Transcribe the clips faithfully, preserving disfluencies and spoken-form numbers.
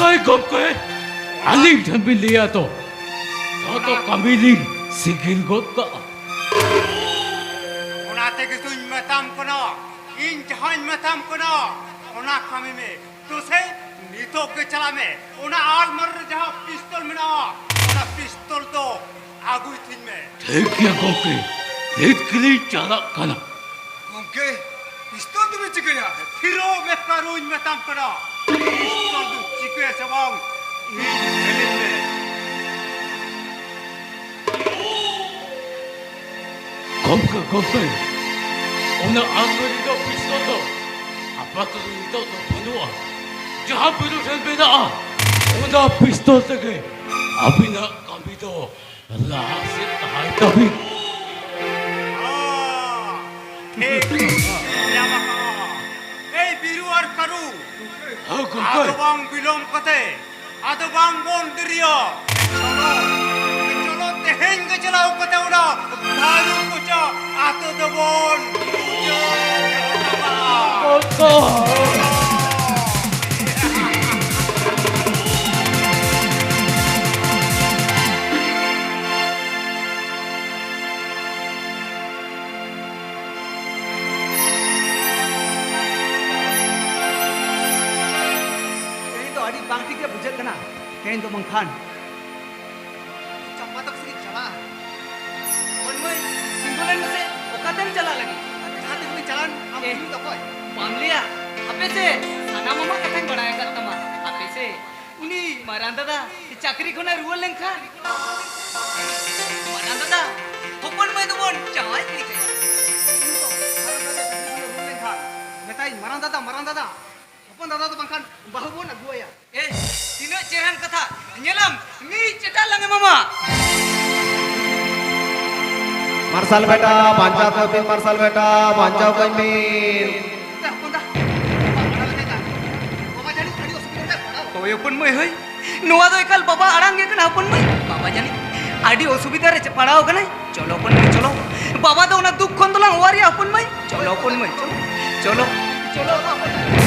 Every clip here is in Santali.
ᱦᱳᱭ ᱜᱚᱢᱠᱮ, ᱟᱹᱞᱤᱧ ᱴᱷᱮᱱ ᱵᱤᱱ ᱞᱟᱹᱭᱟ ᱛᱚ, ᱡᱚᱛᱚ ᱠᱟᱹᱢᱤ ᱞᱤᱧ ᱥᱤᱜᱤᱞ ᱜᱚᱫ ᱠᱟᱜᱼᱟ᱾ ᱚᱱᱟ ᱛᱮᱜᱮ ᱛᱚᱧ ᱢᱮᱛᱟᱢ ᱠᱟᱱᱟ, ᱤᱧ ᱡᱟᱦᱟᱸᱧ ᱢᱮᱛᱟᱢ ᱠᱟᱱᱟ, ᱚᱱᱟ ᱠᱟᱹᱢᱤ ᱢᱮ᱾ ᱛᱚ ᱥᱮ, ᱱᱤᱛᱚᱜ ᱜᱮ ᱪᱟᱞᱟᱜ ᱢᱮ, ᱚᱱᱟ ᱟᱞᱢᱟᱨ ᱨᱮ ᱡᱟᱦᱟᱸ ᱯᱤᱥᱛᱚᱞ ᱢᱮᱱᱟᱜᱼᱟ, ᱚᱱᱟ ᱯᱤᱥᱛᱚᱞ ᱫᱚ ᱟᱹᱜᱩᱭ ᱛᱤᱧ ᱢᱮ᱾ ᱴᱷᱤᱠ ᱜᱮᱭᱟ ᱜᱚᱢᱠᱮ, ᱱᱤᱛ ᱜᱮᱞᱤᱧ ᱪᱟᱞᱟᱜ ᱠᱟᱱᱟ᱾ ᱜᱚᱢᱠᱮ, ᱯᱤᱥᱛᱚᱞ ᱫᱚᱵᱤᱱ ᱪᱤᱠᱟᱹᱭᱟ? ᱛᱷᱤᱨᱚᱜ ᱢᱮ ᱠᱟᱹᱨᱩᱧ ᱢᱮᱛᱟᱢ ᱠᱟᱱᱟ᱾ ᱯᱤᱥᱛᱚᱞ ᱫᱚ ᱪᱤᱠᱟᱹᱭᱟ ᱥᱮ ᱵᱟᱝ? ᱤᱧ ᱧᱮᱞᱤᱧ ᱢᱮ᱾ ᱜᱚᱢᱠᱮ, ᱜᱚᱢᱠᱮ, ᱚᱱᱟ ᱟᱞᱢᱟᱨᱤ ᱨᱮᱱᱟᱜ ᱯᱤᱥᱛᱚᱞ ᱫᱚ ᱟᱯᱟᱛᱚᱛᱚ ᱱᱤᱛᱚᱜ ᱫᱚ ᱵᱟᱹᱱᱩᱜᱼᱟ᱾ ᱡᱟᱦᱟᱸ ᱵᱤᱨᱩ ᱴᱷᱮᱱ ᱢᱮᱱᱟᱜᱼᱟ, ᱚᱱᱟ ᱯᱤᱥᱛᱚᱞ ᱛᱮᱜᱮ ᱟᱹᱵᱤᱱᱟᱜ ᱠᱟᱹᱢᱤ ᱫᱚ ᱞᱟᱦᱟ ᱥᱮᱫ ᱞᱟᱦᱟᱭ ᱛᱟᱵᱤᱱ᱾ ᱴᱷᱤᱠ ᱧᱟᱢ ᱟᱠᱟᱫᱼᱟ᱾ ᱮᱭ ᱵᱤᱨᱩ ᱟᱨ ᱠᱟᱹᱨᱩ, ᱦᱮᱸ, ᱜᱚᱢᱠᱮ᱾ ᱟᱫᱚ ᱵᱟᱝ ᱵᱤᱞᱚᱢ ᱠᱟᱛᱮ, ᱟᱫᱚ ᱵᱟᱝ ᱵᱚᱱ ᱫᱮᱨᱤᱭᱟ᱾ ᱪᱚᱞᱚ, ᱪᱚᱞᱚ, ᱛᱮᱦᱮᱧ ᱜᱮ ᱪᱟᱞᱟᱣ ᱠᱟᱛᱮ ᱚᱱᱟ ᱵᱟᱹᱨᱩ ᱠᱚᱪᱟ ᱟᱛᱳ ᱫᱚᱵᱚᱱ ᱯᱩᱡᱟᱹ ᱦᱚᱴᱚ ᱠᱟᱜᱼᱟ᱾ ᱜᱚᱢᱠᱮ᱾ ᱛᱮᱦᱮᱧ ᱫᱚ ᱟᱹᱰᱤ ᱵᱟᱝ ᱴᱷᱤᱠ ᱜᱮ ᱵᱩᱡᱷᱟᱹᱜ ᱠᱟᱱᱟ᱾ ᱛᱮᱦᱮᱧ ᱫᱚ ᱵᱟᱝᱠᱷᱟᱱ ᱪᱟᱢᱯᱟ ᱛᱟᱠᱚ ᱥᱮᱫ ᱤᱧ ᱪᱟᱞᱟᱜᱼᱟ᱾ ᱦᱚᱯᱚᱱ ᱢᱟᱹᱭ, ᱛᱤᱸᱜᱩ ᱞᱮᱱ ᱢᱮᱥᱮ, ᱚᱠᱟᱛᱮᱢ ᱪᱟᱞᱟᱜ ᱞᱟᱹᱜᱤᱫ? ᱡᱟᱦᱟᱸ ᱛᱮᱜᱮ ᱵᱤᱱ ᱪᱟᱞᱟᱜ, ᱟᱢ ᱮ᱾ ᱛᱤᱸᱜᱩ ᱫᱚ ᱚᱠᱚᱭ? ᱵᱟᱢ ᱞᱟᱹᱭᱟ? ᱦᱟᱯᱮ ᱥᱮ, ᱥᱟᱱᱟᱢ ᱟᱢᱟᱜ ᱠᱟᱛᱷᱟᱧ ᱵᱟᱲᱟᱭ ᱟᱠᱟᱫ ᱛᱟᱢᱟ᱾ ᱦᱟᱯᱮ ᱥᱮ, ᱩᱱᱤ ᱢᱟᱨᱟᱝ ᱫᱟᱫᱟ ᱪᱟᱹᱠᱨᱤ ᱠᱷᱚᱱᱮ ᱨᱩᱣᱟᱹᱲ ᱞᱮᱱᱠᱷᱟᱱ, ᱢᱟᱨᱟᱝ ᱫᱟᱫᱟ, ᱦᱚᱯᱚᱱ ᱢᱟᱹᱭ ᱫᱚᱵᱚᱱ ᱡᱟᱶᱟᱭ ᱜᱤᱰᱤ ᱠᱟᱭᱟ᱾ ᱤᱧ ᱫᱚ ᱢᱟᱨᱟᱝ ᱫᱟᱫᱟ ᱪᱟᱹᱠᱨᱤ ᱠᱷᱚᱱᱮ ᱨᱩᱣᱟᱹᱲ ᱞᱮᱱᱠᱷᱟᱱ ᱢᱮᱛᱟᱭᱟᱹᱧ, ᱢᱟᱨᱟᱝ ᱫᱟᱫᱟ, ᱢᱟᱨᱟᱝ ᱫᱟᱫᱟ, ᱦᱚᱯᱚᱱ ᱫᱟᱫᱟ ᱫᱚ ᱵᱟᱝᱠᱷᱟᱱ ᱵᱟᱹᱦᱩ ᱵᱚᱱ ᱟᱹᱜᱩᱣᱟᱭᱟ᱾ ᱮ, ᱛᱤᱱᱟᱹᱜ ᱪᱮᱦᱨᱟᱱ ᱠᱟᱛᱷᱟ᱾ ᱧᱮᱞᱟᱢ, ᱢᱤᱫ ᱪᱮᱴᱟᱜ ᱞᱟᱝ ᱮᱢᱟᱢᱟ᱾ ᱢᱟᱨᱥᱟᱞ ᱵᱮᱴᱟ, ᱵᱟᱧᱪᱟᱣ ᱠᱟᱹᱧ ᱵᱤᱱ, ᱢᱟᱨᱥᱟᱞ ᱵᱮᱴᱟ, ᱵᱟᱧᱪᱟᱣ ᱠᱟᱹᱧ ᱵᱤᱱ᱾ ᱮ, ᱦᱚᱯᱚᱱ ᱫᱟ, ᱵᱟᱵᱟ ᱡᱟᱹᱱᱤᱡ ᱟᱹᱰᱤ ᱚᱥᱩᱵᱤᱫᱷᱟ ᱨᱮ ᱯᱟᱲᱟᱣ᱾ ᱦᱳᱭ, ᱦᱚᱯᱚᱱ ᱢᱟᱹᱭ, ᱦᱳᱭ᱾ ᱱᱚᱣᱟ ᱫᱚ ᱮᱠᱟᱞ ᱵᱟᱵᱟ ᱟᱲᱟᱝ ᱜᱮ ᱠᱟᱱᱟ, ᱦᱚᱯᱚᱱ ᱢᱟᱹᱭ᱾ ᱵᱟᱵᱟ ᱡᱟᱹᱱᱤᱡ ᱟᱹᱰᱤ ᱚᱥᱩᱵᱤᱫᱷᱟ ᱨᱮ ᱯᱟᱲᱟᱣ ᱟᱠᱟᱱᱟᱭ᱾ ᱪᱚᱞᱚ, ᱦᱚᱯᱚᱱ ᱢᱟᱹᱭ, ᱪᱚᱞᱚ᱾ ᱵᱟᱵᱟ ᱫᱚ ᱚᱱᱟ ᱫᱩᱠ ᱠᱷᱚᱱ ᱫᱚᱞᱟᱝ ᱚᱣᱟᱨᱮᱭᱟ, ᱦᱚᱯᱚᱱ ᱢᱟᱹᱭ᱾ ᱪᱚᱞᱚ, ᱦᱚᱯᱚᱱ ᱢᱟᱹᱭ, ᱪᱚᱞᱚ᱾ ᱪᱚᱞᱚ, ᱦᱚᱯᱚᱱ ᱢᱟᱹᱭ᱾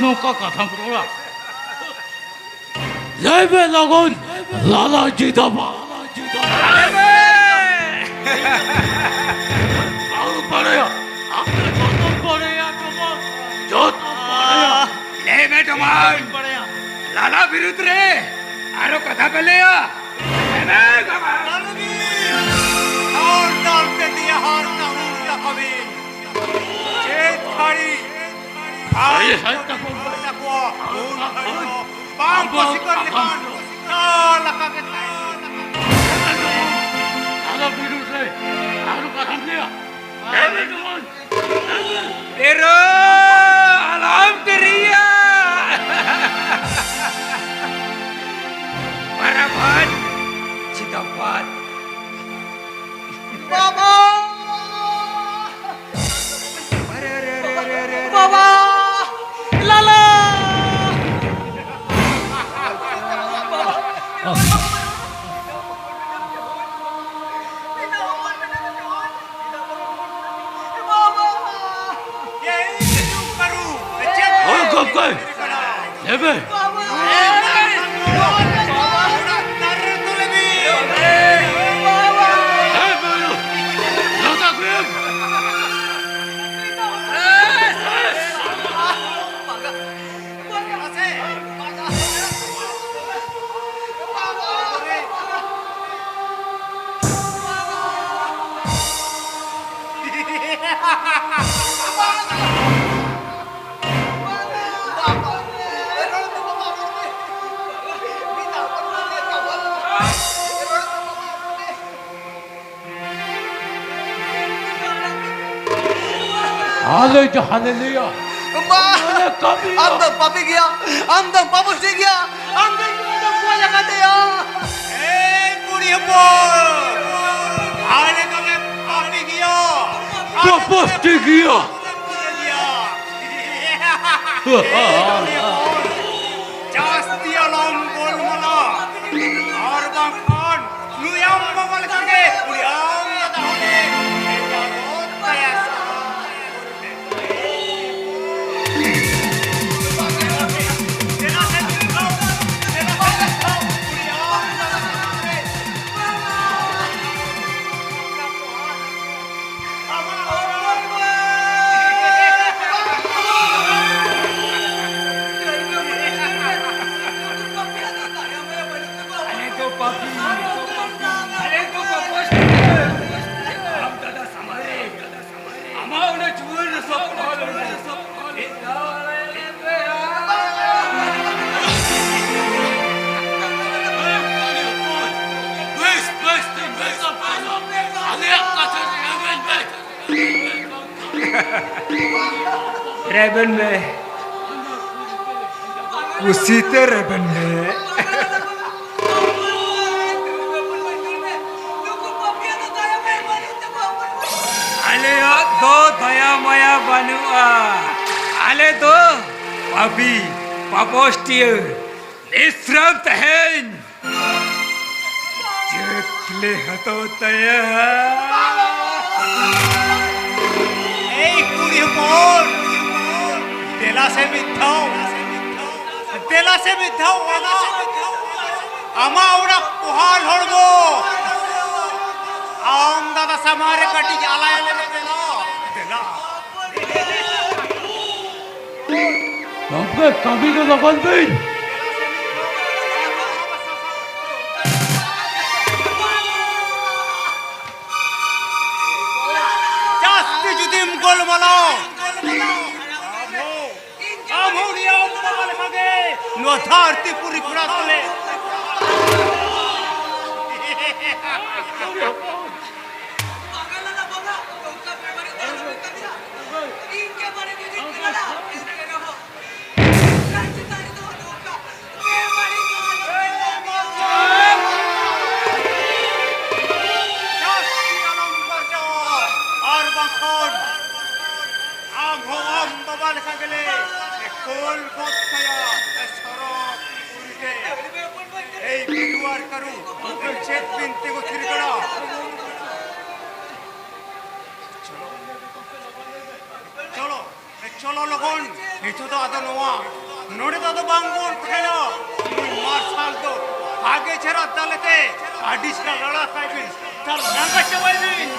ᱱᱚᱝᱠᱟ ᱠᱟᱛᱷᱟᱢ ᱨᱚᱲᱟ? ᱞᱟᱹᱭ ᱢᱮ ᱞᱚᱜᱚᱱ, ᱞᱟᱞᱟ ᱡᱤᱫᱟᱵᱟᱫ᱾ ᱵᱟᱢ ᱵᱟᱲᱟᱭᱟ, ᱟᱢ ᱫᱚ ᱡᱚᱛᱚᱢ ᱵᱟᱲᱟᱭᱟ, ᱰᱚᱢᱟᱱ, ᱡᱚᱛᱚᱢ ᱵᱟᱲᱟᱭᱟ᱾ ᱞᱟᱹᱭ ᱢᱮ ᱰᱚᱢᱟᱱ, ᱵᱟᱲᱟᱭᱟ᱾ ᱞᱟᱞᱟ ᱵᱤᱨᱩᱫᱷ ᱨᱮ ᱟᱨᱚ ᱠᱟᱛᱷᱟ ᱯᱮ ᱞᱟᱹᱭᱟ? ᱞᱟᱹᱭ ᱢᱮ ᱰᱚᱢᱟᱱ᱾ ᱦᱚᱨ ᱫᱟᱞ ᱛᱮ ᱫᱤᱭᱟ ᱦᱚᱨ ᱛᱟᱦᱩᱨ ᱛᱟᱠᱚᱵᱤᱱ᱾ ᱪᱮᱫ ᱠᱷᱟᱹᱲᱤ ᱦᱟᱭ, ᱦᱟᱭ, ᱛᱟᱠᱚ᱾ ᱛᱟᱠᱚ᱾ ᱩᱱ ᱠᱷᱟᱹᱲᱤ ᱦᱚᱸ ᱵᱟᱝ ᱠᱚ ᱥᱤᱠᱟᱹᱨ ᱞᱮᱠᱷᱟᱱ ᱪᱚᱞ ᱟᱠᱟ ᱜᱮ ᱛᱟᱦᱮᱸ᱾ ᱟᱞᱚ ᱵᱤᱨᱩᱫᱷ ᱨᱮ ᱟᱨ ᱠᱟᱛᱷᱟᱢ ᱞᱟᱹᱭᱟ᱾ ᱮᱨᱟ, ᱟᱞᱚᱢ ᱫᱮᱨᱤᱭᱟ᱾ ᱵᱟᱨᱟᱵᱟᱨ ᱡᱤᱫᱟᱵᱟᱫ᱾ ᱵᱟᱵᱟ! ᱵᱟᱵᱟ! ᱞᱟᱞᱟ! ᱦᱳᱭ, ᱜᱚᱢᱠᱮ᱾ ᱞᱟᱹᱭ ᱢᱮ᱾ ᱦᱮᱸ, ᱵᱟᱹᱵᱩ᱾ ᱞᱚᱛᱟ ᱠᱚᱭᱮᱢ᱾ ᱦᱟᱞᱮ ᱡᱟ ᱦᱟᱞᱮᱞᱩᱭᱟ᱾ ᱵᱟ! ᱟᱞᱮ ᱠᱟᱹᱢᱤᱭᱟ᱾ ᱟᱢ ᱫᱚᱢ ᱯᱟᱯᱤ ᱜᱮᱭᱟ, ᱟᱢ ᱫᱚᱢ ᱯᱟᱯᱚᱥᱤ ᱜᱮᱭᱟ, ᱟᱢ ᱫᱚ ᱤᱧ ᱫᱚᱢ ᱜᱚᱡ ᱟᱠᱟᱫᱮᱭᱟ᱾ ᱮᱭ ᱠᱩᱲᱤ ᱦᱚᱯᱚᱱ, ᱟᱞᱮ ᱫᱚᱞᱮ ᱯᱟᱯᱤ ᱜᱮᱭᱟ᱾ ᱯᱟᱯᱚᱥᱤ ᱜᱮᱭᱟ᱾ ᱡᱟᱹᱥᱛᱤ ᱟᱞᱚᱢ ᱜᱳᱞᱢᱟᱞᱟ, ᱟᱨ ᱵᱟᱝᱠᱷᱟᱱ ᱱᱩᱭ ᱟᱢ ᱵᱟᱵᱟ ᱞᱮᱠᱟᱜᱮ ᱩᱱᱤ ᱟᱢ ᱫᱟᱫᱟ ᱦᱚᱸ ᱞᱮ ᱵᱷᱮᱡᱟ ᱜᱚᱫ ᱠᱟᱭᱟ ᱥᱟᱨ᱾ ᱨᱮᱵᱮᱱ ᱢᱮ, ᱠᱩᱥᱤᱛᱮ ᱨᱮᱵᱮᱱ ᱢᱮ᱾ ᱟᱞᱮᱭᱟᱜ ᱫᱚ ᱫᱟᱭᱟ ᱢᱟᱭᱟ ᱵᱟᱹᱱᱩᱜᱼᱟ᱾ ᱟᱞᱮ ᱫᱚ ᱯᱟᱯᱤ, ᱯᱟᱯᱚᱥᱴᱤᱭᱟᱹ, ᱱᱤᱥᱨᱟᱢ ᱛᱟᱦᱮᱱ᱾ ᱪᱮᱫ ᱞᱮ ᱦᱟᱛᱟᱣ ᱛᱟᱭᱟ? ᱮᱭ ᱠᱩᱲᱤ ᱦᱚᱯᱚᱱ, ᱫᱮᱞᱟ ᱥᱮ ᱢᱤᱫ ᱫᱷᱟᱣ, ᱫᱮᱞᱟ ᱥᱮ ᱢᱤᱫ ᱫᱷᱟᱣ ᱟᱢᱟᱜ, ᱟᱢᱟᱜ ᱚᱱᱟ ᱯᱚᱦᱟᱞ ᱦᱚᱲᱢᱚ, ᱟᱢ ᱫᱟᱫᱟ ᱥᱟᱢᱟᱝ ᱨᱮ ᱠᱟᱹᱴᱤᱡ ᱟᱞᱟᱭ ᱟᱞᱮ ᱢᱮ, ᱫᱮᱞᱟ, ᱫᱮᱞᱟ᱾ ᱜᱚᱢᱠᱮ, ᱠᱟᱹᱢᱤ ᱫᱚ ᱞᱚᱜᱚᱱ ᱵᱤᱱ᱾ ᱡᱟᱹᱥᱛᱤ ᱡᱩᱫᱤᱢ ᱜᱳᱞᱢᱟᱞᱟ, ᱟᱢ ᱦᱚᱸ, ᱟᱢ ᱦᱚᱸ ᱩᱱᱤ ᱟᱢ ᱵᱟᱵᱟ ᱞᱮᱠᱟᱜᱮ ᱱᱚᱣᱟ ᱫᱷᱟᱹᱨᱛᱤ ᱯᱩᱨᱤ ᱠᱷᱚᱱᱟᱜ ᱫᱚᱞᱮ ᱟᱨ ᱵᱟᱝᱠᱷᱟᱱ ᱟᱢ ᱦᱚᱸ ᱟᱢ ᱵᱟᱵᱟ ᱞᱮᱠᱟ ᱜᱮᱞᱮ ᱠᱳᱞ ᱜᱚᱫ ᱠᱟᱭᱟ ᱥᱚᱨᱚᱜ ᱯᱩᱨᱤ ᱛᱮ᱾ ᱮᱭ ᱵᱤᱨᱩᱣᱟᱨ ᱠᱟᱹᱨᱩ, ᱪᱮᱫ ᱵᱤᱱ ᱛᱤᱸᱜᱩ ᱛᱷᱤᱨ ᱠᱟᱱᱟ? ᱪᱚᱞᱚ, ᱪᱚᱞᱚ ᱞᱚᱜᱚᱱ, ᱱᱤᱛᱚᱜ ᱫᱚ ᱟᱫᱚ ᱱᱚᱣᱟ, ᱱᱚᱰᱮ ᱫᱚ ᱟᱫᱚ ᱵᱟᱝ ᱵᱚᱱ ᱛᱟᱦᱮᱱᱟ᱾ ᱱᱩᱭ ᱢᱟᱨᱥᱟᱞ ᱫᱚ ᱵᱷᱟᱜᱮ ᱪᱮᱦᱨᱟ ᱫᱟᱞᱮ ᱛᱮ ᱟᱹᱰᱤ ᱪᱮᱦᱨᱟ ᱞᱟᱲᱟ ᱠᱟᱭ ᱵᱤᱱ, ᱫᱟᱞ ᱞᱟᱸᱜᱟ ᱪᱟᱵᱟᱭ ᱵᱤᱱ᱾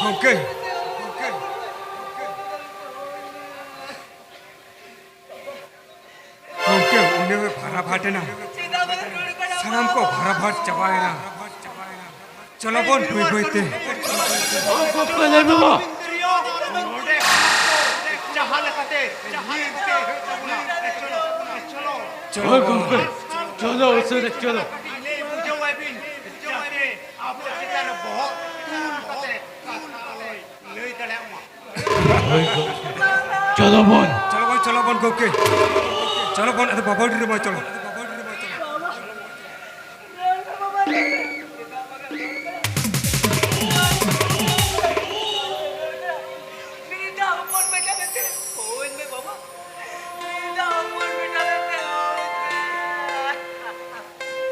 ᱜᱚᱢᱠᱮ, ᱜᱚᱢᱠᱮ, ᱩᱱᱤ ᱵᱷᱟᱨᱟ ᱵᱷᱟᱴ ᱮᱱᱟ᱾ ᱥᱟᱱᱟᱢ ᱠᱚ ᱵᱷᱟᱨᱟ ᱵᱷᱟᱴ ᱪᱟᱵᱟᱭᱮᱱᱟ᱾ ᱪᱚᱞᱚ ᱵᱚᱱ ᱵᱟᱹᱭ ᱵᱟᱹᱭ ᱛᱮ᱾ ᱚ, ᱜᱚᱢᱠᱮ, ᱞᱟᱹᱭ ᱢᱮ ᱢᱟ᱾ ᱡᱟᱦᱟᱸ ᱞᱮᱠᱟᱛᱮ, ᱡᱟᱦᱟᱸ ᱞᱮᱠᱟᱛᱮ ᱦᱩᱭᱩᱜ ᱛᱟᱵᱚᱱᱟ᱾ ᱪᱚᱞᱚ, ᱪᱚᱞᱚ᱾ ᱦᱳᱭ ᱜᱚᱢᱠᱮ, ᱪᱚᱞᱚ ᱩᱥᱟᱹᱨᱟ ᱪᱚᱞᱚ᱾ ᱞᱟᱹᱭ ᱵᱩᱡᱷᱟᱹᱣᱟᱭ ᱵᱤᱱ, ᱡᱟᱛᱮ ᱟᱵᱚ ᱪᱮᱛᱟᱱ ᱨᱮ ᱵᱚᱦᱚᱜ ᱛᱩᱞ ᱠᱟᱛᱮ ᱠᱟᱛᱷᱟ ᱠᱚᱭ ᱞᱟᱹᱭ ᱫᱟᱲᱮᱭᱟᱜ ᱢᱟ᱾ ᱦᱳᱭ ᱜᱚᱢᱠᱮ, ᱪᱚᱞᱚ ᱵᱚᱱ᱾ ᱪᱚᱞᱚ ᱵᱚᱱ, ᱪᱚᱞᱚ ᱵᱚᱱ ᱜᱚᱢᱠᱮ, ᱪᱚᱞᱚ ᱵᱚᱱ, ᱟᱫᱚ ᱵᱟᱵᱟ ᱰᱤ ᱨᱮ ᱢᱟ ᱪᱚᱞᱚ᱾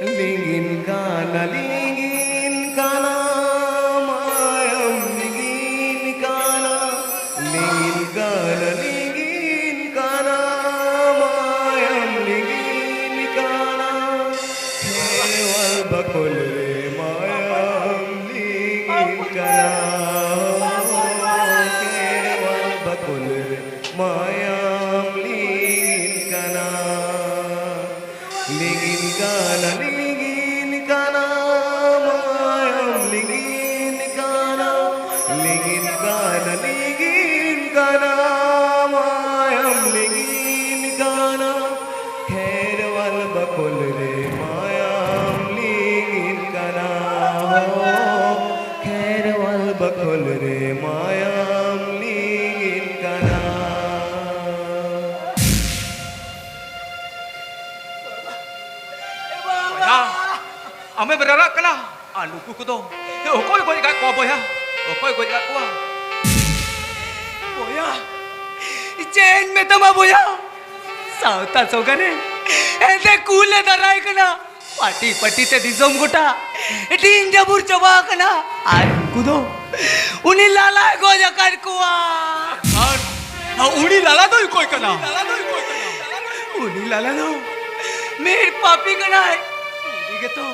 ᱞᱤᱸᱜᱤᱱ ᱠᱟᱱᱟ, ᱞᱤᱸᱜᱤᱱ ᱠᱟᱱᱟ, ᱢᱟᱭᱟᱢ ᱞᱤᱸᱜᱤᱱ ᱠᱟᱱᱟ᱾ ᱞᱤᱸᱜᱤᱱ ᱠᱟᱱᱟ, ᱞᱤᱸᱜᱤᱱ ᱠᱟᱱᱟ, ᱢᱟᱭᱟᱢ ᱞᱤᱸᱜᱤᱱ ᱠᱟᱱᱟ᱾ ᱠᱷᱮᱨᱣᱟᱞ ᱵᱟᱠᱷᱳᱞ ᱨᱮ ᱢᱟᱭᱟᱢ ᱞᱤᱸᱜᱤᱱ ᱠᱟᱱᱟ᱾ ᱠᱷᱮᱨᱣᱟᱞ ᱵᱟᱠᱷᱳᱞ ᱨᱮ ᱢᱟᱭᱟᱢ ᱞᱤᱸᱜᱤᱱ ᱠᱟᱱᱟ᱾ ᱞᱤᱸᱜᱤᱱ ᱠᱟᱱᱟ, ᱞᱤᱸᱜᱤᱱ ᱠᱟᱱᱟ, ᱢᱟᱭᱟᱢ ᱞᱤᱸᱜᱤᱱ ᱠᱟᱱᱟ᱾ ᱞᱤᱸᱜᱤᱱ ᱠᱟᱱᱟ, ᱞᱤᱸᱜᱤᱱ ᱠᱟᱱᱟ, ᱢᱟᱭᱟᱢ ᱞᱤᱸᱜᱤᱱ ᱠᱟᱱᱟ᱾ ᱠᱷᱮᱨᱣᱟᱞ ᱵᱟᱠᱷᱳᱞ ᱨᱮ ᱢᱟᱭᱟᱢ ᱞᱤᱸᱜᱤᱱ ᱠᱟᱱᱟ᱾ ᱦᱳ, ᱠᱷᱮᱨᱣᱟᱞ ᱵᱟᱠᱷᱳᱞ ᱨᱮ ᱢᱟᱭᱟᱢ ᱞᱤᱸᱜᱤᱱ ᱠᱟᱱᱟ᱾ ᱵᱚᱭᱦᱟ, ᱟᱢᱮᱢ ᱨᱟᱨᱟᱜ ᱠᱟᱱᱟ? ᱟᱨ ᱱᱩᱠᱩ ᱠᱚᱫᱚ ᱚᱠᱚᱭ ᱜᱚᱡ ᱟᱠᱟᱫ ᱠᱚᱣᱟ ᱵᱚᱭᱦᱟ? ᱚᱠᱚᱭ ᱜᱚᱡ ᱟᱠᱟᱫ ᱠᱚᱣᱟ? ᱵᱚᱭᱦᱟ, ᱪᱮᱫ ᱤᱧ ᱢᱮᱛᱟᱢᱟ ᱵᱚᱭᱦᱟ? ᱥᱟᱶᱛᱟ ᱥᱚᱸᱜᱷᱟ ᱨᱮ ᱦᱮᱸᱫᱮ ᱠᱩᱞᱮ ᱫᱟᱨᱟᱭ ᱠᱟᱱᱟ, ᱯᱟᱹᱴᱤ ᱯᱟᱹᱴᱤ ᱛᱮ ᱫᱤᱥᱚᱢ ᱜᱚᱴᱟ ᱰᱤᱧ ᱡᱟᱵᱩᱨ ᱪᱟᱵᱟ ᱟᱠᱟᱱᱟ᱾ ᱟᱨ ᱩᱱᱠᱩ ᱫᱚ ᱩᱱᱤ ᱞᱟᱞᱟᱭ ᱜᱚᱡ ᱟᱠᱟᱫ ᱠᱚᱣᱟ᱾ ᱟᱨ ᱩᱱᱤ ᱞᱟᱞᱟ ᱫᱚᱭ ᱚᱠᱚᱭ ᱠᱟᱱᱟ? ᱩᱱᱤ ᱞᱟᱞᱟ ᱫᱚ ᱢᱤᱫ ᱯᱟᱯᱤ ᱠᱟᱱᱟᱭ᱾ ᱩᱱᱤ ᱜᱮᱛᱚ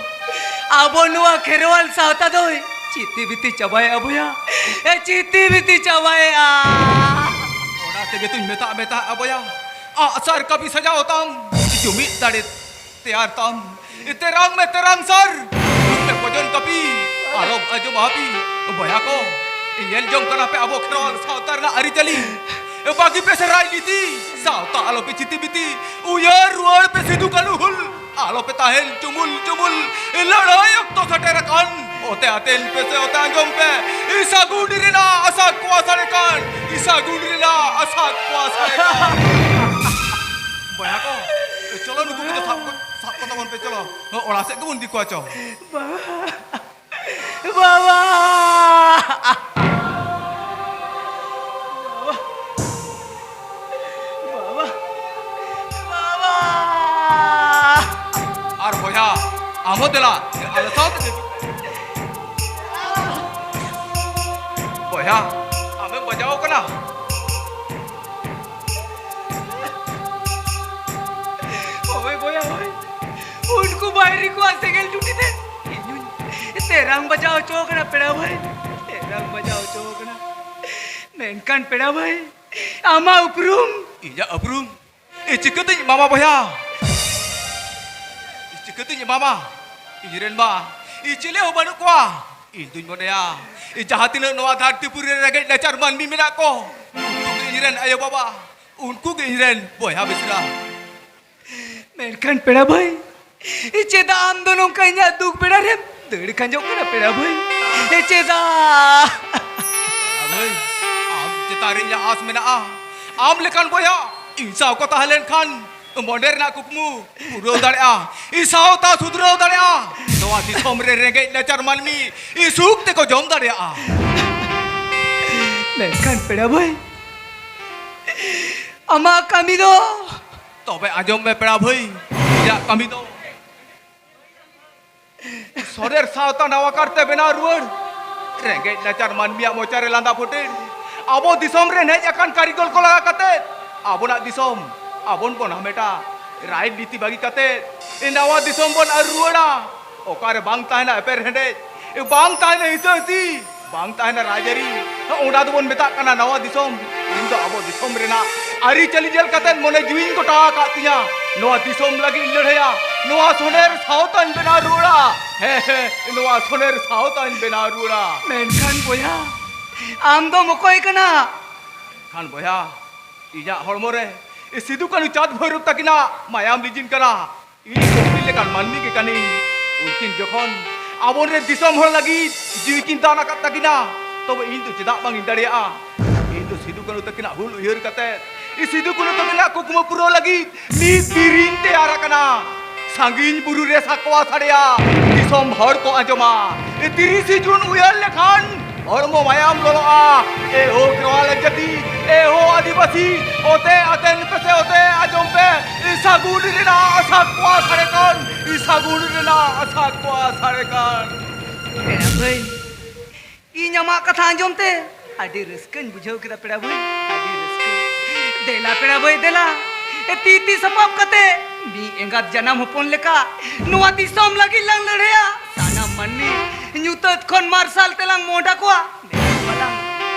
ᱟᱵᱚ ᱱᱚᱣᱟ ᱠᱷᱮᱨᱣᱟᱞ ᱥᱟᱶᱛᱟ ᱫᱚᱭ ᱪᱤᱛᱤ ᱵᱤᱛᱤ ᱪᱟᱵᱟᱭᱮᱫᱼᱟ ᱵᱚᱭᱦᱟ᱾ ᱮ, ᱪᱤᱛᱤ ᱵᱤᱛᱤ ᱪᱟᱵᱟᱭᱮᱫᱼᱟ᱾ ᱚᱱᱟ ᱛᱮᱜᱮ ᱛᱩᱧ ᱢᱮᱛᱟᱜ ᱢᱮᱛᱟᱜ ᱵᱚᱭᱦᱟ, ᱟᱜᱼᱥᱟᱨ ᱠᱟᱹᱯᱤ ᱥᱟᱡᱟᱣ ᱛᱟᱢ, ᱡᱩᱢᱤᱫ ᱫᱟᱲᱮ ᱛᱮᱭᱟᱨ ᱛᱟᱢ᱾ ᱛᱮᱨᱟᱝ ᱢᱮ ᱛᱮᱨᱟᱝ ᱥᱟᱨ, ᱨᱩᱢ ᱢᱮ ᱯᱚᱡᱚᱱ ᱠᱟᱹᱯᱤ, ᱟᱞᱚᱢ ᱟᱸᱡᱚᱢᱟ ᱦᱟᱹᱯᱤ᱾ ᱵᱚᱭᱦᱟ ᱠᱚ, ᱧᱮᱞ ᱡᱚᱝ ᱠᱟᱱᱟ ᱯᱮ ᱟᱵᱚ ᱠᱷᱮᱨᱣᱟᱞ ᱥᱟᱶᱛᱟ ᱨᱮᱱᱟᱜ ᱟᱹᱨᱤᱪᱟᱹᱞᱤ᱾ ᱵᱟᱹᱜᱤ ᱯᱮ ᱥᱮ ᱨᱟᱡᱽᱱᱤᱛᱤ, ᱥᱟᱶᱛᱟ ᱟᱞᱚ ᱯᱮ ᱪᱤᱛᱤ ᱵᱤᱛᱤ᱾ ᱩᱭᱦᱟᱹᱨ ᱨᱩᱣᱟᱹᱲ ᱯᱮ ᱥᱤᱫᱩ ᱠᱟᱹᱱᱦᱩ ᱦᱩᱞ, ᱟᱞᱚ ᱯᱮ ᱛᱟᱦᱮᱱ ᱪᱩᱢᱩᱞ ᱪᱩᱢᱩᱞ᱾ ᱞᱟᱹᱲᱦᱟᱹᱭ ᱚᱠᱛᱚ ᱥᱮᱴᱮᱨ ᱟᱠᱟᱱ, ᱚᱛᱮ ᱟᱛᱮᱱ ᱯᱮ ᱥᱮ ᱚᱛᱮ ᱟᱸᱡᱚᱢ ᱯᱮ, ᱤᱥᱟ ᱜᱩᱸᱰᱤ ᱨᱮᱱᱟᱜ ᱟᱥᱟ ᱠᱚᱣᱟ ᱥᱟᱲᱮ ᱠᱟᱱ, ᱤᱥᱟ ᱜᱩᱸᱰᱤ ᱨᱮᱱᱟᱜ ᱟᱥᱟ ᱠᱚᱣᱟ ᱥᱟᱲᱮ ᱠᱟᱱ᱾ ᱵᱚᱭᱦᱟ ᱠᱚ, ᱪᱚᱞᱚ ᱱᱩᱠᱩ ᱠᱚᱫᱚ ᱥᱟᱵ ᱠᱚ, ᱥᱟᱵ ᱠᱚ ᱛᱟᱵᱚᱱ ᱯᱮ, ᱪᱚᱞᱚ ᱚᱲᱟᱜ ᱥᱮᱫ ᱜᱮᱵᱚᱱ ᱤᱫᱤ ᱠᱚᱣᱟ, ᱪᱚ᱾ ᱵᱟᱵᱟ! ᱵᱟᱵᱟ! ᱵᱟᱵᱟ! ᱵᱟᱵᱟ! ᱟᱨ ᱵᱚᱭᱦᱟ, ᱟᱢ ᱦᱚᱸ ᱫᱮᱞᱟ, ᱟᱞᱮ ᱥᱟᱶ ᱛᱮᱜᱮ᱾ ᱵᱚᱭᱦᱟ, ᱟᱢᱮᱢ ᱵᱟᱡᱟᱣ ᱠᱟᱱᱟ? ᱦᱳᱭ ᱵᱚᱭᱦᱟ, ᱦᱳᱭ᱾ ᱩᱱᱠᱩ ᱵᱟᱭᱨᱤ ᱠᱚᱣᱟᱜ ᱥᱮᱸᱜᱮᱞ ᱴᱩᱴᱤ ᱛᱮ ᱤᱧ ᱦᱚᱸᱧ ᱛᱮᱨᱟᱝ ᱵᱟᱡᱟᱣ ᱦᱚᱪᱚ ᱠᱟᱱᱟ ᱯᱮᱲᱟ ᱵᱷᱟᱹᱭ, ᱛᱮᱨᱟᱝ ᱵᱟᱡᱟᱣ ᱦᱚᱪᱚ ᱠᱟᱱᱟ᱾ ᱢᱮᱱᱠᱷᱟᱱ ᱯᱮᱲᱟ ᱵᱷᱟᱹᱭ, ᱟᱢᱟᱜ ᱩᱯᱨᱩᱢ? ᱤᱧᱟᱹᱜ ᱩᱯᱨᱩᱢ? ᱤᱧ ᱪᱤᱠᱟᱹᱛᱤᱧ ᱮᱢᱟᱢᱟ ᱵᱚᱭᱦᱟ? ᱤᱧ ᱪᱤᱠᱟᱹᱛᱤᱧ ᱮᱢᱟᱢᱟ? ᱤᱧ ᱨᱮᱱ ᱢᱟ ᱤᱧ ᱪᱤᱞᱤ ᱦᱚᱸ ᱵᱟᱹᱱᱩᱜ ᱠᱚᱣᱟ᱾ ᱤᱧ ᱫᱩᱧ ᱢᱚᱱᱮᱭᱟ, ᱤᱧ ᱡᱟᱦᱟᱸ ᱛᱤᱱᱟᱹᱜ ᱱᱚᱣᱟ ᱫᱷᱟᱹᱨᱛᱤ ᱯᱩᱨᱤ ᱨᱮ ᱨᱮᱸᱜᱮᱡ ᱱᱟᱪᱟᱨ ᱢᱟᱹᱱᱢᱤ ᱢᱮᱱᱟᱜ ᱠᱚ, ᱩᱱᱠᱩ ᱜᱮ ᱤᱧ ᱨᱮᱱ ᱟᱭᱳ ᱵᱟᱵᱟ, ᱩᱱᱠᱩ ᱜᱮ ᱤᱧ ᱨᱮᱱ ᱵᱚᱭᱦᱟ ᱢᱤᱥᱨᱟ᱾ ᱢᱮᱱᱠᱷᱟᱱ ᱯᱮᱲᱟ ᱵᱷᱟᱹᱭ, ᱪᱮᱫᱟᱜ ᱟᱢ ᱫᱚ ᱱᱚᱝᱠᱟ ᱤᱧᱟᱹᱜ ᱫᱩᱠ ᱵᱮᱲᱟ ᱨᱮᱢ ᱫᱟᱹᱲ ᱠᱷᱟᱸᱡᱚᱜ ᱠᱟᱱᱟ ᱯᱮᱲᱟ ᱵᱷᱟᱹᱭ? ᱪᱮᱫᱟᱜ? ᱯᱮᱲᱟ ᱵᱷᱟᱹᱭ, ᱟᱢ ᱪᱮᱛᱟᱱ ᱨᱮ ᱤᱧᱟᱹᱜ ᱟᱸᱥ ᱢᱮᱱᱟᱜᱼᱟ᱾ ᱟᱢ ᱞᱮᱠᱟᱱ ᱵᱚᱭᱦᱟ ᱤᱧ ᱥᱟᱶ ᱠᱚ ᱛᱟᱦᱮᱸ ᱞᱮᱱᱠᱷᱟᱱ ᱢᱚᱱᱮ ᱨᱮᱱᱟᱜ ᱠᱩᱠᱢᱩ ᱯᱩᱨᱟᱹᱣ ᱫᱟᱲᱮᱭᱟᱜᱼᱟ, ᱤᱧ ᱥᱟᱶᱛᱟ ᱥᱩᱫᱷᱨᱟᱹᱣ ᱫᱟᱲᱮᱭᱟᱜᱼᱟ, ᱱᱚᱣᱟ ᱫᱤᱥᱚᱢ ᱨᱮ ᱨᱮᱸᱜᱮᱡ ᱱᱟᱪᱟᱨ ᱢᱟᱹᱱᱢᱤ ᱤᱧ ᱥᱩᱠ ᱛᱮᱠᱚ ᱡᱚᱢ ᱫᱟᱲᱮᱭᱟᱜᱼᱟ᱾ ᱢᱮᱱᱠᱷᱟᱱ ᱯᱮᱲᱟ ᱵᱷᱟᱹᱭ, ᱟᱢᱟᱜ ᱠᱟᱹᱢᱤ ᱫᱚ? ᱛᱚᱵᱮ ᱟᱸᱡᱚᱢ ᱢᱮ ᱯᱮᱲᱟ ᱵᱷᱟᱹᱭ, ᱤᱧᱟᱹᱜ ᱠᱟᱹᱢᱤ ᱫᱚ ᱥᱚᱨᱮᱨ ᱥᱟᱶᱛᱟ ᱱᱟᱣᱟ ᱠᱟᱨᱛᱮ ᱵᱮᱱᱟᱣ ᱨᱩᱣᱟᱹᱲ, ᱨᱮᱸᱜᱮᱡ ᱱᱟᱪᱟᱨ ᱢᱟᱹᱱᱢᱤᱭᱟᱜ ᱢᱚᱪᱟ ᱨᱮ ᱞᱟᱸᱫᱟ ᱯᱷᱩᱴᱮᱞ, ᱟᱵᱚ ᱫᱤᱥᱚᱢ ᱨᱮᱱ ᱦᱮᱡ ᱟᱠᱟᱱ ᱠᱟᱹᱨᱤᱜᱚᱞ ᱠᱚ ᱞᱟᱜᱟ ᱠᱟᱛᱮ ᱟᱵᱚᱱᱟᱜ ᱫᱤᱥᱚᱢ ᱟᱵᱚᱱ ᱵᱚᱱ ᱦᱟᱢᱮᱴᱟ᱾ ᱨᱟᱡᱽᱱᱤᱛᱤ ᱵᱟᱹᱜᱤ ᱠᱟᱛᱮ ᱱᱟᱣᱟ ᱫᱤᱥᱚᱢ ᱵᱚᱱ ᱟᱹᱨᱩ ᱨᱩᱣᱟᱹᱲᱟ, ᱚᱠᱟᱨᱮ ᱵᱟᱝ ᱛᱟᱦᱮᱱᱟ ᱮᱯᱮᱨ ᱦᱮᱸᱰᱮᱡ, ᱵᱟᱝ ᱛᱟᱦᱮᱱᱟ ᱦᱤᱥᱟᱹ ᱦᱤᱥᱤ, ᱵᱟᱝ ᱛᱟᱦᱮᱱᱟ ᱨᱟᱡᱽᱟᱹᱨᱤ᱾ ᱚᱱᱟ ᱫᱚᱵᱚᱱ ᱢᱮᱛᱟᱜ ᱠᱟᱱᱟ ᱱᱟᱣᱟ ᱫᱤᱥᱚᱢ᱾ ᱤᱧ ᱫᱚ ᱟᱵᱚ ᱫᱤᱥᱚᱢ ᱨᱮᱱᱟᱜ ᱟᱹᱨᱤᱪᱟᱹᱞᱤ ᱧᱮᱞ ᱠᱟᱛᱮ ᱢᱚᱱᱮ ᱡᱤᱣᱤᱧ ᱜᱚᱴᱟ ᱟᱠᱟᱫ ᱛᱤᱧᱟ᱾ ᱱᱚᱣᱟ ᱫᱤᱥᱚᱢ ᱞᱟᱹᱜᱤᱫ ᱤᱧ ᱞᱟᱹᱲᱦᱟᱹᱭᱟ, ᱱᱚᱣᱟ ᱥᱚᱱᱮᱨ ᱥᱟᱶᱛᱟᱧ ᱵᱮᱱᱟᱣ ᱨᱩᱣᱟᱹᱲᱟ᱾ ᱦᱮᱸ, ᱦᱮᱸ, ᱱᱚᱣᱟ ᱥᱚᱱᱮᱨ ᱥᱟᱶᱛᱟᱧ ᱵᱮᱱᱟᱣ ᱨᱩᱣᱟᱹᱲᱟ᱾ ᱢᱮᱱᱠᱷᱟᱱ ᱵᱚᱭᱦᱟ, ᱟᱢ ᱫᱚᱢ ᱚᱠᱚᱭ ᱠᱟᱱᱟ? ᱠᱷᱟᱱ ᱵᱚᱭᱦᱟ, ᱤᱧᱟᱹᱜ ᱦᱚᱲᱢᱚ ᱨᱮ ᱥᱤᱫᱩ ᱠᱟᱹᱱᱩ ᱪᱟᱸᱫ ᱵᱷᱳᱭᱨᱳᱵ ᱛᱟᱹᱠᱤᱱᱟᱜ ᱢᱟᱭᱟᱢ ᱞᱤᱸᱡᱤᱱ ᱠᱟᱱᱟ᱾ ᱤᱧ ᱠᱚᱯᱤᱞ ᱞᱮᱠᱟᱱ ᱢᱟᱹᱱᱢᱤ ᱜᱮ ᱠᱟᱹᱱᱟᱹᱧ᱾ ᱩᱱᱠᱤᱱ ᱡᱚᱠᱷᱚᱱ ᱟᱵᱚᱨᱮᱱ ᱫᱤᱥᱚᱢ ᱦᱚᱲ ᱞᱟᱹᱜᱤᱫ ᱡᱤᱣᱤ ᱠᱤᱱ ᱫᱟᱱ ᱟᱠᱟᱫ ᱛᱟᱹᱠᱤᱱᱟ, ᱛᱚᱵᱮ ᱤᱧ ᱫᱚ ᱪᱮᱫᱟᱜ ᱵᱟᱝ ᱤᱧ ᱫᱟᱲᱮᱭᱟᱜᱼᱟ? ᱤᱧ ᱫᱚ ᱥᱤᱫᱩ ᱠᱟᱹᱱᱩ ᱛᱟᱹᱠᱤᱱᱟᱜ ᱦᱩᱞ ᱩᱭᱦᱟᱹᱨ ᱠᱟᱛᱮ, ᱥᱤᱫᱩ ᱠᱟᱹᱱᱩ ᱛᱟᱹᱠᱤᱱᱟᱜ ᱠᱩᱠᱢᱩ ᱯᱩᱨᱟᱹᱣ ᱞᱟᱹᱜᱤᱫ ᱢᱤᱫ ᱛᱤᱨᱤᱧ ᱛᱮᱭᱟᱨ ᱟᱠᱟᱱᱟ᱾ ᱥᱟᱺᱜᱤᱧ ᱵᱩᱨᱩ ᱨᱮ ᱥᱟᱠᱣᱟ ᱥᱟᱰᱮᱭᱟ, ᱫᱤᱥᱚᱢ ᱦᱚᱲ ᱠᱚ ᱟᱸᱡᱚᱢᱟ᱾ ᱛᱤᱨᱤᱥᱮ ᱡᱩᱱ ᱩᱭᱦᱟᱹᱨ ᱞᱮᱠᱷᱟᱱ ᱦᱚᱲᱢᱚ ᱢᱟᱭᱟᱢ ᱞᱚᱞᱚᱜᱼᱟ᱾ ᱮ ᱦᱳ ᱠᱷᱮᱨᱣᱟᱞ ᱡᱟᱹᱛᱤ, ᱮ ᱦᱳ ᱟᱹᱫᱤᱵᱟᱹᱥᱤ, ᱚᱛᱮ ᱟᱛᱮᱱ ᱯᱮᱥᱮ ᱚᱛᱮ ᱟᱸᱡᱚᱢ ᱯᱮ, ᱥᱟᱹᱜᱩᱱ ᱨᱮᱱᱟᱜ ᱥᱟᱠᱣᱟ ᱥᱟᱰᱮ ᱠᱟᱱ, ᱥᱟᱹᱜᱩᱱ ᱨᱮᱱᱟᱜ ᱥᱟᱠᱣᱟ ᱥᱟᱰᱮ ᱠᱟᱱ᱾ ᱯᱮᱲᱟ ᱵᱷᱟᱹᱭ, ᱤᱧ ᱟᱢᱟᱜ ᱠᱟᱛᱷᱟ ᱟᱸᱡᱚᱢ ᱛᱮ ᱟᱹᱰᱤ ᱨᱟᱹᱥᱠᱟᱹᱧ ᱵᱩᱡᱷᱟᱹᱣ ᱠᱮᱫᱟ ᱯᱮᱲᱟ ᱵᱷᱟᱹᱭ, ᱟᱹᱰᱤ ᱨᱟᱹᱥᱠᱟᱹ᱾ ᱫᱮᱞᱟ ᱯᱮᱲᱟ ᱵᱷᱟᱹᱭ ᱫᱮᱞᱟ, ᱮ ᱛᱤ ᱛᱤ ᱥᱟᱯᱟᱵ ᱠᱟᱛᱮ ᱢᱤᱫ ᱮᱸᱜᱟᱛ ᱡᱟᱱᱟᱢ ᱦᱚᱯᱚᱱ ᱞᱮᱠᱟ ᱱᱚᱣᱟ ᱫᱤᱥᱚᱢ ᱞᱟᱹᱜᱤᱫ ᱞᱟᱝ ᱞᱟᱹᱲᱦᱟᱹᱭᱟ᱾ ᱥᱟᱱᱟᱢ ᱢᱟᱹᱱᱢᱤ ᱧᱩᱛᱟᱹᱛ ᱠᱷᱚᱱ ᱢᱟᱨᱥᱟᱞ ᱛᱮᱞᱟᱝ ᱢᱚᱦᱰᱟ ᱠᱚᱣᱟ᱾ ᱫᱮᱞᱟ ᱵᱟᱞᱟᱝ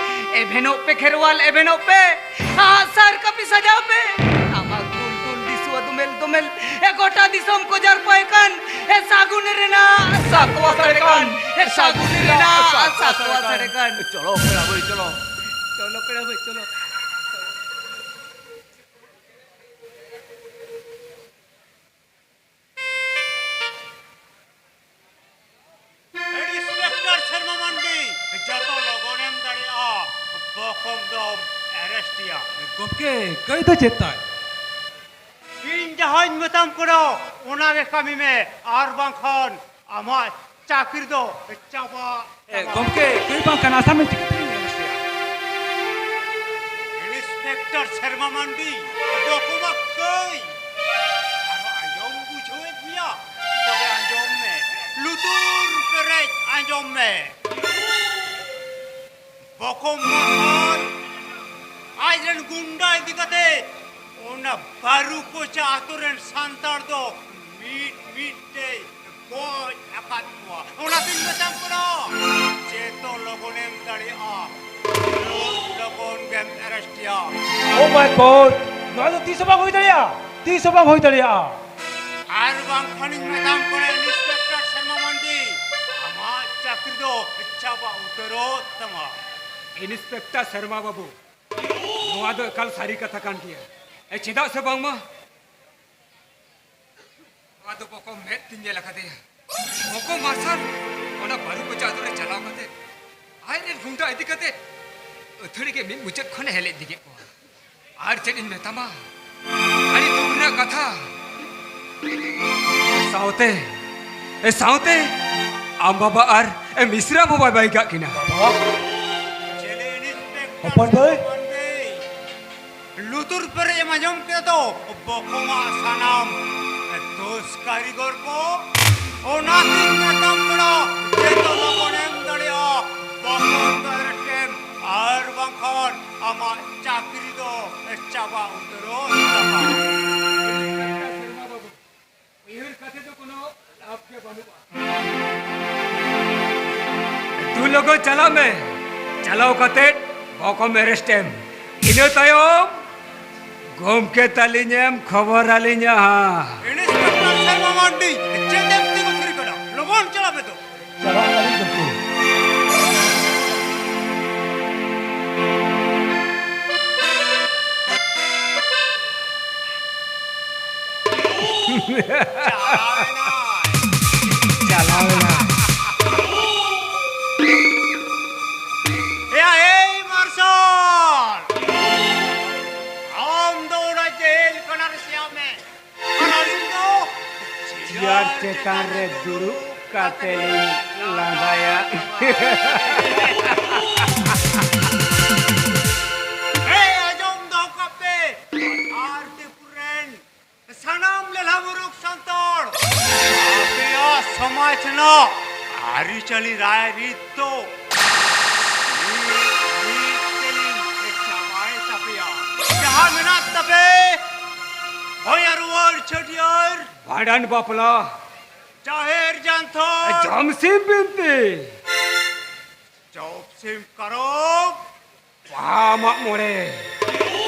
ᱮᱵᱷᱮᱱᱚᱜ ᱯᱮ ᱠᱷᱮᱨᱣᱟᱞ, ᱮᱵᱷᱮᱱᱚᱜ ᱯᱮ, ᱟᱜ ᱥᱟᱨ ᱠᱟᱹᱯᱤ ᱥᱟᱡᱟᱣ ᱯᱮ᱾ ᱴᱟᱢᱟᱠ ᱫᱩᱞ ᱫᱩᱞ ᱫᱤᱥᱩᱣᱟᱹ ᱫᱚᱢᱮᱞ ᱫᱚᱢᱮᱞ, ᱮ ᱜᱚᱴᱟ ᱫᱤᱥᱚᱢ ᱠᱚ ᱡᱟᱨᱯᱟᱭ ᱠᱟᱱ, ᱮ ᱥᱟᱹᱜᱩᱱ ᱨᱮᱱᱟᱜ ᱥᱟᱠᱣᱟ ᱥᱟᱰᱮ ᱠᱟᱱ, ᱮ ᱥᱟᱹᱜᱩᱱ ᱨᱮᱱᱟᱜ ᱥᱟᱠᱣᱟ ᱥᱟᱰᱮ ᱠᱟᱱ᱾ ᱪᱚᱞᱚ ᱯᱮᱲᱟ ᱵᱷᱟᱹᱭ, ᱪᱚᱞᱚ᱾ ᱪᱚᱞᱚ ᱯᱮᱲᱟ ᱵᱷᱟᱹᱭ, ᱪᱚᱞᱚ᱾ ᱤᱱᱥᱯᱮᱠᱴᱚᱨ ᱥᱮᱨᱢᱟ ᱢᱟᱱᱰᱤ, ᱡᱚᱛᱚ ᱞᱚᱜᱚᱱᱮᱢ ᱫᱟᱲᱮᱭᱟᱜᱼᱟ, ᱵᱚᱠᱚᱢ ᱫᱚᱢ ᱮᱨᱮᱥᱴ ᱮᱭᱟ᱾ ᱜᱚᱢᱠᱮ, ᱠᱟᱹᱭ ᱫᱚ ᱪᱮᱫ ᱛᱟᱭ? ᱡᱟᱦᱟᱸᱧ ᱢᱮᱛᱟᱢ ᱠᱟᱱᱟ, ᱚᱱᱟ ᱜᱮ ᱠᱟᱹᱢᱤ ᱢᱮ, ᱟᱨ ᱵᱟᱝᱠᱷᱟᱱ ᱟᱢᱟᱜ ᱪᱟᱹᱠᱨᱤ ᱫᱚ ᱪᱟᱵᱟᱜ ᱮ, ᱛᱟᱢᱟ᱾ ᱜᱚᱢᱠᱮ, ᱠᱟᱹᱡ ᱵᱟᱝ ᱠᱟᱱᱟ, ᱟᱥᱟᱢᱤ ᱴᱤᱠᱤᱴ ᱞᱤᱧ ᱧᱮᱞ ᱦᱚᱪᱚᱭᱟ᱾ ᱤᱱᱥᱯᱮᱠᱴᱚᱨ ᱥᱮᱨᱢᱟ ᱢᱟᱱᱰᱤ, ᱵᱚᱠᱚᱢᱟ ᱠᱟᱹᱭ᱾ ᱟᱨᱦᱚᱸ ᱟᱸᱡᱚᱢ ᱵᱩᱡᱷᱟᱹᱣᱮᱫ ᱢᱮᱭᱟ? ᱛᱚᱵᱮ ᱟᱸᱡᱚᱢ ᱢᱮ, ᱞᱩᱛᱩᱨ ᱯᱮᱨᱮᱡ ᱟᱸᱡᱚᱢ ᱢᱮ᱾ ᱵᱚᱠᱚᱢ ᱢᱟᱨᱥᱟᱞ ᱟᱡ ᱨᱮᱱ ᱜᱩᱱᱰᱟ ᱤᱫᱤ ᱠᱟᱛᱮ ᱚᱱᱟ ᱵᱟᱨᱩ ᱠᱚᱪᱟ ᱟᱛᱳ ᱨᱮᱱ ᱥᱟᱱᱛᱟᱲ ᱫᱚ ᱢᱤᱫ ᱢᱤᱫ ᱛᱮᱭ ᱜᱚᱡ ᱟᱠᱟᱫ ᱠᱚᱣᱟ᱾ ᱚᱱᱟᱛᱤᱧ ᱢᱮᱛᱟᱢ ᱠᱟᱱᱟ, ᱡᱮᱛᱚ ᱞᱚᱜᱚᱱᱮᱢ ᱫᱟᱲᱮᱭᱟᱜᱼᱟ, ᱞᱚᱜᱚᱱ ᱜᱮᱢ ᱮᱨᱮᱥᱴ ᱮᱭᱟ᱾ Oh my God! ᱱᱚᱣᱟ ᱫᱚ ᱛᱤᱥ ᱦᱚᱸ ᱵᱟᱝ ᱦᱩᱭ ᱫᱟᱲᱮᱭᱟᱜᱼᱟ, ᱛᱤᱥ ᱦᱚᱸ ᱵᱟᱝ ᱦᱩᱭ ᱫᱟᱲᱮᱭᱟᱜᱼᱟ᱾ ᱟᱨ ᱵᱟᱝᱠᱷᱟᱱᱤᱧ ᱢᱮᱛᱟᱢ ᱠᱟᱱᱟ, ᱤᱱᱥᱯᱮᱠᱴᱚᱨ ᱥᱮᱨᱢᱟ ᱢᱟᱱᱰᱤ, ᱟᱢᱟᱜ ᱪᱟᱹᱠᱨᱤ ᱫᱚ ᱪᱟᱵᱟ ᱩᱛᱟᱹᱨᱚᱜ ᱛᱟᱢᱟ᱾ ᱤᱱᱥᱯᱮᱠᱴᱚᱨ ᱥᱮᱨᱢᱟ ᱵᱟᱹᱵᱩ, ᱱᱚᱣᱟ ᱫᱚ ᱮᱠᱟᱞ ᱥᱟᱹᱨᱤ ᱠᱟᱛᱷᱟ ᱠᱟᱱ ᱜᱮᱭᱟ᱾ ᱮ, ᱪᱮᱫᱟᱜ ᱥᱮ ᱵᱟᱝᱢᱟ ᱱᱚᱣᱟ ᱫᱚ ᱵᱚᱠᱚ ᱢᱮᱫ ᱛᱤᱧ ᱧᱮᱞ ᱟᱠᱟᱫᱮᱭᱟ᱾ ᱵᱚᱠᱚ ᱢᱟᱨᱥᱟᱞ ᱚᱱᱟ ᱵᱟᱹᱨᱩ ᱠᱚᱪᱟ ᱟᱛᱳ ᱨᱮ ᱪᱟᱞᱟᱣ ᱠᱟᱛᱮ ᱟᱡ ᱨᱮᱱ ᱜᱩᱱᱰᱟ ᱤᱫᱤ ᱠᱟᱛᱮ ᱟᱹᱛᱷᱟᱹᱲᱤ ᱜᱮ ᱢᱤᱫ ᱢᱩᱪᱟᱹᱫ ᱠᱷᱚᱱᱮ ᱦᱮᱡ ᱤᱫᱤ ᱠᱮᱫ ᱠᱚᱣᱟ᱾ ᱟᱨ ᱪᱮᱫ ᱤᱧ ᱢᱮᱛᱟᱢᱟ, ᱟᱹᱰᱤ ᱫᱩᱠ ᱨᱮᱱᱟᱜ ᱠᱟᱛᱷᱟ᱾ ᱥᱟᱶᱛᱮ, ᱮ, ᱥᱟᱶᱛᱮ ᱟᱢ ᱵᱟᱵᱟ ᱟᱨ, ᱮ, ᱢᱤᱥᱨᱟ ᱦᱚᱸ ᱵᱟᱭ ᱵᱟᱹᱜᱤ ᱠᱟᱜ ᱠᱤᱱᱟ᱾ ᱵᱟᱵᱟ᱾ ᱦᱚᱯᱚᱱ ᱵᱷᱟᱹᱭ᱾ ᱞᱩᱛᱩᱨ ᱯᱮᱨᱮᱡ ᱮᱢ ᱟᱸᱡᱚᱢ ᱠᱮᱫᱟ ᱛᱚ, ᱵᱚᱠᱚᱢᱟᱜ ᱥᱟᱱᱟᱢ ᱫᱳᱥ ᱠᱟᱹᱨᱤᱜᱚᱨ ᱠᱚ᱾ ᱚᱱᱟᱛᱤᱧ ᱢᱮᱛᱟᱢ ᱠᱟᱱᱟ, ᱡᱮᱛᱚ ᱞᱚᱜᱚᱱᱮᱢ ᱫᱟᱲᱮᱭᱟᱜᱼᱟ, ᱵᱚᱠᱚᱢ ᱫᱚ ᱮᱨᱮᱥᱴ ᱮᱢ, ᱟᱨ ᱵᱟᱝᱠᱷᱟᱱ ᱟᱢᱟᱜ ᱪᱟᱹᱠᱨᱤ ᱫᱚ ᱪᱟᱵᱟ ᱩᱛᱟᱹᱨᱚᱜ ᱛᱟᱢᱟ᱾ ᱩᱭᱦᱟᱹᱨ ᱠᱟᱛᱮ ᱫᱚ ᱠᱳᱱᱳ ᱞᱟᱵᱷ ᱜᱮ ᱵᱟᱹᱱᱩᱜᱼᱟ᱾ ᱫᱩ ᱞᱚᱜᱚᱱ ᱪᱟᱞᱟᱜ ᱢᱮ, ᱪᱟᱞᱟᱣ ᱠᱟᱛᱮ ᱵᱚᱠᱚᱢ ᱮᱨᱮᱥᱴ ᱮᱢ᱾ ᱤᱱᱟᱹ ᱛᱟᱭᱚᱢ ᱜᱚᱢᱠᱮ ᱛᱟᱹᱞᱤᱧᱮᱢ ᱠᱷᱚᱵᱚᱨ ᱟᱹᱞᱤᱧᱟ ᱦᱟᱸᱜ᱾ ᱤᱱᱥᱯᱮᱠᱴᱚᱨ ᱥᱮᱨᱢᱟ ᱢᱟᱱᱰᱤ, ᱪᱮᱫ ᱮᱢ ᱛᱤᱸᱜᱩ ᱛᱷᱤᱨ ᱠᱟᱱᱟ? ᱞᱚᱜᱚᱱ ᱪᱟᱞᱟᱜ ᱢᱮ ᱛᱚ᱾ ᱪᱟᱞᱟᱜ ᱠᱟᱹᱱᱟᱹᱧ ᱜᱚᱢᱠᱮ᱾ ᱪᱟᱞᱟᱣ ᱮᱱᱟᱭ᱾ ᱪᱟᱞᱟᱣ ᱮᱱᱟᱭ᱾ ᱮᱭᱟ, ᱮᱭ ᱢᱟᱨᱥᱟᱞ! ᱟᱢ ᱫᱚ ᱚᱱᱟ ᱡᱮᱞ ᱠᱷᱟᱱᱟ ᱨᱮ ᱥᱮᱭᱟᱜ ᱢᱮ᱾ ᱪᱮᱛᱟᱱ ᱨᱮ ᱫᱩᱲᱩᱵ ᱠᱟᱛᱮ ᱞᱤᱧ ᱞᱟᱸᱫᱟᱭᱟ᱾ ᱦᱮᱸ, ᱟᱸᱡᱚᱢ ᱫᱚᱦᱚ ᱠᱟᱜ ᱯᱮ, ᱟᱨ ᱛᱮ ᱯᱩᱨᱮᱱ ᱥᱟᱱᱟᱢ ᱞᱮᱞᱦᱟ ᱢᱩᱨᱩᱠ ᱥᱟᱱᱛᱟᱲ, ᱟᱯᱮᱭᱟᱜ ᱥᱚᱢᱟᱡᱽ ᱨᱮᱱᱟᱜ ᱟᱹᱨᱤᱪᱟᱹᱞᱤ ᱨᱟᱭ ᱨᱤᱛ ᱫᱚ ᱢᱤᱫ ᱢᱤᱫ ᱛᱮᱞᱤᱧ ᱪᱟᱵᱟᱭ ᱛᱟᱯᱮᱭᱟ᱾ ᱡᱟᱦᱟᱸ ᱢᱮᱱᱟᱜ ᱛᱟᱯᱮ, ᱵᱷᱚᱭᱟᱨ ᱨᱩᱣᱟᱹᱲ ᱪᱷᱟᱹᱴᱭᱟᱹᱨ, ᱵᱷᱟᱸᱰᱟᱱ ᱵᱟᱯᱞᱟ, ᱡᱟᱦᱮᱨ ᱡᱟᱱᱛᱷᱟᱲ, ᱡᱚᱢᱥᱤᱢ ᱵᱤᱱᱛᱤ, ᱡᱚᱢᱥᱤᱢ ᱠᱟᱨᱚᱢ, ᱵᱟᱦᱟ ᱢᱟᱜ ᱢᱚᱬᱮ,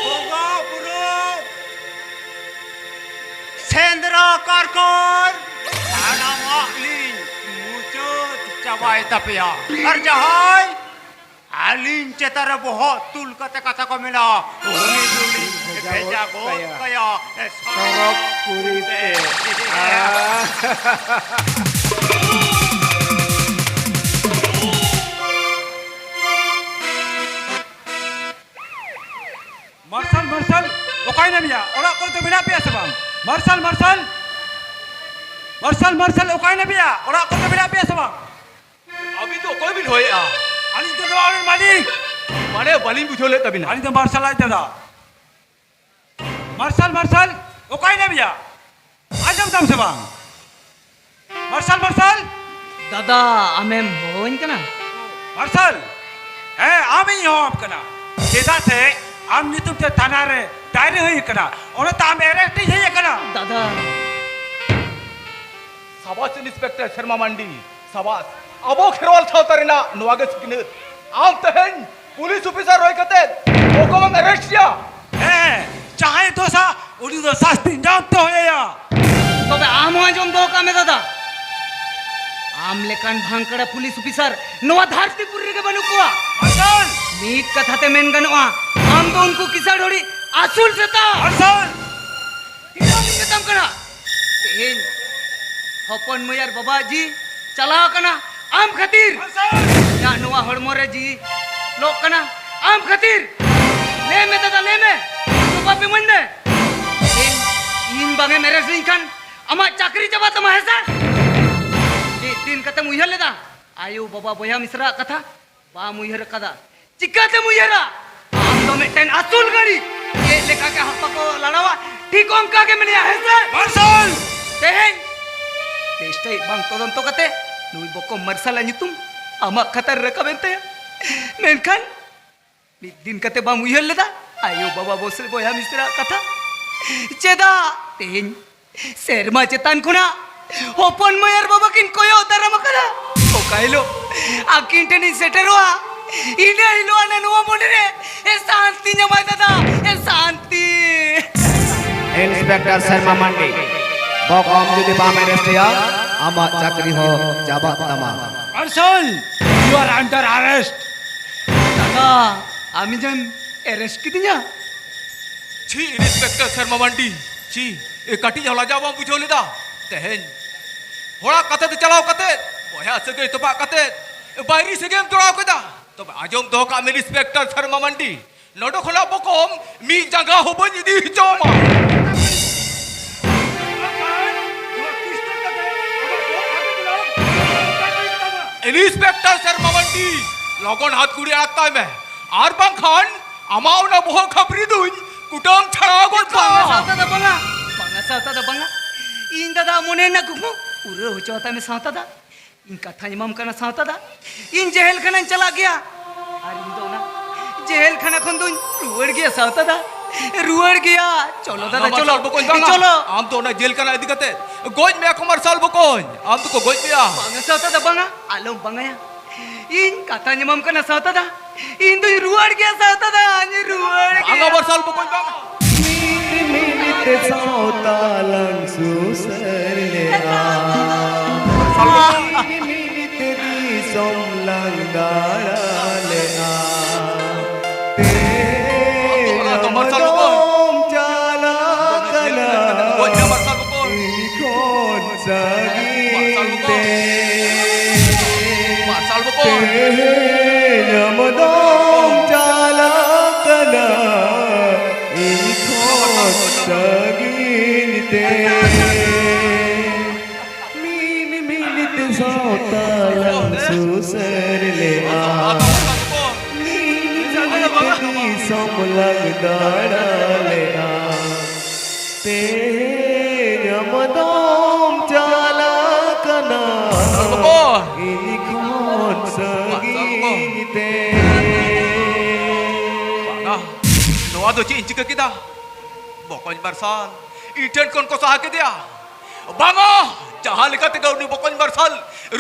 ᱵᱚᱸᱜᱟ ᱵᱩᱨᱩ, ᱥᱮᱸᱫᱽᱨᱟ ᱠᱟᱨᱠᱟᱨ, ᱥᱟᱱᱟᱢᱟᱜ ᱞᱤᱧ ᱢᱩᱪᱟᱹᱫ ᱪᱟᱵᱟᱭ ᱛᱟᱯᱮᱭᱟ᱾ ᱟᱨ ᱡᱟᱦᱟᱸᱭ ᱟᱹᱞᱤᱧ ᱪᱮᱛᱟᱱ ᱨᱮ ᱵᱚᱦᱚᱜ ᱛᱩᱞ ᱠᱟᱛᱮ ᱠᱟᱛᱷᱟ ᱠᱚ ᱢᱮᱱᱟ, ᱩᱱᱤ ᱫᱚᱞᱤᱧ ᱵᱷᱮᱡᱟ ᱜᱚᱫ ᱠᱟᱭᱟ ᱥᱚᱨᱚᱜᱽᱯᱩᱨᱤ ᱛᱮ᱾ ᱢᱟᱨᱥᱟᱞ, ᱢᱟᱨᱥᱟᱞ, ᱚᱠᱟᱭ ᱱᱟᱢᱭᱟ? ᱚᱲᱟᱜ ᱠᱚᱨᱮ ᱫᱚ ᱢᱮᱱᱟᱜ ᱯᱮᱭᱟ ᱥᱮ ᱵᱟᱝ? ᱢᱟᱨᱥᱟᱞ, ᱢᱟᱨᱥᱟᱞ, ᱢᱟᱨᱥᱟᱞ, ᱢᱟᱨᱥᱟᱞ, ᱚᱠᱟᱭ ᱱᱟᱢᱭᱟ? ᱚᱲᱟᱜ ᱠᱚᱨᱮ ᱫᱚ ᱢᱮᱱᱟᱜ ᱯᱮᱭᱟ ᱥᱮ ᱵᱟᱝ? ᱟᱹᱵᱤᱱ ᱫᱚ ᱚᱠᱚᱭ ᱵᱤᱱ ᱦᱚᱦᱚᱭᱮᱫᱼᱟ? ᱟᱹᱞᱤᱧ ᱫᱚ ᱱᱚᱣᱟ ᱚᱲᱟᱜ ᱨᱮᱱ ᱢᱟᱹᱞᱤᱠ᱾ ᱢᱟᱱᱮ, ᱵᱟᱹᱞᱤᱧ ᱵᱩᱡᱷᱟᱹᱣ ᱞᱮᱫ ᱛᱟᱵᱤᱱᱟ᱾ ᱟᱹᱞᱤᱧ ᱫᱚ ᱢᱟᱨᱥᱟᱞ ᱟᱡ ᱫᱟᱫᱟ᱾ ᱢᱟᱨᱥᱟᱞ, ᱢᱟᱨᱥᱟᱞ, ᱚᱠᱟᱭ ᱱᱟᱢᱭᱟ? ᱟᱸᱡᱚᱢ ᱫᱟᱢ ᱥᱮ ᱵᱟᱝ? ᱢᱟᱨᱥᱟᱞ, ᱢᱟᱨᱥᱟᱞ᱾ ᱫᱟᱫᱟ, ᱟᱢᱮᱢ ᱦᱚᱦᱚᱧ ᱠᱟᱱᱟ? ᱢᱟᱨᱥᱟᱞ, ᱦᱮᱸ, ᱟᱢᱤᱧ ᱦᱚᱦᱚᱣᱟᱢ ᱠᱟᱱᱟ᱾ ᱪᱮᱫᱟᱜ ᱥᱮ ᱟᱢ ᱧᱩᱛᱩᱢ ᱛᱮ ᱛᱷᱟᱱᱟ ᱨᱮ ᱰᱟᱭᱨᱤ ᱦᱩᱭ ᱟᱠᱟᱱᱟ, ᱚᱱᱟᱛᱮ ᱟᱢ arrest ᱤᱧ ᱦᱮᱡ ᱟᱠᱟᱱᱟ᱾ ᱫᱟᱫᱟ᱾ ᱥᱟᱵᱟᱥ ᱤᱱᱥᱯᱮᱠᱴᱚᱨ ᱥᱮᱨᱢᱟ ᱢᱟᱱᱰᱤ, ᱥᱟᱵᱟᱥ᱾ ᱟᱵᱚ ᱠᱷᱮᱨᱣᱟᱞ ᱥᱟᱶᱛᱟ ᱨᱮᱱᱟᱜ ᱱᱚᱣᱟ ᱜᱮ ᱥᱤᱠᱷᱱᱟᱹᱛ᱾ ᱟᱢ ᱛᱮᱦᱮᱧ ᱯᱩᱞᱤᱥ ᱚᱯᱷᱤᱥᱟᱨ ᱦᱩᱭ ᱠᱟᱛᱮ ᱚᱠᱚᱭᱮᱢ arrest ᱮᱭᱟ? ᱦᱮᱸ, ᱡᱟᱦᱟᱸᱭ ᱫᱳᱥᱟ ᱩᱱᱤ ᱫᱚ ᱥᱟᱥᱛᱤ ᱧᱟᱢ ᱛᱮ ᱦᱩᱭ ᱟᱭᱟ᱾ ᱛᱚᱵᱮ ᱟᱢ ᱦᱚᱸ ᱟᱸᱡᱚᱢ ᱫᱚᱦᱚ ᱠᱟᱜ ᱢᱮ ᱫᱟᱫᱟ, ᱟᱢ ᱞᱮᱠᱟᱱ ᱵᱷᱟᱝᱠᱲᱟ ᱯᱩᱞᱤᱥ ᱚᱯᱷᱤᱥᱟᱨ ᱱᱚᱣᱟ ᱫᱷᱟᱹᱨᱛᱤᱯᱩᱨᱤ ᱨᱮᱜᱮ ᱵᱟᱹᱱᱩᱜ ᱠᱚᱣᱟ᱾ ᱢᱟᱨᱥᱟᱞ! ᱢᱤᱫ ᱠᱟᱛᱷᱟ ᱛᱮ ᱢᱮᱱ ᱜᱟᱱᱚᱜᱼᱟ, ᱟᱢ ᱫᱚ ᱩᱱᱠᱩ ᱠᱤᱥᱟᱹᱬ ᱦᱚᱲᱤᱡ ᱟᱹᱥᱩᱞ ᱥᱮᱛᱟ᱾ ᱢᱟᱨᱥᱟᱞ! ᱛᱤᱱᱟᱹᱜ ᱤᱧ ᱢᱮᱛᱟᱢ ᱠᱟᱱᱟ? ᱛᱮᱦᱮᱧ ᱦᱚᱯᱚᱱ ᱢᱟᱹᱭ ᱟᱨ ᱵᱟᱵᱟᱣᱟᱜ ᱡᱤᱣᱤ ᱪᱟᱞᱟᱣ ᱟᱠᱟᱱᱟ ᱟᱢ ᱠᱷᱟᱹᱛᱤᱨ᱾ ᱢᱟᱨᱥᱟᱞ! ᱤᱧᱟᱹᱜ ᱱᱚᱣᱟ ᱦᱚᱲᱢᱚ ᱨᱮ ᱡᱤᱣᱤ ᱞᱚᱜ ᱠᱟᱱᱟ ᱟᱢ ᱠᱷᱟᱹᱛᱤᱨ᱾ ᱞᱟᱹᱭ ᱢᱮ ᱫᱟᱫᱟ, ᱞᱟᱹᱭ ᱢᱮ, ᱡᱚᱵᱟᱵ ᱤᱢᱟᱹᱧ ᱢᱮ᱾ ᱛᱮᱦᱮᱧ ᱤᱧ ᱵᱟᱝ ᱮᱢ arrest ᱞᱤᱧ ᱠᱷᱟᱱ ᱟᱢᱟᱜ ᱪᱟᱹᱠᱨᱤ ᱪᱟᱵᱟ ᱛᱟᱢᱟ, ᱦᱮᱸ ᱥᱮ? ᱢᱤᱫ ᱫᱤᱱ ᱠᱟᱛᱮᱢ ᱩᱭᱦᱟᱹᱨ ᱞᱮᱫᱟ ᱟᱭᱳ ᱵᱟᱵᱟ ᱵᱚᱭᱦᱟ ᱢᱤᱥᱨᱟᱜ ᱠᱟᱛᱷᱟ? ᱵᱟᱢ ᱩᱭᱦᱟᱹᱨ ᱟᱠᱟᱫᱟ᱾ ᱪᱤᱠᱟᱹᱛᱮᱢ ᱩᱭᱦᱟᱹᱨᱟ? ᱟᱢ ᱫᱚ ᱢᱤᱫᱴᱮᱱ ᱟᱹᱥᱩᱞ ᱜᱟᱹᱲᱤ᱾ ᱪᱮᱫ ᱞᱮᱠᱟ ᱜᱮ ᱦᱟᱯᱟ ᱠᱚ ᱞᱟᱲᱟᱣᱟ, ᱴᱷᱤᱠ ᱚᱱᱠᱟ ᱜᱮ ᱢᱮᱱᱟᱭᱟ, ᱦᱮᱸ ᱥᱮ? ᱢᱟᱨᱥᱟᱞ! ᱛᱮᱦᱮᱧ ᱵᱮᱥᱴᱟᱹᱭ ᱵᱟᱝ ᱛᱚᱫᱚᱱᱛᱚ ᱠᱟᱛᱮ ᱱᱩᱭ ᱵᱚᱠᱚ ᱢᱟᱨᱥᱟᱞᱟᱜ ᱧᱩᱛᱩᱢ ᱟᱢᱟᱜ ᱠᱷᱟᱛᱟ ᱨᱮ ᱨᱟᱠᱟᱵ ᱮᱱ ᱛᱟᱭᱟ᱾ ᱢᱮᱱᱠᱷᱟᱱ ᱢᱤᱫ ᱫᱤᱱ ᱠᱟᱛᱮ ᱵᱟᱢ ᱩᱭᱦᱟᱹᱨ ᱞᱮᱫᱟ ᱟᱭᱳ ᱵᱟᱵᱟ ᱵᱚᱥᱮ ᱵᱚᱭᱦᱟ ᱢᱤᱥᱨᱟ ᱠᱟᱛᱷᱟ? ᱪᱮᱫᱟᱜ ᱛᱮᱦᱮᱧ ᱥᱮᱨᱢᱟ ᱪᱮᱛᱟᱱ ᱠᱷᱚᱱᱟᱜ ᱦᱚᱯᱚᱱ ᱢᱟᱹᱭ ᱟᱨ ᱵᱟᱵᱟ ᱠᱤᱱ ᱠᱚᱭᱚᱜ ᱫᱟᱨᱟᱢ ᱟᱠᱟᱫᱟ? ᱚᱠᱟ ᱦᱤᱞᱳᱜ ᱟᱹᱠᱤᱱ ᱴᱷᱮᱱᱤᱧ ᱥᱮᱴᱮᱨᱚᱜᱼᱟ, ᱤᱱᱟᱹ ᱦᱤᱞᱳᱜ ᱟᱞᱮ ᱱᱚᱣᱟ ᱢᱚᱱᱮ ᱨᱮ ᱥᱟᱱᱛᱤ ᱧᱟᱢᱟᱭ ᱫᱟᱫᱟ, ᱥᱟᱱᱛᱤ᱾ ᱤᱱᱥᱯᱮᱠᱴᱚᱨ ᱥᱮᱨᱢᱟ ᱢᱟᱱᱰᱤ, ᱵᱚᱠᱚᱢ ᱡᱩᱫᱤ ᱵᱟᱢ ᱮᱨᱮᱥᱴᱮᱭᱟ, ᱟᱢᱟᱜ ᱪᱟᱹᱠᱨᱤ ᱦᱚᱸ ᱪᱟᱵᱟᱜ ᱛᱟᱢᱟ᱾ ᱢᱟᱨᱥᱟᱞ, you are under arrest. ᱫᱟᱫᱟ, ᱟᱢ ᱤᱧᱮᱢ ᱮᱨᱮᱥᱴ ᱠᱤᱫᱤᱧᱟ? ᱪᱷᱤ, ᱤᱱᱥᱯᱮᱠᱴᱚᱨ ᱥᱮᱨᱢᱟ ᱢᱟᱱᱰᱤ, ᱪᱷᱤ, ᱮ ᱠᱟᱹᱴᱤᱡ ᱦᱚᱸ ᱞᱟᱡᱟᱣ ᱵᱟᱢ ᱵᱩᱡᱷᱟᱹᱣ ᱞᱮᱫᱟ? ᱛᱮᱦᱮᱧ ᱦᱚᱲᱟᱜ ᱠᱟᱛᱷᱟ ᱛᱮ ᱪᱟᱞᱟᱣ ᱠᱟᱛᱮ, ᱵᱚᱭᱦᱟ ᱥᱟᱹᱜᱟᱹᱭ ᱛᱚᱯᱟᱜ ᱠᱟᱛᱮ, ᱵᱟᱭᱨᱤ ᱥᱟᱹᱜᱟᱹᱭᱮᱢ ᱡᱚᱲᱟᱣ ᱠᱮᱫᱟ᱾ ᱛᱚᱵᱮ ᱟᱸᱡᱚᱢ ᱫᱚᱦᱚ ᱠᱟᱜ ᱢᱮ ᱤᱱᱥᱯᱮᱠᱴᱚᱨ ᱥᱮᱨᱢᱟ ᱢᱟᱱᱰᱤ, ᱱᱚᱰᱮ ᱠᱷᱚᱱᱟᱜ ᱵᱚᱠᱚᱢ ᱢᱤᱫ ᱡᱟᱸᱜᱟ ᱦᱚᱸ ᱵᱟᱹᱧ ᱤᱫᱤ ᱦᱚᱪᱚ ᱟᱢᱟ᱾ ᱤᱱᱥᱯᱮᱠᱴᱚᱨ ᱥᱮᱨᱢᱟ ᱢᱟᱱᱰᱤ, ᱞᱚᱜᱚᱱ ᱦᱟᱛ ᱜᱷᱩᱲᱤ ᱟᱲᱟᱜ ᱛᱟᱭ ᱢᱮ, ᱟᱨ ᱵᱟᱝᱠᱷᱟᱱ ᱟᱢᱟᱜ ᱚᱱᱟ ᱵᱚᱦᱚᱜ ᱠᱷᱟᱹᱯᱨᱤ ᱫᱩᱧ ᱠᱩᱴᱟᱹᱢ ᱪᱷᱟᱲᱟᱣ ᱜᱚᱫ ᱵᱟᱝᱟ ᱠᱟᱜᱼᱟ᱾ ᱥᱟᱶᱛᱟ ᱫᱚ ᱵᱟᱝᱟ, ᱵᱟᱝᱟ ᱥᱟᱶᱛᱟ ᱫᱚ ᱵᱟᱝᱟ᱾ ᱤᱧ ᱫᱟᱫᱟ ᱢᱚᱱᱮ ᱨᱮᱱᱟᱜ ᱠᱩᱠᱢᱩ ᱯᱩᱨᱟᱹᱣ ᱦᱚᱪᱚ ᱟᱛᱟᱭ ᱢᱮ ᱥᱟᱶᱛᱟ ᱫᱟ᱾ ᱤᱧ ᱠᱟᱛᱷᱟᱧ ᱮᱢᱟᱢ ᱠᱟᱱᱟ ᱥᱟᱶᱛᱟ ᱫᱟ, ᱤᱧ ᱡᱮᱦᱮᱞ ᱠᱷᱟᱱᱟᱧ ᱪᱟᱞᱟᱜ ᱜᱮᱭᱟ᱾ ᱟᱨ ᱤᱧ ᱫᱚ ᱚᱱᱟ ᱡᱮᱦᱮᱞ ᱠᱷᱟᱱᱟ ᱠᱷᱚᱱ ᱫᱚᱧ ᱨᱩᱣᱟᱹᱲ ᱜᱮᱭᱟ ᱥᱟᱶᱛᱟ ᱫᱟ, ᱨᱩᱣᱟᱹᱲ ᱜᱮᱭᱟ᱾ ᱪᱚᱞᱚ ᱫᱟᱫᱟ, ᱵᱟᱝᱟ ᱪᱚᱞᱚ, ᱢᱟᱨᱥᱟᱞ ᱵᱚᱠᱚᱧ, ᱵᱟᱝᱟ᱾ ᱪᱚᱞᱚ᱾ ᱟᱢ ᱫᱚ ᱚᱱᱟ ᱡᱮᱞ ᱠᱷᱟᱱᱟ ᱤᱫᱤ ᱠᱟᱛᱮ ᱜᱚᱡ ᱢᱮᱭᱟ ᱠᱚ ᱢᱟᱨᱥᱟᱞ ᱵᱚᱠᱚᱧ, ᱟᱢ ᱫᱚᱠᱚ ᱜᱚᱡ ᱢᱮᱭᱟ᱾ ᱵᱟᱝᱟ ᱥᱟᱶᱛᱟ ᱫᱟ, ᱵᱟᱝᱟ, ᱟᱞᱚᱢ ᱵᱟᱝᱟᱭᱟ᱾ ᱤᱧ ᱠᱟᱛᱷᱟᱧ ᱮᱢᱟᱢ ᱠᱟᱱᱟ ᱥᱟᱶᱛᱟ ᱫᱟ, ᱤᱧ ᱫᱚᱧ ᱨᱩᱣᱟᱹᱲ ᱜᱮᱭᱟ ᱥᱟᱶᱛᱟ ᱫᱟ, ᱤᱧ ᱨᱩᱣᱟᱹᱲ ᱵᱟᱝᱟ ᱜᱮᱭᱟ᱾ ᱢᱟᱨᱥᱟᱞ ᱵᱚᱠᱚᱧ, ᱵᱟᱝᱟ᱾ ᱢᱤᱫ ᱢᱤᱫ ᱛᱮ ᱥᱟᱶᱛᱟ ᱞᱟᱝ ᱥᱩᱥᱟᱹᱨ ᱞᱮᱜᱼᱟ᱾ ᱢᱤᱫ ᱢᱤᱫ ᱛᱮ ᱫᱤᱥᱚᱢ ᱞᱟᱝ ᱫᱟᱬᱟ ᱞᱮᱜᱼᱟ᱾ ᱛᱮᱦᱮᱧ ᱟᱢ ᱫᱚᱢ ᱪᱟᱞᱟᱜ ᱠᱟᱱᱟ ᱤᱧ ᱠᱷᱚᱱ ᱥᱟᱺᱜᱤᱧ ᱛᱮ᱾ ᱛᱮᱦᱮᱧ ᱟᱢ ᱫᱚᱢ ᱪᱟᱞᱟᱜ ᱠᱟᱱᱟ ᱤᱧ ᱠᱷᱚᱱ ᱥᱟᱺᱜᱤᱧ ᱛᱮ᱾ ᱞᱟᱝ ᱥᱩᱥᱟᱹᱨ ᱞᱮᱜᱼᱟ, ᱢᱤᱫ ᱛᱮ ᱫᱤᱥᱚᱢ ᱞᱟᱝ ᱫᱟᱬᱟ ᱞᱮᱜᱼᱟ᱾ ᱛᱮᱦᱮᱧ ᱟᱢ ᱫᱚᱢ ᱪᱟᱞᱟᱜ ᱠᱟᱱᱟ ᱤᱧ ᱠᱷᱚᱱ ᱥᱟᱺᱜᱤᱧ ᱛᱮ᱾ ᱵᱟᱝᱟ, ᱱᱚᱣᱟ ᱫᱚ ᱪᱮᱫ ᱤᱧ ᱪᱤᱠᱟᱹ ᱠᱮᱫᱟ? ᱵᱚᱠᱚᱧ ᱢᱟᱨᱥᱟᱞ ᱤᱧ ᱴᱷᱮᱱ ᱠᱷᱚᱱ ᱠᱚ ᱥᱟᱦᱟ ᱠᱮᱫᱮᱭᱟ᱾ ᱵᱟᱝᱟ, ᱡᱟᱦᱟᱸ ᱞᱮᱠᱟ ᱛᱮᱜᱮ ᱩᱱᱤ ᱵᱚᱠᱚᱧ ᱢᱟᱨᱥᱟᱞ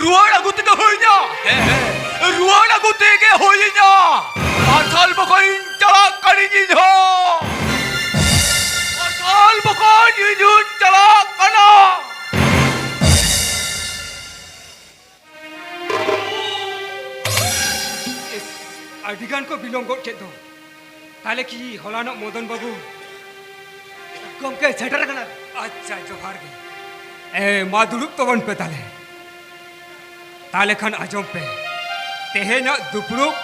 ᱨᱩᱣᱟᱹᱲ ᱟᱹᱜᱩ ᱛᱮᱜᱮ ᱦᱩᱭᱤᱧᱟ᱾ ᱦᱮᱸ, ᱦᱮᱸ, ᱨᱩᱣᱟᱹᱲ ᱟᱹᱜᱩ ᱛᱮᱜᱮ ᱦᱩᱭᱤᱧᱟ᱾ ᱢᱟᱨᱥᱟᱞ ᱵᱚᱠᱚᱧ ᱪᱟᱞᱟᱜ ᱠᱟᱹᱱᱟᱹᱧ ᱤᱧ ᱦᱚᱸ᱾ ᱢᱟᱨᱥᱟᱞ ᱵᱚᱠᱚᱧ ᱤᱧ ᱦᱚᱸᱧ ᱪᱟᱞᱟᱜ ᱠᱟᱱᱟ᱾ ᱤᱥ, ᱟᱹᱰᱤ ᱜᱟᱱ ᱠᱚ ᱵᱤᱞᱚᱢ ᱜᱚᱫ ᱠᱮᱫ ᱫᱚ᱾ ᱛᱟᱦᱞᱮ ᱠᱤ ᱦᱚᱞᱟᱱᱚᱜ ᱢᱚᱫᱚᱱ ᱵᱟᱹᱵᱩ? ᱜᱚᱢᱠᱮ, ᱥᱮᱴᱮᱨ ᱟᱠᱟᱱᱟ᱾ ᱟᱪᱪᱷᱟ, ᱡᱚᱦᱟᱨ ᱜᱮ᱾ ᱮ, ᱢᱟ ᱫᱩᱲᱩᱵ ᱛᱟᱵᱚᱱ ᱯᱮ ᱛᱟᱦᱞᱮ᱾ ᱛᱟᱦᱞᱮ ᱠᱷᱟᱱ ᱟᱸᱡᱚᱢ ᱯᱮ, ᱛᱮᱦᱮᱧᱟᱜ ᱫᱩᱯᱲᱩᱵ,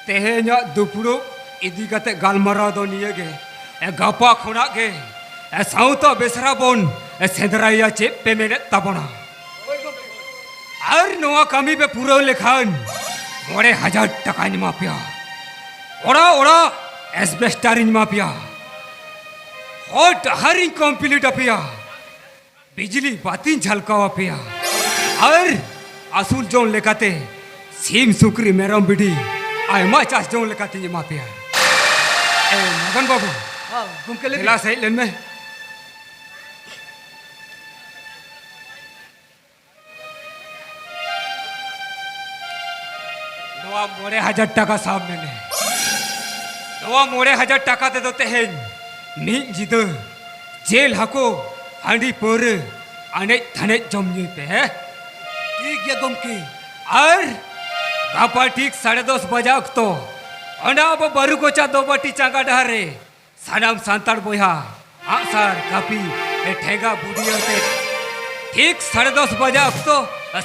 ᱛᱮᱦᱮᱧᱟᱜ ᱫᱩᱯᱲᱩᱵ ᱤᱫᱤ ᱠᱟᱛᱮ ᱜᱟᱞᱢᱟᱨᱟᱣ ᱫᱚ ᱱᱤᱭᱟᱹ ᱜᱮ, ᱮ, ᱜᱟᱯᱟ ᱠᱷᱚᱱᱟᱜ ᱜᱮ, ᱮ, ᱥᱟᱶᱛᱟ ᱵᱮᱥᱨᱟ ᱵᱚᱱ, ᱮ, ᱥᱮᱸᱫᱽᱨᱟᱭᱟ᱾ ᱪᱮᱫ ᱯᱮ ᱢᱮᱱᱮᱫ ᱛᱟᱵᱚᱱᱟ? ᱟᱨ ᱱᱚᱣᱟ ᱠᱟᱹᱢᱤ ᱯᱮ ᱯᱩᱨᱟᱹᱣ ᱞᱮᱠᱷᱟᱱ ᱢᱚᱬᱮ ᱦᱟᱡᱟᱨ ᱴᱟᱠᱟᱧ ᱮᱢᱟ ᱯᱮᱭᱟ᱾ ᱚᱲᱟᱜ ᱚᱲᱟᱜ ᱮᱥᱵᱮᱥᱴᱟᱨᱤᱧ ᱮᱢᱟ ᱯᱮᱭᱟ᱾ ᱦᱚᱨ ᱰᱟᱦᱟᱨᱤᱧ ᱠᱚᱢᱯᱞᱤᱴ ᱟᱯᱮᱭᱟ᱾ ᱵᱤᱡᱽᱞᱤ ᱵᱟᱹᱛᱤᱧ ᱡᱷᱟᱞᱠᱟᱣ ᱟᱯᱮᱭᱟ᱾ ᱟᱨ ᱟᱹᱥᱩᱞ ᱡᱚᱝ ᱞᱮᱠᱟᱛᱮ ᱥᱤᱢ, ᱥᱩᱠᱨᱤ, ᱢᱮᱨᱚᱢ, ᱵᱷᱤᱰᱤ ᱟᱭᱢᱟ ᱪᱟᱥ ᱡᱚᱝ ᱞᱮᱠᱟᱛᱤᱧ ᱮᱢᱟ ᱯᱮᱭᱟ᱾ ᱮ, ᱢᱚᱫᱚᱱ ᱵᱟᱹᱵᱩ, ᱦᱮᱸ, ᱜᱚᱢᱠᱮ, ᱞᱟᱹᱭ ᱵᱤᱱ᱾ ᱫᱮᱞᱟ ᱥᱮᱫ ᱞᱮᱱ ᱢᱮ᱾ ᱱᱚᱣᱟ ᱢᱚᱬᱮ ᱦᱟᱡᱟᱨ ᱴᱟᱠᱟ ᱥᱟᱵ ᱢᱮ ᱱᱮ᱾ ᱱᱚᱣᱟ ᱢᱚᱬᱮ ᱦᱟᱡᱟᱨ ᱴᱟᱠᱟ ᱛᱮᱫᱚ ᱛᱮᱦᱮᱧ ᱢᱤᱫ ᱧᱤᱫᱟᱹ ᱡᱤᱞ, ᱦᱟᱹᱠᱩ, ᱦᱟᱺᱰᱤ, ᱯᱟᱹᱣᱨᱟᱹ, ᱟᱱᱮᱡ ᱫᱷᱟᱱᱮᱡ ᱡᱚᱢ ᱧᱩᱭ ᱯᱮ, ᱦᱮᱸ? ᱴᱷᱤᱠ ᱜᱮᱭᱟ ᱜᱚᱢᱠᱮ᱾ ᱟᱨ ᱜᱟᱯᱟ ᱴᱷᱤᱠ ᱥᱟᱲᱮ ᱫᱚᱥ ᱵᱟᱡᱟ ᱚᱠᱛᱚ ᱚᱱᱟ ᱟᱵᱚ ᱵᱟᱹᱨᱩ ᱠᱚᱪᱟ ᱫᱚᱵᱟᱹᱴᱤ ᱪᱟᱸᱜᱟ ᱰᱟᱦᱟᱨ ᱨᱮ ᱥᱟᱱᱟᱢ ᱥᱟᱱᱛᱟᱲ ᱵᱚᱭᱦᱟ ᱟᱜᱼᱥᱟᱨ, ᱠᱟᱹᱯᱤ, ᱴᱷᱮᱸᱜᱟ, ᱵᱩᱰᱤ ᱟᱛᱮ ᱴᱷᱤᱠ ᱥᱟᱲᱮ ᱫᱚᱥ ᱵᱟᱡᱟ ᱚᱠᱛᱚ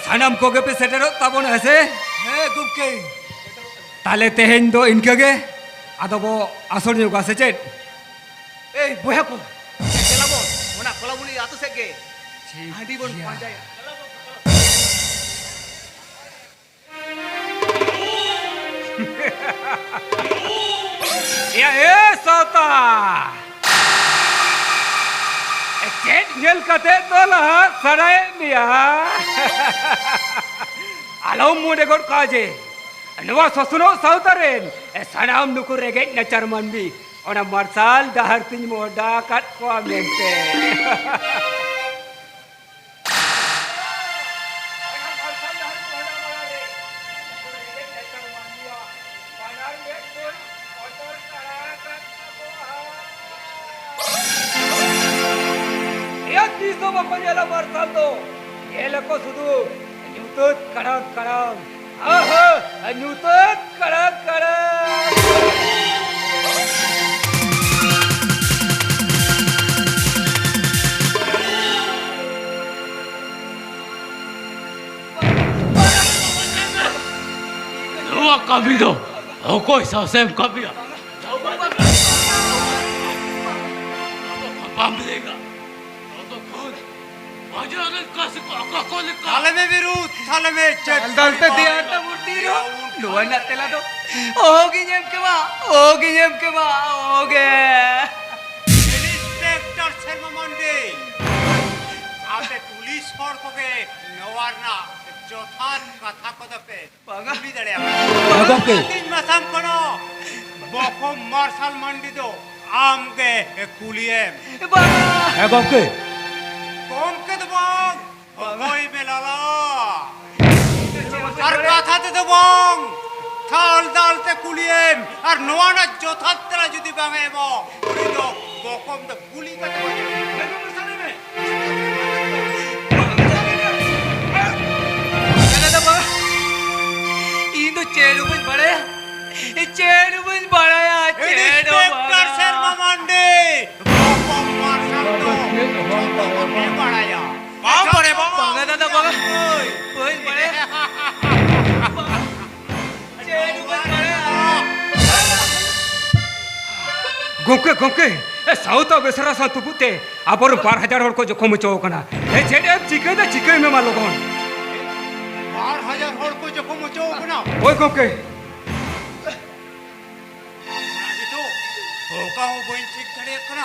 ᱥᱟᱱᱟᱢ ᱠᱚᱜᱮ ᱯᱮ ᱥᱮᱴᱮᱨᱚᱜ ᱛᱟᱵᱚᱱᱟ, ᱦᱮᱸ ᱥᱮ? ᱦᱮᱸ ᱜᱚᱢᱠᱮ᱾ ᱛᱟᱦᱞᱮ ᱛᱮᱦᱮᱧ ᱫᱚ ᱤᱱᱠᱟᱹ ᱜᱮ, ᱟᱫᱚ ᱵᱚ ᱟᱥᱚᱲ ᱧᱚᱜᱟ, ᱥᱮ ᱪᱮᱫ? ᱮᱭ ᱵᱚᱭᱦᱟ ᱠᱚ, ᱫᱮᱞᱟ ᱵᱚᱱ ᱚᱱᱟ ᱠᱚᱞᱟᱵᱩᱞᱤ ᱟᱹᱛᱩ ᱥᱮᱫ ᱜᱮ᱾ ᱦᱟᱺᱰᱤ ᱵᱚᱱ ᱯᱟᱸᱡᱟᱭᱟ᱾ ᱮᱭᱟ, ᱮ ᱥᱟᱶᱛᱟ! ᱪᱮᱫ ᱧᱮᱞ ᱠᱟᱛᱮ ᱫᱚ ᱞᱟᱦᱟ ᱥᱟᱱᱟᱭᱮᱫ ᱢᱮᱭᱟ? ᱟᱞᱚᱢ ᱢᱚᱱᱮ ᱜᱚᱫ ᱠᱟᱜᱼᱟ ᱡᱮ ᱱᱚᱣᱟ ᱥᱚᱥᱱᱚᱜ ᱥᱟᱶᱛᱟ ᱨᱮᱱ ᱥᱟᱱᱟᱢ ᱱᱩᱠᱩ ᱨᱮᱸᱜᱮᱡ ᱱᱟᱪᱟᱨ ᱢᱟᱹᱱᱢᱤ ᱚᱱᱟ ᱢᱟᱨᱥᱟᱞ ᱰᱟᱦᱟᱨ ᱛᱤᱧ ᱢᱚᱦᱰᱟ ᱟᱠᱟᱫ ᱠᱚᱣᱟ ᱢᱮᱱᱛᱮ᱾ ᱮᱭᱟ, ᱛᱤᱥ ᱦᱚᱸ ᱵᱟᱠᱚ ᱧᱮᱞᱟ ᱢᱟᱨᱥᱟᱞ ᱫᱚ, ᱧᱮᱞ ᱟᱠᱚ ᱥᱩᱫᱷᱩ ᱧᱩᱛᱟᱹᱛ ᱠᱟᱲᱟᱝ ᱠᱟᱲᱟᱝ᱾ ᱟᱦᱟ, ᱧᱩᱛᱟᱹᱛ ᱠᱟᱲᱟᱝ ᱠᱟᱲᱟᱝ᱾ ᱱᱚᱣᱟ ᱠᱟᱹᱢᱤ ᱫᱚ ᱚᱠᱚᱭ ᱥᱟᱶ ᱥᱮᱢ ᱠᱟᱹᱢᱤᱭᱟ? ᱵᱟᱢ ᱞᱟᱹᱭᱟ᱾ ᱟᱫᱚ ᱠᱷᱚᱱ ᱵᱟᱡᱟᱨ ᱨᱮ ᱠᱟᱥᱤ ᱠᱚ ᱟᱠᱟ ᱠᱚ ᱞᱮᱠᱟ᱾ ᱛᱟᱦᱞᱮ ᱢᱮ ᱵᱤᱨᱩ, ᱛᱟᱦᱞᱮ ᱢᱮ ᱪᱮᱫ ᱫᱟᱞ ᱛᱮ ᱫᱤᱭᱟ ᱛᱮ ᱢᱩᱨᱛᱤ ᱨᱩ᱾ ᱱᱚᱣᱟ ᱨᱮᱱᱟᱜ ᱛᱮᱞᱟ ᱫᱚ ᱚᱦᱚᱜᱤᱧ ᱮᱢ ᱠᱮᱢᱟ, ᱚᱦᱚᱜᱤᱧ ᱮᱢ ᱠᱮᱢᱟ, ᱚᱦᱚᱜᱮ᱾ ᱤᱱᱥᱯᱮᱠᱴᱚᱨ ᱥᱮᱨᱢᱟ ᱢᱟᱱᱰᱤ, ᱟᱯᱮ ᱯᱩᱞᱤᱥ ᱦᱚᱲ ᱠᱚᱜᱮ ᱱᱚᱣᱟ ᱨᱮᱱᱟᱜ ᱡᱚᱛᱷᱟᱛ ᱠᱟᱛᱷᱟ ᱠᱚᱫᱚ ᱯᱮ ᱵᱟᱝᱟ᱾ ᱠᱩᱞᱤ ᱫᱟᱲᱮᱭᱟᱜᱼᱟ᱾ ᱵᱟᱝᱟ ᱜᱚᱢᱠᱮ᱾ ᱤᱧ ᱢᱟᱥᱟᱢ ᱠᱷᱚᱱ ᱵᱚᱠᱚ ᱢᱟᱨᱥᱟᱞ ᱢᱟᱱᱰᱤ ᱫᱚ ᱟᱢ ᱜᱮ ᱠᱩᱞᱤᱭᱮᱢ᱾ ᱵᱟᱝᱟ᱾ ᱦᱮᱸ ᱜᱚᱢᱠᱮ᱾ ᱜᱚᱢᱠᱮ ᱫᱚ ᱵᱟᱝ, ᱵᱟᱝᱟ᱾ ᱚᱠᱚᱭ ᱢᱮ ᱞᱟᱞᱟ? ᱟᱨ ᱠᱟᱛᱷᱟ ᱛᱮᱫᱚ ᱵᱟᱝ, ᱛᱷᱟᱞ ᱫᱟᱞ ᱛᱮ ᱠᱩᱞᱤᱭᱮᱢ᱾ ᱟᱨ ᱱᱚᱣᱟ ᱨᱮᱱᱟᱜ ᱡᱚᱛᱷᱟᱛ ᱛᱮᱞᱟ ᱡᱩᱫᱤ ᱵᱟᱝ ᱮ ᱮᱢᱚᱜ, ᱩᱱᱤ ᱫᱚ ᱵᱚᱠᱚᱢ ᱫᱚ ᱠᱩᱞᱤ ᱠᱟᱛᱮ ᱵᱟᱝ ᱮᱢᱚᱜ᱾ ᱫᱟᱫᱟ ᱵᱟᱵᱟ, ᱤᱧ ᱫᱚ ᱪᱮᱫ ᱦᱚᱸ ᱵᱟᱹᱧ ᱵᱟᱲᱟᱭᱟ, ᱪᱮᱫ ᱦᱚᱸ ᱵᱟᱹᱧ ᱵᱟᱲᱟᱭᱟ, ᱪᱮᱫ ᱦᱚᱸ ᱤᱱᱥᱯᱮᱠᱴᱚᱨ ᱵᱟᱝᱟ᱾ ᱥᱮᱨᱢᱟ ᱢᱟᱱᱰᱤ, ᱵᱚᱠᱚᱢ ᱢᱟᱨᱥᱟᱞ ᱫᱚ ᱡᱚᱛᱚ ᱠᱚᱜᱮ ᱵᱟᱲᱟᱭᱟ᱾ ᱵᱟᱝ ᱵᱟᱲᱟᱭᱟ, ᱵᱟᱝ᱾ ᱵᱟᱝᱟ ᱫᱟᱫᱟ, ᱵᱟᱝᱟ᱾ ᱦᱳᱭ᱾ ᱵᱟᱹᱧ ᱵᱟᱲᱟᱭᱟ᱾ ᱪᱮᱫ ᱦᱚᱸ ᱵᱟᱹᱧ ᱵᱟᱲᱟᱭᱟ᱾ ᱜᱚᱢᱠᱮ, ᱜᱚᱢᱠᱮ, ᱮ, ᱥᱟᱶᱛᱟ ᱵᱮᱥᱨᱟ ᱥᱟᱶ ᱛᱩᱯᱩᱫ ᱛᱮ ᱟᱵᱚᱨᱮᱱ ᱵᱟᱨ ᱦᱟᱡᱟᱨ ᱦᱚᱲ ᱠᱚ ᱡᱚᱠᱷᱚᱢ ᱦᱚᱪᱚ ᱟᱠᱟᱱᱟ᱾ ᱮ, ᱪᱮᱫ ᱮᱢ ᱪᱤᱠᱟᱹᱭᱮᱫᱟ? ᱪᱤᱠᱟᱹᱭ ᱢᱮ ᱢᱟ ᱞᱚᱜᱚᱱ᱾ ᱵᱟᱨ ᱦᱟᱡᱟᱨ ᱦᱚᱲ ᱠᱚ ᱡᱚᱠᱷᱚᱢ ᱦᱚᱪᱚ ᱟᱠᱟᱱᱟ? ᱦᱳᱭ ᱜᱚᱢᱠᱮ᱾ ᱚᱱᱟ ᱜᱮᱛᱚ, ᱚᱠᱟ ᱦᱚᱸ ᱵᱟᱹᱧ ᱴᱷᱤᱠ ᱫᱟᱲᱮᱭᱟᱜ ᱠᱟᱱᱟ᱾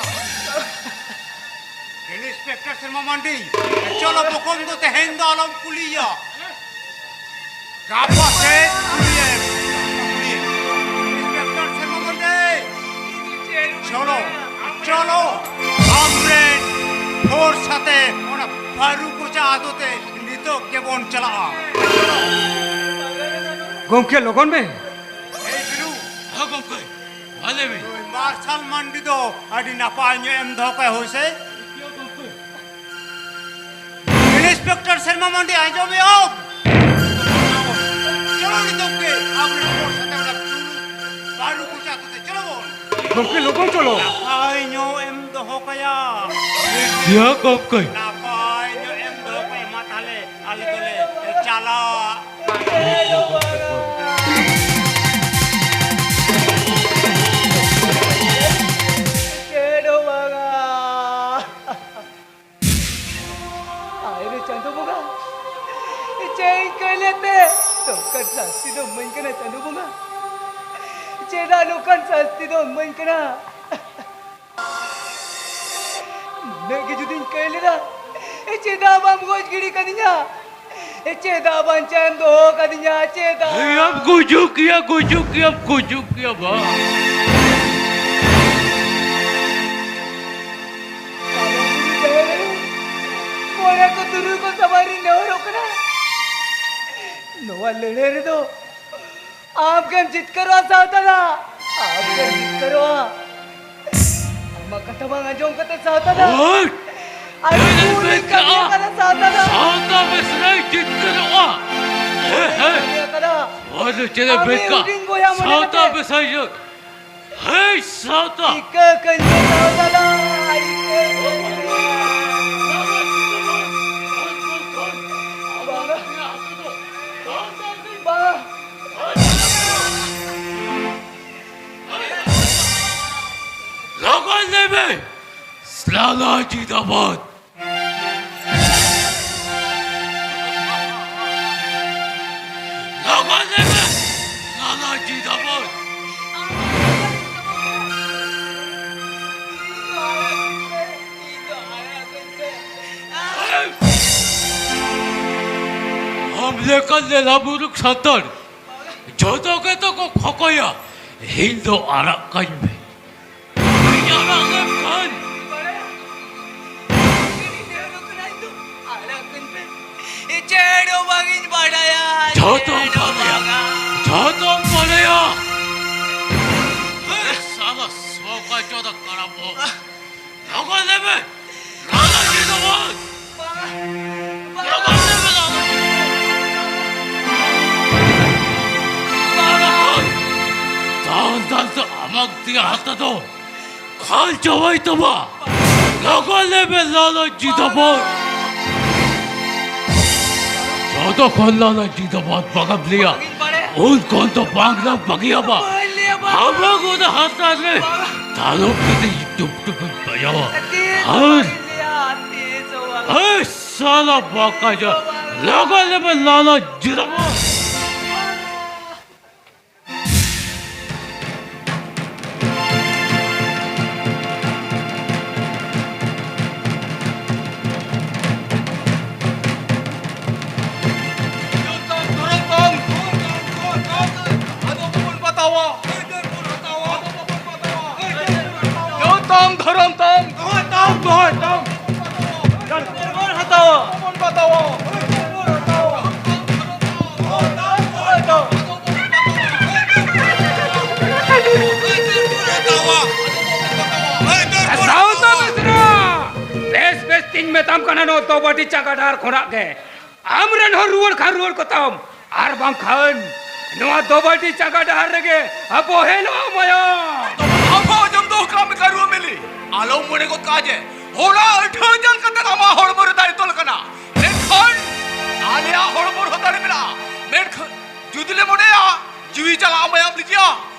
ᱤᱱᱥᱯᱮᱠᱴᱚᱨ ᱥᱮᱨᱢᱟ ᱢᱟᱱᱰᱤ, ᱪᱚᱞᱚ ᱵᱚᱠᱚᱢ ᱫᱚ ᱛᱮᱦᱮᱧ ᱫᱚ ᱟᱞᱚᱢ ᱠᱩᱞᱤᱭᱟ᱾ ᱜᱟᱯᱟ ᱥᱮᱫ ᱠᱩᱞᱤᱭᱮᱢ, ᱠᱩᱞᱤᱭᱮᱢ᱾ ᱤᱱᱥᱯᱮᱠᱴᱚᱨ ᱥᱮᱨᱢᱟ ᱢᱟᱱᱰᱤ, ᱪᱚᱞᱚ, ᱪᱚᱞᱚ, ᱟᱢᱨᱮᱱ ᱦᱚᱲ ᱥᱟᱛᱮ ᱚᱱᱟ ᱵᱟᱹᱨᱩ ᱠᱚᱪᱟ ᱟᱛᱳ ᱛᱮ ᱱᱤᱛᱚᱜ ᱜᱮᱵᱚᱱ ᱪᱟᱞᱟᱜᱼᱟ᱾ ᱜᱚᱢᱠᱮ, ᱞᱚᱜᱚᱱ ᱢᱮ᱾ ᱮᱭ ᱵᱤᱨᱩ᱾ ᱦᱮᱸ ᱜᱚᱢᱠᱮ, ᱢᱟ ᱞᱟᱹᱭ ᱢᱮ᱾ ᱱᱩᱭ ᱢᱟᱨᱥᱟᱞ ᱢᱟᱱᱰᱤ ᱫᱚ ᱟᱹᱰᱤ ᱱᱟᱯᱟᱭ ᱧᱚᱜ ᱮᱢ ᱫᱚᱦᱚ ᱠᱟᱭᱟ, ᱦᱳᱭ ᱥᱮ? ᱤᱱᱥᱯᱮᱠᱴᱚᱨ ᱥᱮᱨᱢᱟ ᱢᱟᱱᱰᱤ, ᱟᱸᱡᱚᱢᱮᱜ ᱟᱢ? ᱪᱚᱞᱚ ᱱᱤᱛᱚᱜ ᱜᱮ ᱟᱵᱚᱨᱮᱱ ᱦᱚᱲ ᱥᱟᱛᱮ ᱚᱱᱟ ᱵᱟᱹᱨᱩ, ᱵᱟᱹᱨᱩ ᱠᱚᱪᱟ ᱟᱛᱳ ᱛᱮ ᱪᱚᱞᱚ ᱵᱚᱱ᱾ ᱜᱚᱢᱠᱮ, ᱞᱚᱜᱚᱱ ᱪᱚᱞᱚ᱾ ᱱᱟᱯᱟᱭ ᱧᱚᱜ ᱮᱢ ᱫᱚᱦᱚ ᱠᱟᱭᱟ᱾ ᱭᱟ ᱜᱚᱢᱠᱮ᱾ ᱱᱟᱯᱟᱭ ᱧᱚᱜ ᱮᱢ ᱫᱚᱦᱚ ᱠᱟᱭᱟ᱾ ᱢᱟ ᱛᱟᱦᱞᱮ ᱟᱞᱮ ᱫᱚᱞᱮ ᱪᱟᱞᱟᱜ᱾ ᱪᱮᱫ ᱦᱚᱸ ᱵᱟᱝᱟ᱾ ᱦᱟᱭ ᱨᱮ ᱪᱟᱸᱫᱚ ᱵᱚᱸᱜᱟ, ᱪᱮᱫ ᱤᱧ ᱠᱟᱹᱭ ᱞᱮᱫ ᱛᱮ ᱱᱚᱝᱠᱟᱱ ᱥᱟᱹᱥᱛᱤ ᱫᱚᱢ ᱤᱢᱟᱹᱧ ᱠᱟᱱᱟ ᱪᱟᱸᱫᱚ ᱵᱚᱸᱜᱟ? ᱪᱮᱫᱟᱜ ᱱᱚᱝᱠᱟᱱ ᱥᱟᱹᱥᱛᱤ ᱫᱚᱢ ᱤᱢᱟᱹᱧ ᱠᱟᱱᱟ? ᱱᱩᱱᱟᱹᱜ ᱜᱮ ᱡᱩᱫᱤᱧ ᱠᱟᱹᱭ ᱞᱮᱫᱟ, ᱪᱮᱫᱟᱜ ᱵᱟᱢ ᱜᱚᱡ ᱜᱤᱰᱤ ᱠᱟᱫᱤᱧᱟ? ᱪᱮᱫᱟᱜ ᱵᱟᱧᱪᱟᱣ ᱮᱢ ᱫᱚᱦᱚ ᱠᱟᱫᱤᱧᱟ? ᱪᱮᱫᱟᱜ? ᱮᱭᱟᱢ ᱜᱩᱡᱩᱜ ᱜᱮᱭᱟ, ᱜᱩᱡᱩᱜ ᱜᱮᱭᱟᱢ, ᱜᱩᱡᱩᱜ ᱜᱮᱭᱟ ᱵᱟ᱾ ᱢᱚᱬᱮ ᱠᱚ ᱛᱩᱨᱩᱭ ᱠᱚ ᱥᱟᱢᱟᱝ ᱨᱤᱧ ᱱᱮᱦᱚᱨᱚᱜ ᱠᱟᱱᱟ, ᱱᱚᱣᱟ ᱞᱟᱹᱲᱦᱟᱹᱭ ᱨᱮᱫᱚ ᱟᱢ ᱜᱮᱢ ᱡᱤᱛᱠᱟᱹᱨᱚᱜᱼᱟ ᱥᱟᱶᱛᱟ ᱫᱟ, ᱟᱢ ᱜᱮᱢ ᱡᱤᱛᱠᱟᱹᱨᱚᱜᱼᱟ᱾ ᱟᱢᱟᱜ ᱠᱟᱛᱷᱟ ᱵᱟᱝ ᱟᱸᱡᱚᱢ ᱠᱟᱛᱮ ᱥᱟᱶᱛᱟ ᱫᱟ, ᱳᱭ! ᱟᱹᱰᱤ ᱵᱷᱩᱞ ᱤᱧ ᱠᱟᱹᱢᱤ ᱟᱠᱟᱫᱟ ᱥᱟᱶᱛᱟ ᱫᱟ᱾ ᱥᱟᱶᱛᱟ ᱵᱮᱥᱨᱟᱭ ᱡᱤᱛᱠᱟᱹᱨᱚᱜᱼᱟ᱾ ᱦᱮᱸ, ᱦᱮᱸ᱾ ᱠᱟᱹᱢᱤ ᱟᱠᱟᱫᱟ᱾ ᱟᱫᱚ ᱪᱮᱫ ᱮ ᱟᱢ ᱵᱮᱠᱟ? ᱦᱩᱰᱤᱧ ᱵᱚᱭᱦᱟ ᱢᱚᱱᱮ ᱥᱟᱶᱛᱟ ᱠᱟᱛᱮ᱾ ᱵᱮᱥᱨᱟᱭ ᱡᱤᱛ-, ᱦᱮᱭ ᱥᱟᱶᱛᱟ! ᱤᱠᱟᱹ ᱠᱟᱹᱧ ᱢᱮ ᱥᱟᱶᱛᱟ ᱫᱟ, ᱤᱠᱟᱹ ᱠᱟᱹᱧ ᱢᱮ᱾ ᱵᱟᱝᱟ᱾ ᱵᱟᱝᱟ᱾ ᱞᱟᱞᱟ ᱡᱤᱱᱫᱟᱵᱟᱫ᱾ ᱞᱚᱜᱚᱱ ᱞᱟᱹᱭ ᱢᱮ, ᱞᱟᱞᱟ ᱡᱤᱱᱫᱟᱵᱟᱫ᱾ ᱟᱢ ᱞᱮᱠᱟᱱ ᱞᱮᱞᱟ ᱢᱩᱨᱩᱠ ᱥᱟᱱᱛᱟᱲ ᱡᱷᱚᱛᱚ ᱜᱮᱛᱚ ᱠᱚ ᱠᱷᱚᱠᱚᱭᱟ, ᱤᱧ ᱫᱚ ᱟᱲᱟᱜ ᱠᱟᱹᱧ ᱢᱮ᱾ ᱤᱧ ᱟᱲᱟᱜ ᱞᱮᱢ ᱠᱷᱟᱱ ᱪᱮᱫ ᱦᱚᱸ ᱵᱟᱝ ᱤᱧ ᱵᱟᱰᱟᱭᱟ, ᱡᱷᱚᱛᱚᱢ ᱪᱮᱫ ᱦᱚᱸ ᱵᱟᱰᱟᱭᱟ, ᱵᱟᱝᱟ᱾ ᱡᱷᱚᱛᱚᱢ ᱵᱟᱰᱟᱭᱟ᱾ ᱮ ᱥᱟᱞᱟ ᱥᱚᱠᱟ ᱪᱚᱫᱟ ᱠᱟᱲᱟ ᱵᱚᱦᱚᱜ᱾ ᱞᱚᱜᱚᱱ ᱞᱟᱹᱭ ᱢᱮ, ᱞᱟᱞᱟ ᱡᱤᱱᱫᱟᱵᱟᱫ᱾ ᱵᱟᱝᱟ, ᱵᱟᱝᱟ᱾ ᱞᱚᱜᱚᱱ ᱞᱟᱹᱭ ᱢᱮ, ᱞᱟᱞᱟ ᱡᱤᱱᱫᱟᱵᱟᱫ᱾ ᱞᱚᱜᱚᱱ᱾ ᱫᱟᱞ ᱫᱟᱞ ᱛᱮ ᱟᱢᱟᱜ ᱛᱤ ᱦᱟᱛᱟ ᱫᱚ ᱠᱷᱟᱞ ᱪᱟᱵᱟᱭ ᱛᱟᱢᱟ᱾ ᱞᱚᱜᱚᱱ ᱞᱟᱹᱭ ᱢᱮ, ᱞᱟᱞᱟ ᱡᱤᱱᱫᱟᱵᱟᱫ᱾ ᱡᱚᱛᱚ ᱠᱷᱚᱱ ᱞᱟᱞᱟ ᱡᱤᱱᱫᱟᱵᱟᱫ ᱵᱟᱝ ᱮᱢ ᱞᱟᱹᱭᱟ, ᱩᱱ ᱠᱷᱚᱱ ᱫᱚ ᱵᱟᱝ ᱞᱮ ᱵᱟᱹᱜᱤᱭᱟᱢᱟ᱾ ᱵᱟᱹᱧ ᱞᱟᱹᱭᱟ, ᱵᱟᱝ᱾ ᱟᱢᱟᱜ ᱚᱱᱟ ᱦᱟᱛᱟᱨ ᱨᱮ ᱵᱟᱝ᱾ ᱫᱟᱞᱚᱵ ᱠᱟᱛᱮ ᱴᱩᱯ ᱴᱩᱯ ᱤᱧ ᱵᱟᱡᱟᱣᱟ᱾ ᱛᱤᱥ ᱟᱨ ᱦᱚᱸ ᱵᱟᱹᱧ ᱞᱟᱹᱭᱟ, ᱛᱤᱥ ᱦᱚᱸ ᱵᱟᱝ᱾ ᱮᱭ ᱥᱟᱞᱟ ᱵᱟᱠᱟᱡᱟ, ᱞᱚᱜᱚᱱ ᱞᱟᱹᱭ ᱢᱮ, ᱞᱟᱞᱟ ᱡᱤᱱᱫᱟᱵᱟᱫ᱾ ᱫᱷᱚᱨᱚᱢ ᱛᱟᱢ, ᱟᱫᱚ ᱵᱟᱵᱚᱱ ᱵᱟᱛᱟᱣᱟ᱾ ᱫᱷᱚᱨᱚᱢ ᱛᱟᱢ, ᱫᱷᱚᱨᱚᱢ ᱛᱟᱢ, ᱫᱷᱚᱨᱚᱢ ᱛᱟᱢ᱾ ᱵᱟᱵᱚᱱ ᱵᱟᱛᱟᱣᱟ᱾ ᱥᱟᱶᱛᱟ ᱢᱤᱥᱨᱟ! ᱵᱮᱥ ᱵᱮᱥ ᱛᱤᱧ ᱢᱮᱛᱟᱢ ᱠᱟᱱᱟ, ᱱᱚᱣᱟ ᱫᱚᱵᱟᱹᱴᱤ ᱪᱟᱸᱜᱟ ᱰᱟᱦᱟᱨ ᱠᱷᱚᱱᱟᱜ ᱜᱮ ᱟᱢ ᱨᱮᱱ ᱦᱚᱸ ᱨᱩᱣᱟᱹᱲ ᱠᱷᱟᱱ ᱨᱩᱣᱟᱹᱲ ᱠᱚᱛᱟᱢ, ᱟᱨ ᱵᱟᱝᱠᱷᱟᱱ ᱱᱚᱣᱟ ᱫᱚᱵᱟᱹᱴᱤ ᱪᱟᱸᱜᱟ ᱰᱟᱦᱟᱨ ᱨᱮᱜᱮ ᱵᱚᱦᱮᱞᱚᱜᱼᱟ ᱢᱟᱭᱟᱢ᱾ ᱟᱢ ᱦᱚᱸ ᱟᱸᱡᱚᱢ ᱫᱚᱦᱚ ᱠᱟᱜ ᱢᱮ, ᱠᱟᱹᱨᱩᱣᱟᱹ ᱢᱤᱞᱤ, ᱟᱞᱚᱢ ᱢᱚᱱᱮ ᱜᱚᱫ ᱠᱟᱜᱼᱟ ᱡᱮ ᱦᱚᱲᱟᱜ ᱟᱹᱰᱷᱟᱹ ᱧᱮᱞ ᱠᱟᱛᱮ ᱟᱢᱟᱜ ᱦᱚᱲᱢᱚ ᱨᱮ ᱫᱟᱲᱮ ᱛᱚᱞ ᱠᱟᱱᱟ, ᱢᱮᱱᱠᱷᱟᱱ ᱟᱞᱮᱭᱟᱜ ᱦᱚᱲᱢᱚ ᱨᱮᱦᱚᱸ ᱫᱟᱲᱮ ᱢᱮᱱᱟᱜᱼᱟ᱾ ᱢᱮᱱᱠᱷᱟᱱ ᱡᱩᱫᱤ ᱞᱮ ᱢᱚᱱᱮᱭᱟ ᱡᱤᱣᱤ ᱪᱟᱞᱟᱜᱼᱟ ᱢᱟᱭᱟᱢ ᱞᱤᱸᱡᱤᱜᱼᱟ,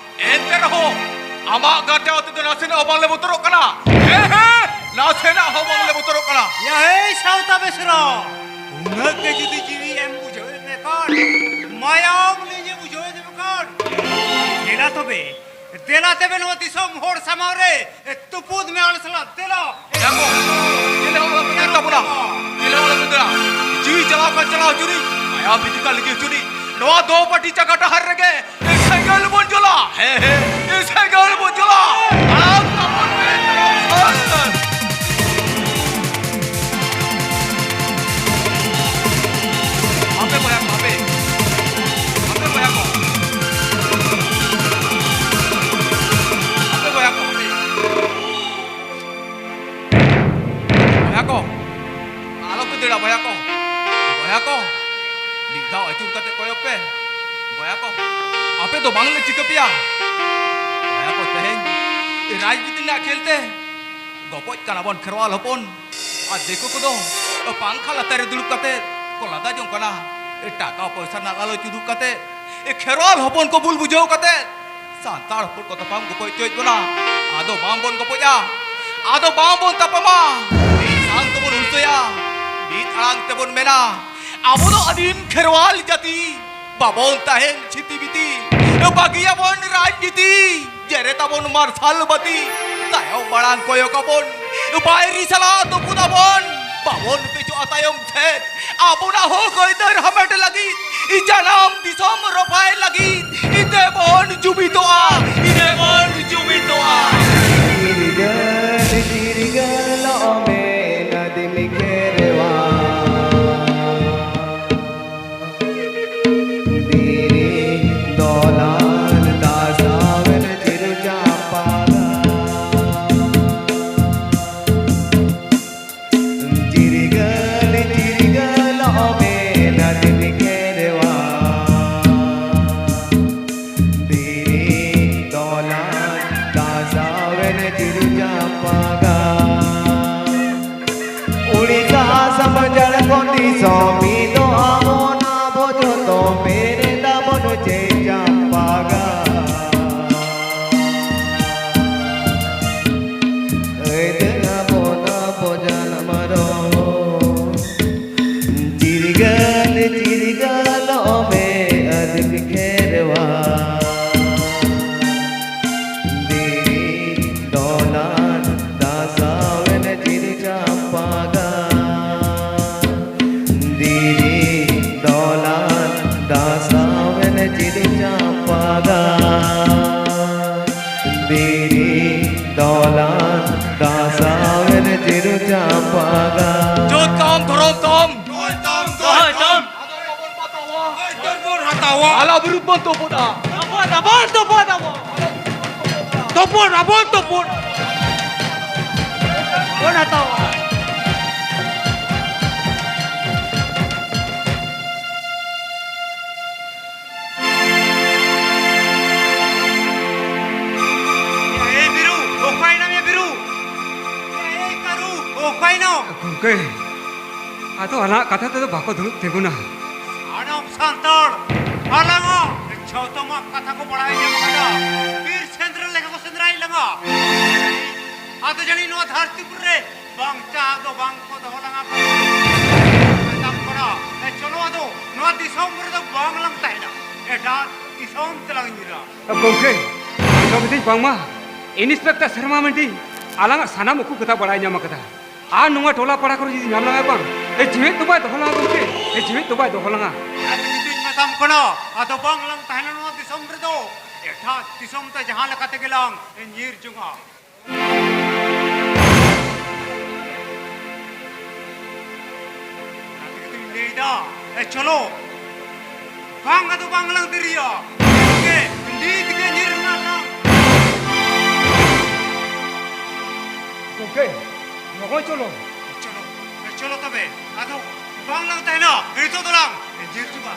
ᱮᱱᱛᱮ ᱨᱮᱦᱚᱸ ᱟᱢᱟᱜ ᱜᱟᱨᱡᱟᱣ ᱛᱮᱫᱚ ᱱᱟᱥᱮᱱᱟᱜ ᱦᱚᱸ ᱵᱟᱝᱞᱮ ᱵᱚᱛᱚᱨᱚᱜ ᱠᱟᱱᱟ᱾ ᱦᱮᱸ, ᱦᱮᱸ᱾ ᱱᱟᱥᱮᱱᱟᱜ ᱦᱚᱸ ᱵᱟᱝᱞᱮ ᱵᱚᱛᱚᱨᱚᱜ ᱠᱟᱱᱟ᱾ ᱭᱟ ᱦᱮᱭ ᱥᱟᱶᱛᱟ ᱵᱮᱥᱨᱟ, ᱩᱱᱟᱹᱜ ᱜᱮ ᱡᱩᱫᱤ ᱡᱤᱣᱤ ᱮᱢ ᱵᱩᱡᱷᱟᱹᱣᱮᱫ ᱢᱮ ᱠᱷᱟᱱ, ᱢᱟᱭᱟᱢ ᱞᱤᱸᱡᱤ ᱵᱩᱡᱷᱟᱹᱣᱮᱫ ᱢᱮ ᱠᱷᱟᱱ, ᱫᱮᱞᱟ ᱛᱚᱵᱮ, ᱫᱮᱞᱟ ᱛᱚᱵᱮ ᱱᱚᱣᱟ ᱫᱤᱥᱚᱢ ᱦᱚᱲ ᱥᱟᱢᱟᱝ ᱨᱮ ᱛᱩᱯᱩᱫ ᱢᱮ ᱟᱞᱮ ᱥᱟᱞᱟᱜ, ᱫᱮᱞᱟ᱾ ᱮ ᱜᱚ, ᱪᱮᱞᱮ ᱦᱚᱸ ᱟᱞᱚᱯᱮ ᱫᱟᱹᱲ ᱛᱟᱵᱚᱱᱟ, ᱪᱮᱞᱮ ᱦᱚᱸ ᱟᱞᱚᱯᱮ ᱫᱟᱹᱲᱟ᱾ ᱡᱤᱣᱤ ᱪᱟᱞᱟᱣ ᱠᱷᱟᱱ ᱪᱟᱞᱟᱣ ᱦᱚᱪᱚᱱᱤᱡ, ᱢᱟᱭᱟᱢ ᱞᱤᱸᱡᱤ ᱠᱷᱟᱱ ᱞᱤᱸᱡᱤ ᱦᱚᱪᱚᱱᱤᱡ, ᱱᱚᱣᱟ ᱫᱚ ᱯᱟᱹᱴᱤ ᱪᱟᱠᱟ ᱰᱟᱦᱟᱨ ᱨᱮᱜᱮ ᱥᱮᱸᱜᱮᱞ ᱵᱚᱱ ᱡᱩᱞᱟ, ᱦᱮᱸ, ᱦᱮᱸ, ᱥᱮᱸᱜᱮᱞ ᱵᱚᱱ ᱡᱩᱞᱟ᱾ ᱟᱲᱟᱝ ᱛᱟᱵᱚᱱ ᱯᱮ, ᱟᱯᱮ ᱵᱚᱭᱦᱟ ᱠᱚ, ᱟᱯᱮ, ᱟᱯᱮ ᱵᱚᱭᱦᱟ ᱠᱚ, ᱟᱯᱮ ᱵᱚᱭᱦᱟ ᱠᱚ, ᱟᱯᱮ᱾ ᱵᱚᱭᱦᱟ ᱠᱚ, ᱟᱞᱚ ᱯᱮ ᱫᱟᱹᱲᱟ ᱵᱚᱭᱦᱟ ᱠᱚ᱾ ᱵᱚᱭᱦᱟ ᱠᱚ, ᱢᱤᱫ ᱫᱷᱟᱣ ᱟᱹᱪᱩᱨ ᱠᱟᱛᱮ ᱠᱚᱭᱚᱜ ᱯᱮ᱾ ᱵᱚᱭᱦᱟ ᱠᱚ, ᱟᱯᱮ ᱫᱚ ᱵᱟᱝᱞᱮ ᱪᱤᱠᱟᱹ ᱯᱮᱭᱟ᱾ ᱵᱚᱭᱦᱟ ᱠᱚ, ᱛᱮᱦᱮᱧ ᱨᱟᱡᱽᱱᱤᱛᱤ ᱨᱮᱱᱟᱜ ᱠᱷᱮᱞ ᱛᱮ ᱜᱚᱯᱚᱡ ᱠᱟᱱᱟ ᱵᱚᱱ ᱠᱷᱮᱨᱣᱟᱞ ᱦᱚᱯᱚᱱ᱾ ᱟᱨ ᱫᱤᱠᱩ ᱠᱚᱫᱚ ᱯᱟᱝᱠᱷᱟ ᱞᱟᱛᱟᱨ ᱨᱮ ᱫᱩᱲᱩᱵ ᱠᱟᱛᱮ ᱠᱚ ᱞᱟᱸᱫᱟ ᱡᱚᱝ ᱠᱟᱱᱟ᱾ ᱴᱟᱠᱟ ᱯᱚᱭᱥᱟ ᱨᱮᱱᱟᱜ ᱞᱟᱞᱚᱪ ᱩᱫᱩᱜ ᱠᱟᱛᱮ ᱠᱷᱮᱨᱣᱟᱞ ᱦᱚᱯᱚᱱ ᱠᱚ ᱵᱩᱞ ᱵᱩᱡᱷᱟᱹᱣ ᱠᱟᱛᱮ ᱥᱟᱱᱛᱟᱲ ᱦᱚᱯᱚᱱ ᱠᱚ ᱛᱟᱯᱟᱢ ᱜᱚᱯᱚᱡ ᱦᱚᱪᱚᱭᱮᱫ ᱵᱚᱱᱟ᱾ ᱟᱫᱚ ᱵᱟᱝ ᱵᱚᱱ ᱜᱚᱯᱚᱡᱟ, ᱟᱫᱚ ᱵᱟᱝ ᱵᱚᱱ ᱛᱟᱯᱟᱢᱟ᱾ ᱢᱤᱫ ᱥᱟᱝ ᱛᱮᱵᱚᱱ ᱦᱩᱞᱥᱟᱹᱭᱟ, ᱢᱤᱫ ᱟᱲᱟᱝ ᱛᱮᱵᱚᱱ ᱢᱮᱱᱟ, ᱟᱵᱚ ᱫᱚ ᱟᱹᱫᱤᱢ ᱠᱷᱮᱨᱣᱟᱞ ᱡᱟᱹᱛᱤ, ᱵᱟᱵᱚᱱ ᱛᱟᱦᱮᱱ ᱪᱷᱤᱛᱤ ᱵᱤᱛᱤ, ᱵᱟᱹᱜᱤᱭᱟᱵᱚᱱ ᱨᱟᱡᱽᱱᱤᱛᱤ, ᱡᱮᱨᱮᱫ ᱟᱵᱚᱱ ᱢᱟᱨᱥᱟᱞ ᱵᱟᱹᱛᱤ, ᱛᱟᱭᱚᱢ ᱢᱟᱲᱟᱝ ᱠᱚᱭᱚᱜ ᱟᱵᱚᱱ, ᱵᱟᱭᱨᱤ ᱥᱟᱞᱟᱜ ᱛᱩᱯᱩᱫ ᱟᱵᱚᱱ, ᱵᱟᱵᱚᱱ ᱯᱮᱪᱚᱜᱼᱟ ᱛᱟᱭᱚᱢ ᱥᱮᱫ᱾ ᱟᱵᱚᱱᱟᱜ ᱦᱚᱠ ᱟᱹᱭᱫᱟᱹᱨ ᱦᱟᱢᱮᱴ ᱞᱟᱹᱜᱤᱫ, ᱡᱟᱱᱟᱢ ᱫᱤᱥᱚᱢ ᱨᱚᱯᱷᱟᱭ ᱞᱟᱹᱜᱤᱫ, ᱫᱮᱵᱚᱱ ᱡᱩᱢᱤᱫᱚᱜᱼᱟ, ᱫᱮᱵᱚᱱ ᱡᱩᱢᱤᱫᱚᱜᱼᱟ᱾ ᱪᱤᱨᱜᱟᱹᱞ, ᱪᱤᱨᱜᱟᱹᱞᱚᱜ ᱢᱮ ᱟᱹᱫᱤᱢ ᱠᱷᱮᱨᱣᱟᱞ᱾ ᱫᱷᱤᱨᱤ ᱫᱚᱞᱟᱱ ᱫᱟᱥᱟᱣᱮᱱ ᱪᱤᱨᱩ ᱪᱟᱯᱟᱫᱟ᱾ ᱪᱤᱨᱜᱟᱹᱞ, ᱪᱤᱨᱜᱟᱹᱞᱚᱜ ᱢᱮ ᱟᱹᱫᱤᱢ ᱠᱷᱮᱨᱣᱟᱞ᱾ ᱯᱟᱜᱟ ᱫᱤᱨᱤ ᱫᱚᱞᱟᱱ ᱫᱟᱥᱟᱣᱮᱱ ᱪᱤᱨᱩ ᱪᱟᱢᱯᱟᱜᱟ᱾ ᱡᱳᱛ ᱛᱟᱢ, ᱫᱷᱚᱨᱚᱢ ᱛᱟᱢ᱾ ᱡᱳᱛ ᱛᱟᱢ, ᱫᱚᱦᱚᱭ ᱛᱟᱢ᱾ ᱟᱞᱟ ᱵᱤᱨᱩᱫ ᱵᱚᱱ ᱛᱩᱯᱩᱫᱟ᱾ ᱛᱩᱯᱩᱫ ᱟᱵᱚᱱ, ᱛᱩᱯᱩᱫ ᱟᱵᱚᱱ᱾ ᱛᱩᱯᱩᱫ ᱟᱵᱚᱱ, ᱛᱩᱯᱩᱫ᱾ ᱵᱚᱱ ᱦᱟᱛᱟᱣᱟ᱾ ᱮᱭ ᱵᱤᱨᱩ, ᱚᱠᱟᱭᱮᱱᱟᱢ ᱭᱟ ᱵᱤᱨᱩ? ᱮᱭ ᱠᱟᱹᱨᱩ, ᱚᱠᱟᱭᱮᱱᱟᱢ? ᱜᱚᱢᱠᱮ, ᱟᱫᱚ ᱟᱞᱟᱝᱟᱜ ᱠᱟᱛᱷᱟ ᱛᱮᱫᱚ ᱵᱟᱠᱚ ᱫᱩᱲᱩᱵ ᱛᱤᱸᱜᱩᱱᱟ᱾ ᱥᱟᱱᱟᱢ ᱥᱟᱱᱛᱟᱲ, ᱟᱞᱟᱝᱟᱜ ᱡᱷᱚᱛᱚᱢᱟᱜ ᱠᱟᱛᱷᱟ ᱠᱚ ᱵᱟᱲᱟᱭ ᱧᱟᱢ ᱠᱟᱫᱟ᱾ ᱵᱤᱨ ᱥᱮᱸᱫᱽᱨᱟ ᱞᱮᱠᱟ ᱠᱚ ᱥᱮᱸᱫᱽᱨᱟᱭᱮᱫ ᱞᱟᱝᱟ᱾ ᱟᱫᱚ ᱡᱟᱹᱱᱤᱡ ᱱᱚᱣᱟ ᱫᱷᱟᱹᱨᱛᱤ ᱯᱩᱨᱤ ᱨᱮ ᱵᱟᱧᱪᱟᱣ ᱫᱚ ᱵᱟᱝ ᱠᱚ ᱫᱚᱦᱚ ᱞᱟᱝᱟ᱾ ᱢᱮᱛᱟᱢ ᱠᱟᱱᱟ, ᱮ, ᱪᱚᱞᱚ ᱟᱫᱚ ᱱᱚᱣᱟ ᱫᱤᱥᱚᱢ ᱨᱮᱫᱚ ᱵᱟᱝ ᱞᱟᱝ ᱛᱟᱦᱮᱱᱟ, ᱮᱴᱟᱜ ᱫᱤᱥᱚᱢ ᱛᱮᱞᱟᱝ ᱧᱤᱨᱟ᱾ ᱜᱚᱢᱠᱮ, ᱟᱸᱡᱚᱢ ᱤᱫᱟᱹᱧ ᱵᱟᱝᱢᱟ ᱤᱱᱥᱯᱮᱠᱴᱚᱨ ᱥᱮᱨᱢᱟ ᱢᱟᱹᱱᱰᱤ ᱟᱞᱟᱝᱟᱜ ᱥᱟᱱᱟᱢ ᱩᱠᱩ ᱠᱟᱛᱷᱟ ᱵᱟᱲᱟᱭ ᱧᱟᱢ ᱟᱠᱟᱫᱟ᱾ ᱟᱨ ᱱᱚᱣᱟ ᱴᱚᱞᱟ ᱯᱟᱲᱟ ᱠᱚᱨᱮ ᱡᱩᱫᱤ ᱧᱟᱢ ᱞᱟᱝᱟ ᱵᱟᱝ, ᱮ, ᱡᱤᱣᱮᱫ ᱫᱚ ᱵᱟᱭ ᱫᱚᱦᱚ ᱞᱟᱝᱟ ᱜᱚᱢᱠᱮ, ᱮ, ᱡᱤᱣᱮᱫ ᱫᱚ ᱵᱟᱭ ᱫᱚᱦᱚ ᱞᱟᱝᱟ᱾ ᱟᱨ ᱡᱩᱫᱤᱧ ᱢᱮᱛᱟᱢ ᱠᱟᱱᱟ, ᱟᱫᱚ ᱵᱟᱝ ᱞᱟᱝ ᱛᱟᱦᱮᱱᱟ ᱱᱚᱣᱟ ᱫᱤᱥᱚᱢ ᱨᱮᱫᱚ, ᱮᱴᱟᱜ ᱫᱤᱥᱚᱢ ᱛᱮ ᱡᱟᱦᱟᱸ ᱞᱮᱠᱟ ᱛᱮᱜᱮ ᱞᱟᱝ ᱧᱤᱨ ᱡᱚᱝᱟ᱾ ᱚᱱᱟ ᱛᱮᱜᱮ ᱛᱚᱧ ᱞᱟᱹᱭᱫᱟ, ᱮ, ᱪᱚᱞᱚ᱾ ᱵᱟᱝ, ᱟᱫᱚ ᱵᱟᱝ ᱞᱟᱝ ᱫᱮᱨᱤᱭᱟ᱾ ᱱᱤᱛ ᱜᱮ, ᱱᱤᱛ ᱜᱮ ᱧᱤᱨ ᱨᱮᱱᱟᱜ ᱞᱟᱝ᱾ ᱜᱚᱢᱠᱮ, ᱞᱚᱜᱚᱱ ᱪᱚᱞᱚ᱾ ᱪᱚᱞᱚ, ᱮ, ᱪᱚᱞᱚ ᱛᱚᱵᱮ᱾ ᱟᱫᱚ ᱵᱟᱝ ᱞᱟᱝ ᱛᱟᱦᱮᱱᱟ, ᱱᱤᱛᱚᱜ ᱫᱚᱞᱟᱝ ᱧᱤᱨ ᱪᱟᱵᱟ᱾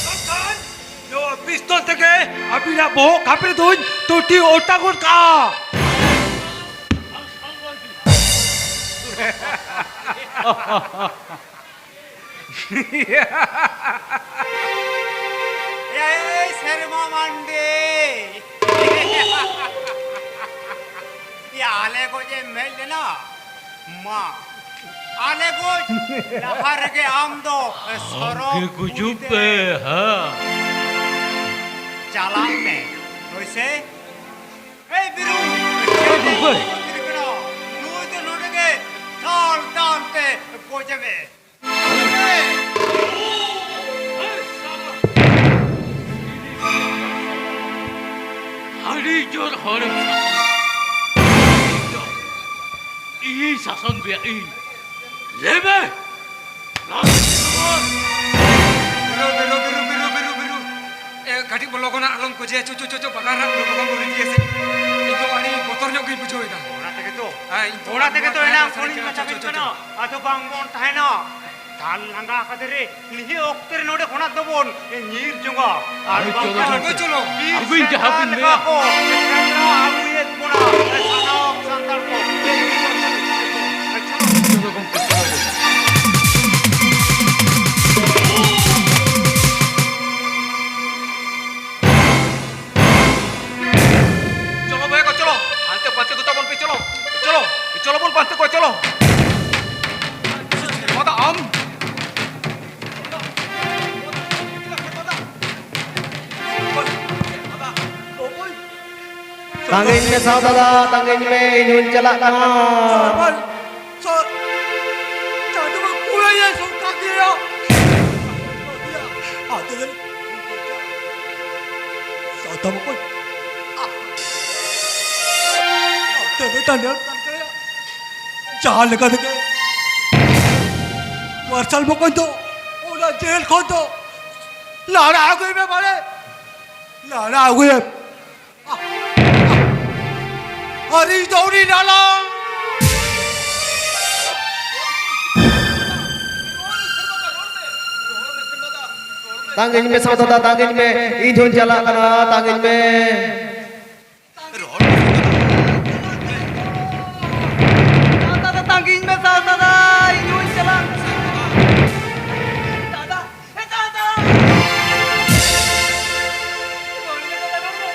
ᱵᱟᱝᱠᱷᱟᱱ ᱱᱚᱣᱟ ᱯᱤᱥᱛᱚᱞ ᱛᱮᱜᱮ ᱟᱹᱵᱤᱱᱟᱜ ᱵᱚᱦᱚᱜ ᱠᱷᱟᱯᱨᱮ ᱫᱩᱧ ᱴᱩᱴᱤ ᱚᱴᱟ ᱜᱚᱫ ᱠᱟᱜᱼᱟ᱾ ᱮᱭ ᱥᱮᱨᱢᱟ ᱢᱟᱱᱰᱤ, ᱭᱟ, ᱟᱞᱮ ᱜᱚᱡ ᱮᱢ ᱦᱮᱡ ᱞᱮᱱᱟ? ᱢᱟ, ᱟᱞᱮ ᱜᱚᱡ ᱞᱟᱦᱟ ᱨᱮᱜᱮ ᱟᱢ ᱫᱚ ᱥᱚᱨᱚᱜ ᱟᱢᱜᱮ ᱜᱩᱡᱩᱜ ᱯᱩᱨᱤ ᱛᱮ ᱯᱮ, ᱦᱮᱸ᱾ ᱪᱟᱞᱟᱜ ᱢᱮ, ᱦᱳᱭ ᱥᱮ? ᱮᱭ ᱵᱤᱨᱩ, ᱮᱭ ᱜᱚᱢᱠᱮ᱾ ᱱᱩᱭ ᱫᱚ ᱱᱚᱰᱮ ᱜᱮ ᱫᱟᱞ ᱫᱟᱞ ᱛᱮ ᱜᱚᱡᱮ ᱢᱮ᱾ ᱡᱳᱨ ᱦᱚᱲᱮᱢ ᱥᱟᱥᱚᱱ᱾ ᱤᱧ ᱥᱟᱥᱚᱱ ᱯᱮᱭᱟ, ᱤᱧ᱾ ᱞᱟᱹᱭ ᱢᱮ᱾ ᱵᱤᱨᱩ, ᱵᱤᱨᱩ, ᱵᱤᱨᱩ, ᱵᱤᱨᱩ, ᱵᱤᱨᱩ, ᱵᱤᱨᱩ᱾ ᱮ, ᱠᱟᱹᱴᱤᱡ ᱵᱚ ᱞᱚᱜᱚᱱᱟ, ᱟᱞᱚᱢ ᱠᱚᱡᱮᱭᱟ᱾ ᱪᱚ, ᱪᱚ, ᱪᱚ, ᱪᱚ, ᱵᱟᱜᱟᱱ ᱨᱮ ᱞᱚᱜᱚᱱ ᱵᱚ ᱨᱤᱫᱤᱭᱟ ᱥᱮ᱾ ᱤᱧ ᱫᱚ ᱟᱹᱰᱤ ᱵᱚᱛᱚᱨ ᱧᱚᱜ ᱜᱤᱧ ᱵᱩᱡᱷᱟᱹᱣ ᱮᱫᱟ᱾ ᱚᱱᱟ ᱛᱮᱜᱮ ᱛᱚ, ᱦᱮᱸ, ᱤᱧ ᱛᱚ ᱚᱱᱟ ᱛᱮᱜᱮ ᱛᱚ ᱱᱚᱣᱟ ᱮᱱᱟᱝ ᱡᱟᱭᱜᱟ ᱥᱮᱫ ᱯᱷᱳᱱᱤᱧ ᱪᱚ, ᱢᱮᱛᱟ ᱪᱚ, ᱵᱤᱱ ᱪᱚ, ᱠᱟᱱᱟ, ᱪᱚ᱾ ᱟᱫᱚ ᱵᱟᱝ ᱵᱚᱱ ᱛᱟᱦᱮᱱᱟ᱾ ᱫᱟᱞ ᱞᱟᱸᱜᱟ ᱟᱠᱟᱫᱮ ᱨᱮ, ᱱᱤᱭᱟᱹ ᱚᱠᱛᱮ ᱨᱮ ᱱᱚᱰᱮ ᱠᱷᱚᱱᱟᱜ ᱫᱚᱵᱚᱱ ᱧᱤᱨ ᱡᱚᱝᱟ᱾ ᱟᱨ ᱦᱳᱭ, ᱵᱟᱝᱠᱷᱟᱱ ᱪᱚᱞᱚ, ᱦᱳᱭ, ᱪᱚᱞᱚ᱾ ᱵᱤᱨ ᱟᱹᱜᱩᱭᱤᱧ ᱡᱟᱦᱟᱸ ᱥᱮᱸᱫᱽᱨᱟ ᱵᱤᱱ ᱞᱮᱠᱟ ᱞᱟᱹᱭᱟ᱾ ᱠᱚ ᱥᱮᱸᱫᱽᱨᱟ ᱟᱹᱜᱩᱭᱮᱫ ᱵᱚᱱᱟ ᱥᱟᱱᱟᱢ ᱥᱟᱱᱛᱟᱲ ᱠᱚ᱾ ᱪᱚᱞᱚ ᱜᱚᱢᱠᱮ, ᱪᱚᱞᱚ ᱜᱚᱢᱠᱮ᱾ ᱪᱚᱞᱚ ᱵᱚᱭᱦᱟ ᱠᱚ, ᱪᱚᱞᱚ᱾ ᱦᱟᱱᱛᱮ ᱯᱟᱱᱛᱮ ᱜᱚᱛᱟ ᱵᱚᱱ ᱯᱮ, ᱪᱚᱞᱚ᱾ ᱪᱚᱞᱚ, ᱪᱚᱞᱚ ᱵᱚᱱ ᱯᱟᱱᱛᱮ ᱠᱚᱣᱟ, ᱪᱚᱞᱚ᱾ ᱱᱚᱣᱟ ᱫᱚ ᱟᱢ᱾ ᱛᱟᱸᱜᱤᱧ ᱢᱮ ᱥᱟᱶ ᱫᱟᱫᱟ, ᱛᱟᱸᱜᱤᱧ ᱢᱮ, ᱤᱧ ᱦᱚᱸᱧ ᱪᱟᱞᱟᱜ ᱠᱟᱱᱟ᱾ ᱥᱚᱨ, ᱥᱚᱨ, ᱪᱟᱸᱫᱳ ᱵᱚᱸᱜᱟ ᱠᱩᱲᱟᱹᱭᱟ ᱥᱚᱨᱠᱟᱨ ᱜᱮᱭᱟ᱾ ᱟᱫᱚ ᱥᱟᱶᱛᱟ ᱵᱚᱠᱚᱧ, ᱟᱯᱮ ᱢᱤᱫᱴᱟᱝ ᱱᱮᱦᱚᱨ ᱠᱟᱱ ᱛᱟᱞᱮᱭᱟ᱾ ᱡᱟᱦᱟᱸ ᱞᱮᱠᱟ ᱛᱮᱜᱮ ᱢᱟᱨᱥᱟᱞ ᱵᱚᱠᱚᱧ ᱫᱚ ᱚᱱᱟ ᱡᱮᱞ ᱠᱷᱚᱱ ᱫᱚ ᱞᱟᱲᱟ ᱟᱹᱜᱩᱭ ᱢᱮ ᱵᱟᱲᱮ, ᱞᱟᱲᱟ ᱟᱹᱜᱩᱭᱮᱢ᱾ ᱟᱨ ᱤᱧ ᱫᱚ ᱩᱱᱤ ᱞᱟᱞᱟ᱾ ᱛᱟᱸᱜᱤᱧ ᱢᱮ ᱥᱟᱶ ᱫᱟᱫᱟ, ᱛᱟᱸᱜᱤᱧ ᱢᱮ, ᱤᱧ ᱦᱚᱸᱧ ᱪᱟᱞᱟᱜ ᱠᱟᱱᱟ, ᱛᱟᱸᱜᱤᱧ ᱢᱮ᱾ ᱨᱚᱲ ᱢᱮ᱾ ᱫᱟᱫᱟ, ᱛᱟᱸᱜᱤᱧ ᱢᱮ ᱥᱟᱶ ᱫᱟᱫᱟ, ᱤᱧ ᱦᱚᱸᱧ ᱪᱟᱞᱟᱜ ᱠᱟᱱᱟ᱾ ᱫᱟᱫᱟ, ᱮ ᱫᱟᱫᱟ! ᱨᱚᱲ ᱢᱮ ᱫᱟᱫᱟ, ᱨᱚᱲ ᱢᱮ᱾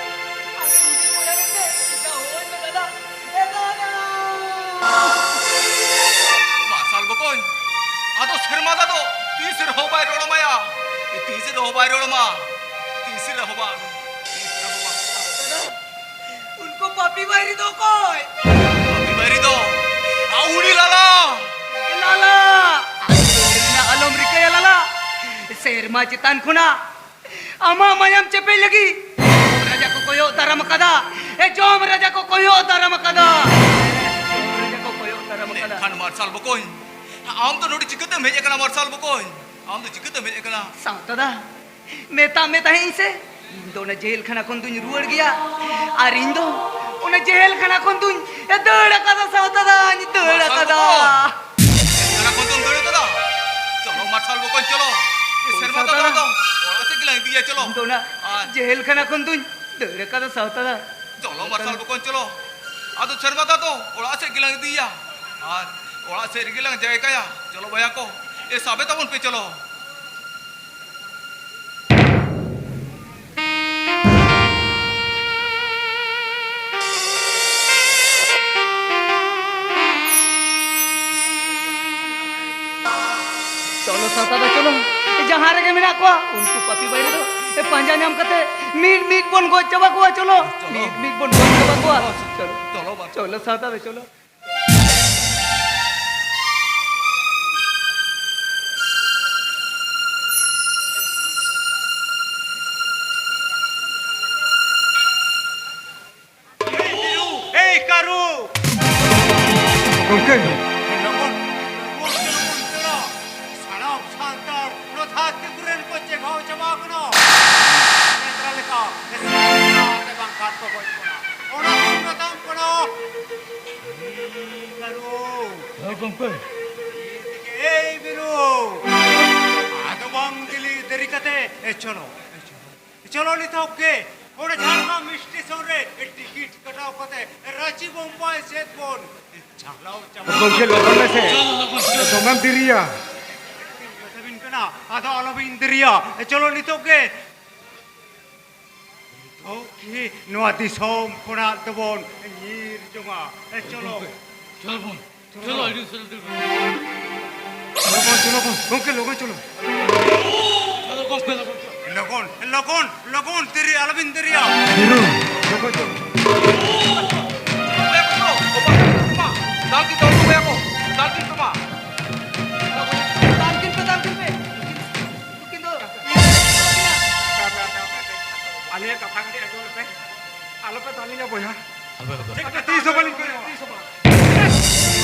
ᱟᱢ ᱩᱭᱦᱟᱹᱨ ᱢᱚᱱᱮ ᱢᱮᱥᱮ, ᱪᱮᱫᱟᱜ ᱦᱚᱦᱚᱭ ᱢᱮ ᱫᱟᱫᱟ? ᱮ ᱫᱟᱫᱟ! ᱢᱟᱨᱥᱟᱞ ᱵᱚᱠᱚᱧ, ᱟᱫᱚ ᱥᱮᱨᱢᱟ ᱫᱟ ᱫᱚ ᱛᱤᱥ ᱨᱮᱦᱚᱸ ᱵᱟᱭ ᱨᱚᱲ ᱟᱢᱟᱭᱟ᱾ ᱛᱤᱥ ᱨᱮᱦᱚᱸ ᱵᱟᱭ ᱨᱚᱲ ᱟᱢᱟ᱾ ᱛᱤᱥ ᱨᱮᱦᱚᱸ ᱵᱟᱝ᱾ ᱛᱤᱥ ᱨᱮᱦᱚᱸ ᱵᱟᱝ᱾ ᱫᱟᱫᱟ, ᱩᱱᱠᱩ ᱯᱟᱯᱤ ᱵᱟᱭᱨᱤ ᱫᱚ ᱚᱠᱚᱭ? ᱯᱟᱯᱤ ᱵᱟᱭᱨᱤ ᱫᱚ, ᱟ, ᱩᱱᱤ ᱞᱟᱞᱟ᱾ ᱞᱟᱞᱟ! ᱟᱞᱚᱢ ᱨᱤᱠᱟᱹᱭᱟ ᱞᱟᱞᱟ᱾ ᱥᱮᱨᱢᱟ ᱪᱮᱛᱟᱱ ᱠᱷᱚᱱᱟᱜ ᱟᱢᱟᱜ ᱢᱟᱭᱟᱢ ᱪᱮᱯᱮᱡ ᱞᱟᱹᱜᱤᱫ ᱨᱟᱡᱟ ᱠᱚ ᱠᱚᱭᱚᱜ ᱫᱟᱨᱟᱢ ᱟᱠᱟᱫᱟ᱾ ᱮ ᱡᱚᱢ ᱨᱟᱡᱟ ᱠᱚ ᱠᱚᱭᱚᱜ ᱫᱟᱨᱟᱢ ᱟᱠᱟᱫᱟ᱾ ᱡᱚᱢ ᱨᱟᱡᱟ ᱠᱚ ᱠᱚᱭᱚᱜ ᱫᱟᱨᱟᱢ ᱟᱠᱟᱫᱟ᱾ ᱢᱮᱱᱠᱷᱟᱱ ᱢᱟᱨᱥᱟᱞ ᱵᱚᱠᱚᱧ, ᱟᱢ ᱫᱚ ᱱᱚᱰᱮ ᱪᱤᱠᱟᱹᱛᱮᱢ ᱦᱮᱡ ᱟᱠᱟᱱᱟ ᱢᱟᱨᱥᱟᱞ ᱵᱚᱠᱚᱧ? ᱟᱢ ᱫᱚ ᱪᱤᱠᱟᱹᱛᱮᱢ ᱦᱮᱡ ᱟᱠᱟᱱᱟ? ᱥᱟᱶᱛᱟ ᱫᱟ, ᱢᱮᱛᱟᱜ ᱢᱮ ᱛᱟᱦᱮᱸ ᱤᱧ ᱥᱮ, ᱤᱧ ᱫᱚ ᱚᱱᱟ ᱡᱮᱦᱮᱞ ᱠᱷᱟᱱᱟ ᱠᱷᱚᱱ ᱫᱩᱧ ᱨᱩᱣᱟᱹᱲ ᱜᱮᱭᱟ᱾ ᱟᱨ ᱤᱧ ᱫᱚ ᱚᱱᱟ ᱡᱮᱦᱮᱞ ᱠᱷᱟᱱᱟ ᱠᱷᱚᱱ ᱫᱩᱧ ᱫᱟᱹᱲ ᱟᱠᱟᱫᱟ ᱥᱟᱶᱛᱟ ᱫᱟ, ᱤᱧ ᱫᱟᱹᱲ ᱢᱟᱨᱥᱟᱞ ᱟᱠᱟᱫᱟ᱾ ᱵᱚᱠᱚᱧ, ᱡᱮᱦᱮᱞ ᱠᱷᱟᱱᱟ ᱠᱷᱚᱱ ᱫᱚᱢ ᱫᱟᱹᱲ ᱟᱠᱟᱫᱟ? ᱪᱚᱞᱚ ᱢᱟᱨᱥᱟᱞ ᱵᱚᱠᱚᱧ ᱪᱚᱞᱚ, ᱮ ᱥᱮᱨᱢᱟ ᱥᱟᱶᱛᱟ ᱫᱟ ᱫᱟ᱾ ᱫᱚ ᱚᱲᱟᱜ ᱥᱮᱫ ᱜᱮᱞᱟᱝ ᱤᱫᱤᱭᱟ ᱪᱚᱞᱚ᱾ ᱤᱧ ᱫᱚ ᱚᱱᱟ ᱟᱨ ᱡᱮᱦᱮᱞ ᱠᱷᱟᱱᱟ ᱠᱷᱚᱱ ᱫᱩᱧ ᱫᱟᱹᱲ ᱟᱠᱟᱫᱟ ᱥᱟᱶᱛᱟ ᱫᱟ᱾ ᱪᱚᱞᱚ ᱢᱟᱨᱥᱟᱞ ᱵᱚᱠᱚᱧ ᱪᱚᱞᱚ᱾ ᱟᱫᱚ ᱥᱮᱨᱢᱟ ᱫᱟ ᱫᱚ ᱚᱲᱟᱜ ᱥᱮᱫ ᱜᱮᱞᱟᱝ ᱤᱫᱤᱭᱮᱭᱟ᱾ ᱟᱨ ᱚᱲᱟᱜ ᱥᱮᱫ ᱨᱮᱜᱮ ᱞᱟᱝ ᱡᱟᱭᱜᱟᱭᱟ᱾ ᱪᱚᱞᱚ ᱵᱚᱭᱦᱟ ᱠᱚ, ᱮ ᱥᱟᱵᱮ ᱛᱟᱵᱚᱱ ᱯᱮ ᱪᱚᱞᱚ᱾ ᱪᱚᱞᱚ ᱥᱟᱶᱛᱟ ᱫᱟ ᱪᱚᱞᱚ, ᱡᱟᱦᱟᱸ ᱨᱮᱜᱮ ᱢᱮᱱᱟᱜ ᱠᱚᱣᱟ ᱩᱱᱠᱩ ᱯᱟᱯᱤ ᱵᱟᱹᱭᱨᱤ ᱫᱚ ᱯᱟᱸᱡᱟ ᱧᱟᱢ ᱠᱟᱛᱮ ᱢᱤᱫ ᱢᱤᱫ ᱵᱚᱱ ᱜᱚᱡ ᱪᱟᱵᱟ ᱠᱚᱣᱟ᱾ ᱪᱚᱞᱚ, ᱪᱚᱞᱚ᱾ ᱢᱤᱫ ᱢᱤᱫ ᱵᱚᱱ ᱜᱚᱡ ᱪᱟᱵᱟ ᱠᱚᱣᱟ᱾ ᱪᱚᱞᱚ, ᱪᱚᱞᱚ ᱵᱟ᱾ ᱪᱚᱞᱚ ᱥᱟᱶᱛᱟ ᱫᱟ ᱪᱚᱞᱚ᱾ ᱮᱭ ᱠᱟᱹᱨᱩ! ᱜᱚᱢᱠᱮ! ᱞᱚᱜᱚᱱ, ᱞᱚᱜᱚᱱ, ᱞᱚᱜᱚᱱ ᱪᱟᱞᱟᱜ᱾ ᱥᱟᱱᱟᱢ ᱥᱟᱱᱛᱟᱲ ᱱᱚᱣᱟ ᱫᱷᱟᱹᱨᱛᱤ ᱯᱩᱨᱤ ᱨᱮᱱ ᱠᱚ ᱪᱮᱸᱜᱷᱟᱣ ᱪᱟᱵᱟ ᱟᱠᱟᱱᱟ᱾ ᱥᱮᱸᱫᱽᱨᱟ ᱞᱮᱠᱟ ᱥᱮᱸᱫᱽᱨᱟ ᱛᱮ ᱵᱟᱝᱠᱷᱟᱱ ᱠᱚ ᱜᱚᱡ ᱵᱚᱱᱟ᱾ ᱚᱱᱟ ᱠᱚ ᱢᱮᱛᱟᱢ ᱠᱟᱱᱟ᱾ ᱮᱭ ᱠᱟᱹᱨᱩ! ᱦᱮᱸ ᱜᱚᱢᱠᱮ᱾ ᱮᱭ ᱵᱤᱨᱩ! ᱟᱫᱚ ᱵᱟᱝ ᱫᱤᱞᱤ ᱫᱮᱨᱤ ᱠᱟᱛᱮ, ᱮ, ᱪᱚᱞᱚ, ᱮ, ᱪᱚᱞᱚ᱾ ᱪᱚᱞᱚ ᱱᱤᱛᱚᱜ ᱜᱮ ᱚᱸᱰᱮ ᱡᱷᱟᱲᱜᱨᱟᱢ ᱥᱴᱮᱥᱚᱱ ᱨᱮ ᱴᱤᱠᱤᱴ ᱠᱟᱴᱟᱣ ᱠᱟᱛᱮ ᱨᱟᱸᱪᱤ ᱵᱳᱢᱵᱟᱭ ᱥᱮᱫ ᱵᱚᱱ ᱪᱟᱞᱟᱣ ᱪᱟᱵᱟᱜᱼᱟ᱾ ᱜᱚᱢᱠᱮ, ᱞᱚᱜᱚᱱ ᱢᱮᱥᱮ᱾ ᱪᱚᱞᱚ, ᱞᱚᱜᱚᱱ, ᱪᱚᱞᱚ᱾ ᱫᱚᱢᱮᱢ ᱫᱮᱨᱤᱭᱟ᱾ ᱢᱮᱛᱟᱵᱤᱱ ᱠᱟᱱᱟ, ᱟᱫᱚ ᱟᱞᱚᱵᱤᱱ ᱫᱮᱨᱤᱭᱟ᱾ ᱪᱚᱞᱚ ᱱᱤᱛᱚᱜ ᱜᱮ᱾ ᱱᱤᱛᱚᱜ ᱜᱮ ᱱᱚᱣᱟ ᱫᱤᱥᱚᱢ ᱠᱷᱚᱱᱟᱜ ᱫᱚᱵᱚᱱ ᱧᱤᱨ ᱡᱚᱝᱟ᱾ ᱪᱚᱞᱚ᱾ ᱜᱚᱢᱠᱮ, ᱪᱚᱞᱚ ᱵᱚᱱ᱾ ᱪᱚᱞᱚ, ᱟᱹᱰᱤ ᱩᱥᱟᱹᱨᱟ ᱫᱟᱹᱲ ᱵᱚᱱ᱾ ᱞᱚᱜᱚᱱ, ᱪᱚᱞᱚ ᱵᱚᱱ᱾ ᱜᱚᱢᱠᱮ, ᱞᱚᱜᱚᱱ ᱪᱚᱞᱚ᱾ ᱪᱚᱞᱚ, ᱜᱚᱢᱠᱮ, ᱞᱚᱜᱚᱱ ᱪᱚᱞᱚ᱾ ᱞᱚᱜᱚᱱ, ᱞᱚᱜᱚᱱ, ᱞᱚᱜᱚᱱ, ᱫᱮᱨᱤ ᱟᱞᱚᱵᱤᱱ ᱫᱮᱨᱤᱭᱟ᱾ ᱫᱷᱤᱨᱩ, ᱞᱚᱜᱚᱱ ᱪᱚᱞᱚ᱾ ᱫᱟᱞ ᱠᱤᱱ ᱯᱮ, ᱫᱟᱞ ᱠᱤᱱ ᱯᱮ, ᱫᱟᱞ ᱠᱤᱱ ᱯᱮ ᱢᱟ᱾ ᱫᱟᱞ ᱠᱤᱱ ᱯᱮ, ᱫᱟᱞ ᱠᱤᱱ ᱯᱮ᱾ ᱱᱩᱠᱤᱱ ᱫᱚ ᱟᱞᱮᱭᱟᱜ ᱠᱟᱛᱷᱟ ᱠᱟᱹᱴᱤᱡ ᱟᱸᱡᱚᱢ ᱞᱮᱯᱮ᱾ ᱟᱞᱚᱯᱮ ᱫᱟᱞᱤᱧᱟ ᱵᱚᱭᱦᱟ᱾ ᱦᱟᱯᱮ, ᱦᱟᱯᱮ᱾ ᱟᱯᱮ ᱛᱤᱥ ᱦᱚᱸ ᱵᱟᱹᱞᱤᱧ ᱠᱚᱭᱚᱜᱼᱟ᱾ ᱛᱤᱥ ᱦᱚᱸ ᱵᱟᱝ᱾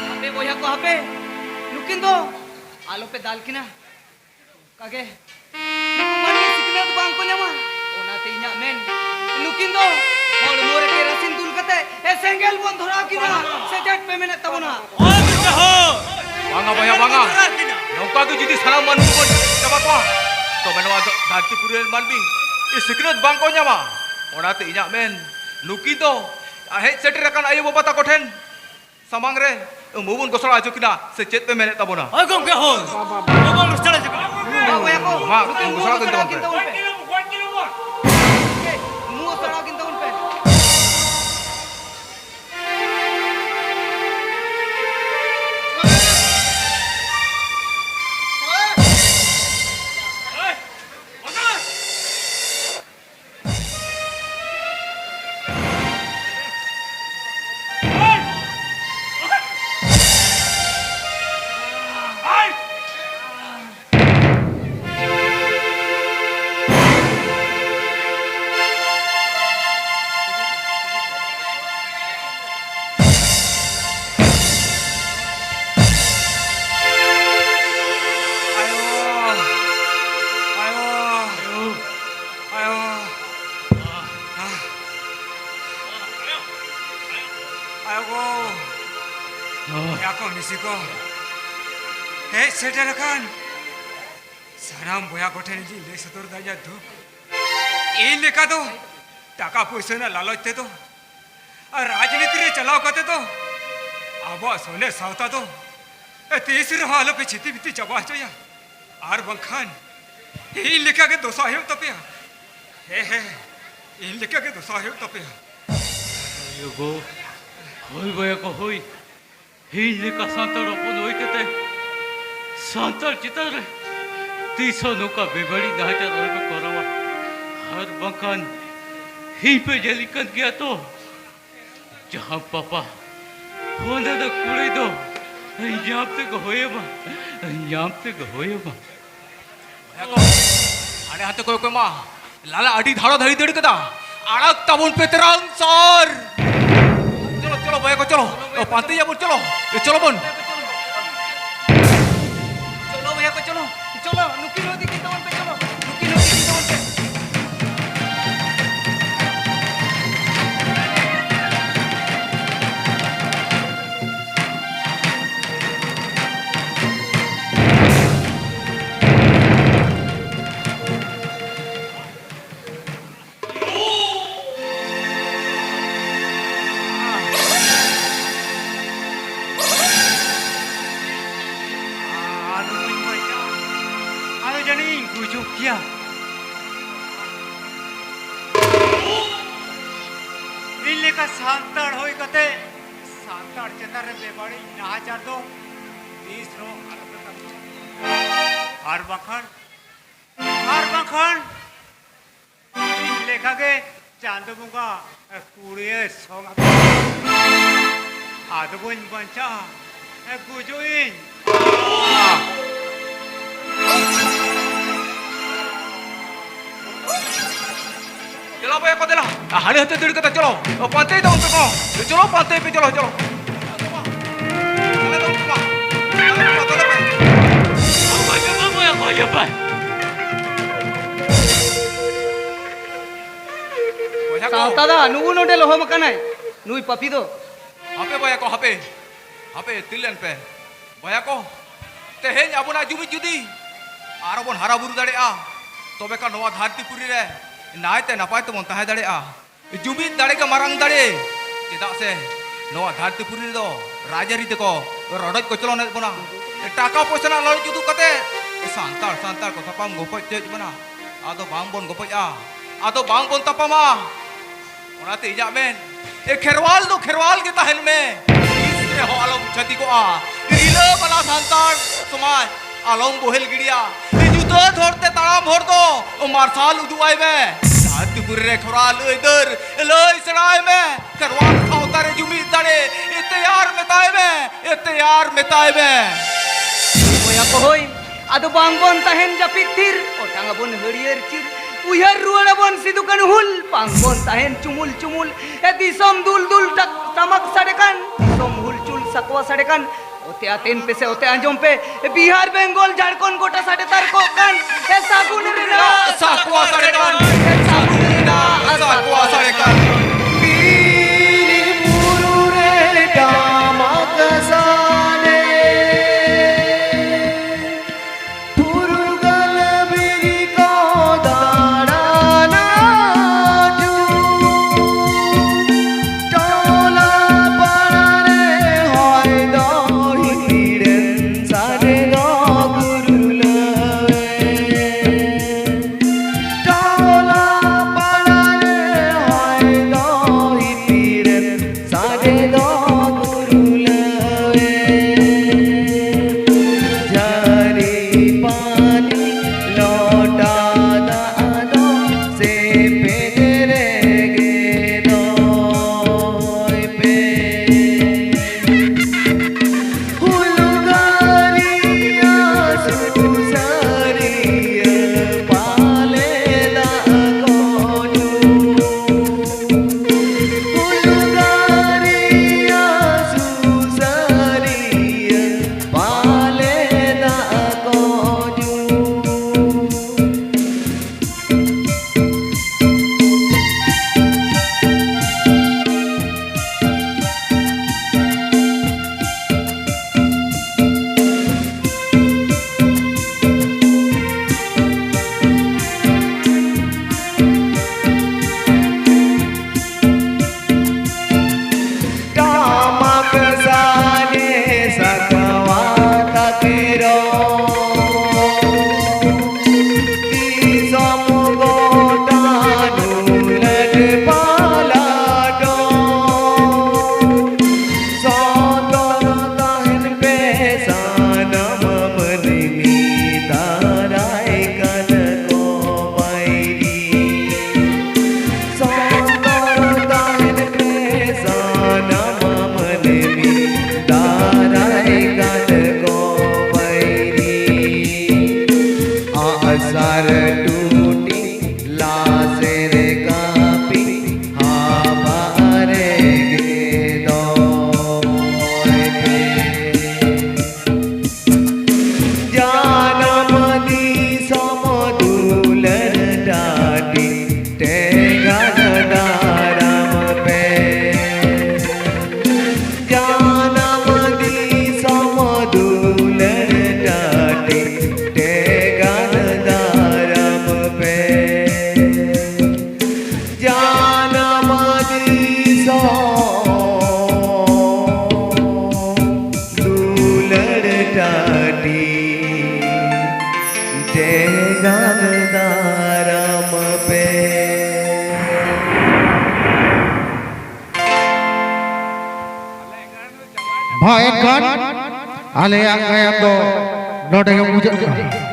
ᱦᱟᱯᱮ ᱵᱚᱭᱦᱟ ᱠᱚ, ᱦᱟᱯᱮ᱾ ᱱᱩᱠᱤᱱ ᱫᱚ ᱟᱞᱚᱯᱮ ᱫᱟᱞ ᱠᱤᱱᱟ᱾ ᱚᱱᱠᱟᱜᱮ ᱱᱩᱠᱩ ᱢᱟᱹᱱᱢᱤ ᱥᱤᱠᱷᱱᱟᱹᱛ ᱵᱟᱝ ᱠᱚ ᱧᱟᱢᱟ᱾ ᱚᱱᱟᱛᱮ ᱤᱧᱟᱹᱜ ᱢᱮᱱ, ᱱᱩᱠᱤᱱ ᱫᱚ ᱦᱚᱲᱢᱚ ᱨᱮ ᱠᱮᱨᱟᱥᱤᱱ ᱫᱩᱞ ᱠᱟᱛᱮ ᱮ ᱥᱮᱸᱜᱮᱞ ᱵᱚᱱ ᱫᱷᱚᱨᱟᱣ ᱠᱤᱱᱟ᱾ ᱥᱮ ᱪᱮᱫ ᱯᱮ ᱢᱮᱱᱮᱫ ᱛᱟᱵᱚᱱᱟ? ᱦᱳᱭ, ᱜᱚᱢᱠᱮ, ᱦᱳᱭ᱾ ᱵᱟᱝᱟ ᱵᱚᱭᱦᱟ, ᱵᱟᱝᱟ᱾ ᱱᱚᱝᱠᱟ ᱜᱮ ᱡᱩᱫᱤ ᱥᱟᱱᱟᱢ ᱢᱟᱹᱱᱢᱤ ᱵᱚᱱ ᱪᱟᱵᱟ ᱠᱚᱣᱟ, ᱛᱚᱵᱮ ᱱᱚᱣᱟ ᱫᱷᱟᱹᱨᱛᱤᱯᱩᱨᱤ ᱨᱮᱱ ᱢᱟᱹᱱᱢᱤ ᱥᱤᱠᱷᱱᱟᱹᱛ ᱵᱟᱝ ᱠᱚ ᱧᱟᱢᱟ᱾ ᱚᱱᱟᱛᱮ ᱤᱧᱟᱹᱜ ᱢᱮᱱ, ᱱᱩᱠᱤᱱ ᱫᱚ ᱦᱮᱡ ᱥᱮᱴᱮᱨ ᱟᱠᱟᱱ ᱟᱭᱳ ᱵᱟᱵᱟ ᱛᱟᱠᱚ ᱴᱷᱮᱱ ᱥᱟᱢᱟᱝ ᱨᱮ ᱟᱵᱚ ᱵᱚᱱ ᱜᱚᱥᱟᱲᱟ ᱦᱚᱪᱚ ᱠᱤᱱᱟ, ᱥᱮ ᱪᱮᱫ ᱯᱮ ᱢᱮᱱᱮᱫ ᱛᱟᱵᱚᱱᱟ? ᱦᱳᱭ ᱜᱚᱢᱠᱮ, ᱦᱳᱭ᱾ ᱟᱵᱚ ᱵᱚᱱ ᱜᱚᱥᱟᱲᱟ ᱦᱚᱪᱚ ᱠᱤᱱᱟ᱾ ᱵᱚᱭᱦᱟ ᱠᱚ, ᱢᱟ, ᱱᱩᱠᱤᱱ ᱜᱚᱥᱟᱲᱟ ᱠᱤᱱ ᱛᱟᱵᱚᱱ ᱯᱮ᱾ ᱱᱩᱠᱤᱱ ᱜᱚᱥᱟᱲᱟ ᱠᱤᱱ ᱛᱟᱵᱚᱱ ᱯᱮ᱾ ᱟᱭᱳ! ᱟᱭᱳ! ᱟᱭᱳ ᱜᱳ! ᱦᱳᱭ᱾ ᱭᱟ ᱠᱚ ᱢᱤᱥᱤ ᱠᱚ, ᱦᱮᱡ ᱥᱮᱴᱮᱨ ᱟᱠᱟᱱ ᱥᱟᱱᱟᱢ ᱵᱚᱭᱦᱟ ᱠᱚᱴᱷᱮᱱ ᱤᱧ ᱞᱟᱹᱭ ᱥᱚᱫᱚᱨ ᱫᱟ ᱤᱧᱟᱹᱜ ᱫᱩᱠ᱾ ᱤᱧ ᱞᱮᱠᱟ ᱫᱚ ᱴᱟᱠᱟ ᱯᱩᱭᱥᱟᱹ ᱨᱮᱱᱟᱜ ᱞᱟᱞᱚᱪ ᱛᱮᱫᱚ ᱟᱨ ᱨᱟᱡᱽᱱᱤᱛᱤ ᱨᱮ ᱪᱟᱞᱟᱣ ᱠᱟᱛᱮ ᱫᱚ ᱟᱵᱚᱣᱟᱜ ᱥᱚᱱᱮ ᱥᱟᱶᱛᱟ ᱫᱚ ᱛᱤᱥ ᱨᱮᱦᱚᱸ ᱟᱞᱚᱯᱮ ᱪᱷᱤᱛᱤ ᱵᱤᱛᱤ ᱪᱟᱵᱟ ᱦᱚᱪᱚᱭᱟ᱾ ᱟᱨ ᱵᱟᱝᱠᱷᱟᱱ ᱤᱧ ᱞᱮᱠᱟ ᱜᱮ ᱫᱚᱥᱟ ᱦᱩᱭᱩᱜ ᱛᱟᱯᱮᱭᱟ᱾ ᱦᱮᱸ, ᱦᱮᱸ, ᱤᱧ ᱞᱮᱠᱟ ᱜᱮ ᱫᱚᱥᱟ ᱦᱩᱭᱩᱜ ᱛᱟᱯᱮᱭᱟ᱾ ᱦᱳᱭ ᱜᱚ, ᱦᱳᱭ ᱵᱚᱭᱦᱟ ᱠᱚ, ᱦᱳᱭ᱾ ᱤᱧ ᱞᱮᱠᱟ ᱥᱟᱱᱛᱟᱲ ᱦᱚᱯᱚᱱ ᱦᱩᱭ ᱠᱟᱛᱮ ᱥᱟᱱᱛᱟᱲ ᱪᱮᱛᱟᱱ ᱨᱮ ᱛᱤᱥ ᱦᱚᱸ ᱱᱚᱝᱠᱟ ᱵᱮᱵᱟᱹᱲᱤᱡ ᱱᱟᱦᱟᱪᱟᱨ ᱟᱞᱚᱯᱮ ᱠᱚᱨᱟᱣᱟ᱾ ᱟᱨ ᱵᱟᱝᱠᱷᱟᱱ ᱤᱧ ᱯᱮ ᱡᱟᱹᱞᱤ ᱠᱟᱱ ᱜᱮᱭᱟ ᱛᱚ? ᱡᱟᱦᱟᱸ ᱯᱟᱯᱟ, ᱚᱱᱟ ᱫᱚ ᱠᱩᱲᱟᱹᱭ ᱫᱚ ᱧᱟᱢ ᱛᱮᱜᱮ ᱦᱩᱭᱩᱜᱼᱟ, ᱧᱟᱢ ᱛᱮᱜᱮ ᱦᱩᱭᱩᱜᱼᱟ᱾ ᱵᱚᱭᱦᱟ ᱠᱚ, ᱦᱟᱸᱰᱮ ᱦᱟᱱᱛᱮ ᱠᱚᱭᱚᱜ ᱠᱚᱭ ᱢᱟ, ᱞᱟᱞᱟ ᱟᱹᱰᱤ ᱫᱷᱟᱲᱟ ᱫᱷᱟᱲᱤ ᱫᱟᱹᱲ ᱠᱟᱫᱟ᱾ ᱟᱲᱟᱜ ᱛᱟᱵᱚᱱ ᱯᱮ ᱛᱮᱨᱟᱝ ᱥᱟᱨ᱾ ᱪᱚᱞᱚ, ᱪᱚᱞᱚ ᱵᱚᱭᱦᱟ ᱠᱚ, ᱪᱚᱞᱚ᱾ ᱚ, ᱯᱟᱱᱛᱮᱭᱟᱵᱚᱱ, ᱪᱚᱞᱚ᱾ ᱮ, ᱪᱚᱞᱚ ᱵᱚᱱ᱾ ᱪᱚᱞᱚ ᱵᱚᱭᱦᱟ ᱠᱚ, ᱪᱚᱞᱚ᱾ ᱪᱚᱞᱚ, ᱱᱩᱠᱤᱱ ᱦᱚᱸ ᱤᱫᱤ ᱠᱤᱱ ᱛᱟᱵᱚᱱ ᱯᱮ, ᱪᱚᱞᱚ᱾ ᱱᱩᱠᱤᱱ ᱦᱚᱸ ᱤᱫᱤ ᱠᱤᱱ ᱛᱟᱵᱚᱱ ᱯᱮ᱾ ᱟᱫᱚ ᱵᱟᱹᱧ ᱵᱟᱧᱪᱟᱜᱼᱟ᱾ ᱟᱫᱚ ᱡᱟᱹᱱᱤᱡ ᱤᱧ ᱜᱩᱡᱩᱜ ᱜᱮᱭᱟ᱾ ᱤᱧ ᱞᱮᱠᱟ ᱥᱟᱱᱛᱟᱲ ᱦᱩᱭ ᱠᱟᱛᱮ ᱥᱟᱱᱛᱟᱲ ᱪᱮᱛᱟᱱ ᱨᱮ ᱵᱮᱵᱟᱹᱲᱤᱡ ᱱᱟᱦᱟᱪᱟᱨ ᱫᱚ ᱛᱤᱥ ᱨᱮᱦᱚᱸ ᱟᱞᱚᱯᱮ ᱠᱟᱹᱢᱤᱭᱟ᱾ ᱟᱨ ᱵᱟᱝᱠᱷᱟᱱ, ᱟᱨ ᱵᱟᱝᱠᱷᱟᱱ ᱤᱧ ᱞᱮᱠᱟᱜᱮ ᱪᱟᱸᱫᱚ ᱵᱚᱸᱜᱟ ᱠᱩᱲᱤᱭᱮ ᱥᱚᱝ ᱟᱠᱟᱫ᱾ ᱟᱫᱚ ᱵᱟᱹᱧ ᱵᱟᱧᱪᱟᱜᱼᱟ, ᱜᱩᱡᱩᱜ ᱤᱧ᱾ ᱫᱮᱞᱟ ᱵᱚᱭᱦᱟ ᱠᱚ, ᱫᱮᱞᱟ᱾ ᱦᱟᱸᱰᱮ ᱦᱟᱱᱛᱮ ᱫᱟᱹᱲ ᱠᱟᱛᱮ ᱪᱚᱞᱚ᱾ ᱯᱟᱱᱛᱮᱭ ᱛᱟᱵᱚᱱ ᱯᱮ ᱠᱚ᱾ ᱪᱚᱞᱚ, ᱯᱟᱱᱛᱮᱭ ᱯᱮ, ᱪᱚᱞᱚ, ᱪᱚᱞᱚ᱾ ᱫᱮᱞᱟ ᱛᱟᱵᱚᱱ ᱯᱮ ᱢᱟ᱾ ᱫᱮᱞᱟ ᱛᱟᱵᱚᱱ ᱯᱮ ᱢᱟ᱾ ᱵᱚᱭᱦᱟ ᱠᱚ᱾ ᱥᱟᱶᱛᱟ ᱫᱟ, ᱱᱩᱜᱩ ᱱᱚᱰᱮ ᱞᱚᱦᱚᱢ ᱟᱠᱟᱱᱟᱭ, ᱱᱩᱭ ᱯᱟᱯᱤ ᱫᱚ᱾ ᱦᱟᱯᱮ ᱵᱚᱭᱦᱟ ᱠᱚ, ᱦᱟᱯᱮ᱾ ᱦᱟᱯᱮ, ᱛᱤᱨ ᱞᱮᱱ ᱯᱮ᱾ ᱵᱚᱭᱦᱟ ᱠᱚ, ᱛᱮᱦᱮᱧ ᱟᱵᱚᱱᱟᱜ ᱡᱩᱢᱤᱫ ᱡᱩᱫᱤ ᱟᱨᱚ ᱵᱚᱱ ᱦᱟᱨᱟ ᱵᱩᱨᱩ ᱫᱟᱲᱮᱭᱟᱜᱼᱟ, ᱛᱚᱵᱮ ᱠᱷᱟᱱ ᱱᱚᱣᱟ ᱫᱷᱟᱹᱨᱛᱤ ᱯᱩᱨᱤ ᱨᱮ ᱱᱟᱭᱛᱮ ᱱᱟᱯᱟᱭ ᱛᱮᱵᱚᱱ ᱛᱟᱦᱮᱸ ᱫᱟᱲᱮᱭᱟᱜᱼᱟ᱾ ᱡᱩᱢᱤᱫ ᱫᱟᱲᱮ ᱜᱮ ᱢᱟᱨᱟᱝ ᱫᱟᱲᱮ᱾ ᱪᱮᱫᱟᱜ ᱥᱮ ᱱᱚᱣᱟ ᱫᱷᱟᱹᱨᱛᱤ ᱯᱩᱨᱤ ᱨᱮᱫᱚ ᱨᱟᱡᱽᱟᱹᱨᱤ ᱛᱮᱠᱚ ᱨᱚᱰᱚᱡ ᱠᱚᱪᱞᱚᱱᱮᱫ ᱵᱚᱱᱟ᱾ ᱴᱟᱠᱟ ᱯᱚᱭᱥᱟ ᱨᱮᱱᱟᱜ ᱞᱟᱞᱚᱪ ᱩᱫᱩᱜ ᱠᱟᱛᱮ ᱥᱟᱱᱛᱟᱲ, ᱥᱟᱱᱛᱟᱲ ᱠᱚ ᱛᱟᱯᱟᱢ ᱜᱚᱯᱚᱡ ᱦᱚᱪᱚᱭᱮᱫ ᱵᱚᱱᱟ᱾ ᱟᱫᱚ ᱵᱟᱝ ᱵᱚᱱ ᱜᱚᱯᱚᱡᱼᱟ, ᱟᱫᱚ ᱵᱟᱝ ᱵᱚᱱ ᱛᱟᱯᱟᱢᱟ᱾ ᱚᱱᱟᱛᱮ ᱤᱧᱟᱜ ᱢᱮᱱ, ᱮ ᱠᱷᱮᱨᱣᱟᱞ ᱫᱚ ᱠᱷᱮᱨᱣᱟᱞ ᱜᱮ ᱛᱟᱦᱮᱱ ᱢᱮ, ᱛᱤᱥ ᱨᱮᱦᱚᱸ ᱟᱞᱚᱢ ᱪᱷᱟᱹᱛᱤᱠᱚᱜᱼᱟ᱾ ᱨᱤᱞᱟᱹ ᱵᱟᱞᱟ ᱥᱟᱱᱛᱟᱲ ᱥᱚᱢᱟᱡᱽ ᱟᱞᱚᱢ ᱵᱚᱦᱮᱞ ᱜᱤᱰᱤᱭᱟ᱾ ᱧᱩᱛᱟᱹᱛ ᱦᱚᱨᱛᱮ ᱛᱟᱲᱟᱢ ᱦᱚᱲ ᱫᱚ ᱢᱟᱨᱥᱟᱞ ᱩᱫᱩᱜ ᱟᱭ ᱢᱮ᱾ ᱫᱷᱟᱹᱨᱛᱤ ᱯᱩᱨᱤ ᱨᱮ ᱠᱷᱚᱨᱟᱞ ᱟᱹᱭᱫᱟᱹᱨ ᱞᱟᱹᱭ ᱥᱮᱬᱟᱭ ᱢᱮ᱾ ᱠᱷᱮᱨᱣᱟᱞ ᱥᱟᱶᱛᱟ ᱨᱮ ᱡᱩᱢᱤᱫ ᱫᱟᱲᱮ ᱮᱛᱮᱭᱟᱨ ᱢᱮᱛᱟᱭ ᱢᱮ, ᱮᱛᱮᱭᱟᱨ ᱢᱮᱛᱟᱭ ᱢᱮ᱾ ᱵᱚᱭᱦᱟ ᱠᱚ ᱦᱳᱭ, ᱟᱫᱚ ᱵᱟᱝ ᱵᱚᱱ ᱛᱟᱦᱮᱱ ᱡᱟᱹᱯᱤᱫ ᱛᱷᱤᱨ, ᱚᱴᱟᱝ ᱟᱵᱚᱱ ᱦᱟᱹᱨᱭᱟᱹᱲ ᱪᱤᱨ, ᱩᱭᱦᱟᱹᱨ ᱨᱩᱣᱟᱹᱲ ᱟᱵᱚᱱ ᱥᱤᱫᱩ ᱠᱟᱹᱱᱦᱩ ᱦᱩᱞ᱾ ᱵᱟᱝ ᱵᱚᱱ ᱛᱟᱦᱮᱱ ᱪᱩᱢᱩᱞ ᱪᱩᱢᱩᱞ, ᱮ ᱫᱤᱥᱚᱢ ᱫᱩᱞ ᱫᱩᱞ ᱴᱟᱠ-, ᱴᱟᱢᱟᱠ ᱥᱟᱰᱮ ᱠᱟᱱ, ᱫᱤᱥᱚᱢ ᱦᱩᱞᱪᱩᱞ ᱥᱟᱠᱣᱟ ᱥᱟᱰᱮ ᱠᱟᱱ, ᱚᱛᱮ ᱟᱛᱮᱱ ᱯᱮᱥᱮ ᱚᱛᱮ ᱟᱸᱡᱚᱢ ᱯᱮ, ᱵᱤᱦᱟᱨ ᱵᱮᱝᱜᱚᱞ ᱡᱷᱟᱲᱠᱷᱚᱸᱰ ᱜᱚᱴᱟ ᱥᱟᱰᱮ ᱛᱟᱨᱠᱚᱜ ᱠᱟᱱ, ᱮ ᱥᱟᱹᱜᱩᱱ ᱨᱮᱱᱟᱜ ᱥᱟᱠᱣᱟ ᱥᱟᱰᱮ ᱠᱟᱱ, ᱮ ᱥᱟᱹᱜᱩᱱ ᱨᱮᱱᱟᱜ ᱥᱟᱠᱣᱟ ᱥᱟᱰᱮ ᱠᱟᱱ᱾ ᱵᱤᱨ ᱵᱩᱨᱩ ᱨᱮ ᱴᱟᱢᱟᱠ ᱥᱟᱰᱮ, ᱯᱷᱩᱨᱜᱟᱹᱞ ᱵᱤᱨ ᱠᱚ ᱫᱟᱬᱟᱱᱟ ᱴᱩ᱾ ᱴᱚᱞᱟ ᱯᱟᱲᱟ ᱨᱮ ᱦᱚᱭ ᱫᱚ ᱦᱤᱨᱮᱱ ᱥᱟᱰᱮ ᱫᱚ ᱜᱩᱨᱩᱞᱟᱹ᱾ ᱥᱟᱨ ᱴᱩᱴᱤ ᱞᱟᱥᱮᱨ ᱠᱟᱹᱯᱤ ᱦᱟᱵᱟᱨᱮ ᱜᱮᱫᱚᱭ ᱯᱮ᱾ ᱡᱟᱱᱟᱢ ᱫᱤᱥᱚᱢ ᱫᱩᱞᱟᱹᱲ ᱰᱟᱹᱰᱤ ᱴᱮᱸᱜᱟᱱ ᱫᱟᱨᱟᱢ ᱯᱮ᱾ ᱡᱟᱱᱟᱢ ᱫᱤᱥᱚᱢ ᱫᱩᱞᱟᱹᱲ ᱰᱟᱹᱰᱤ ᱴᱮᱸᱜᱟᱱ ᱫᱟᱨᱟᱢ ᱯᱮ᱾ ᱡᱟᱱᱟᱢ ᱫᱤᱥᱚᱢ ᱫᱩᱞᱟᱹᱲ ᱰᱟᱹᱰᱤ ᱴᱮᱸᱜᱟᱱ ᱫᱟᱨᱟᱢ ᱯᱮ᱾ ᱢᱟ ᱮᱱᱠᱷᱟᱱ ᱟᱞᱮᱭᱟᱜ ᱜᱟᱭᱟᱱ ᱫᱚ ᱱᱚᱰᱮ ᱜᱮ ᱢᱩᱪᱟᱹᱫ ᱠᱟᱱᱟ᱾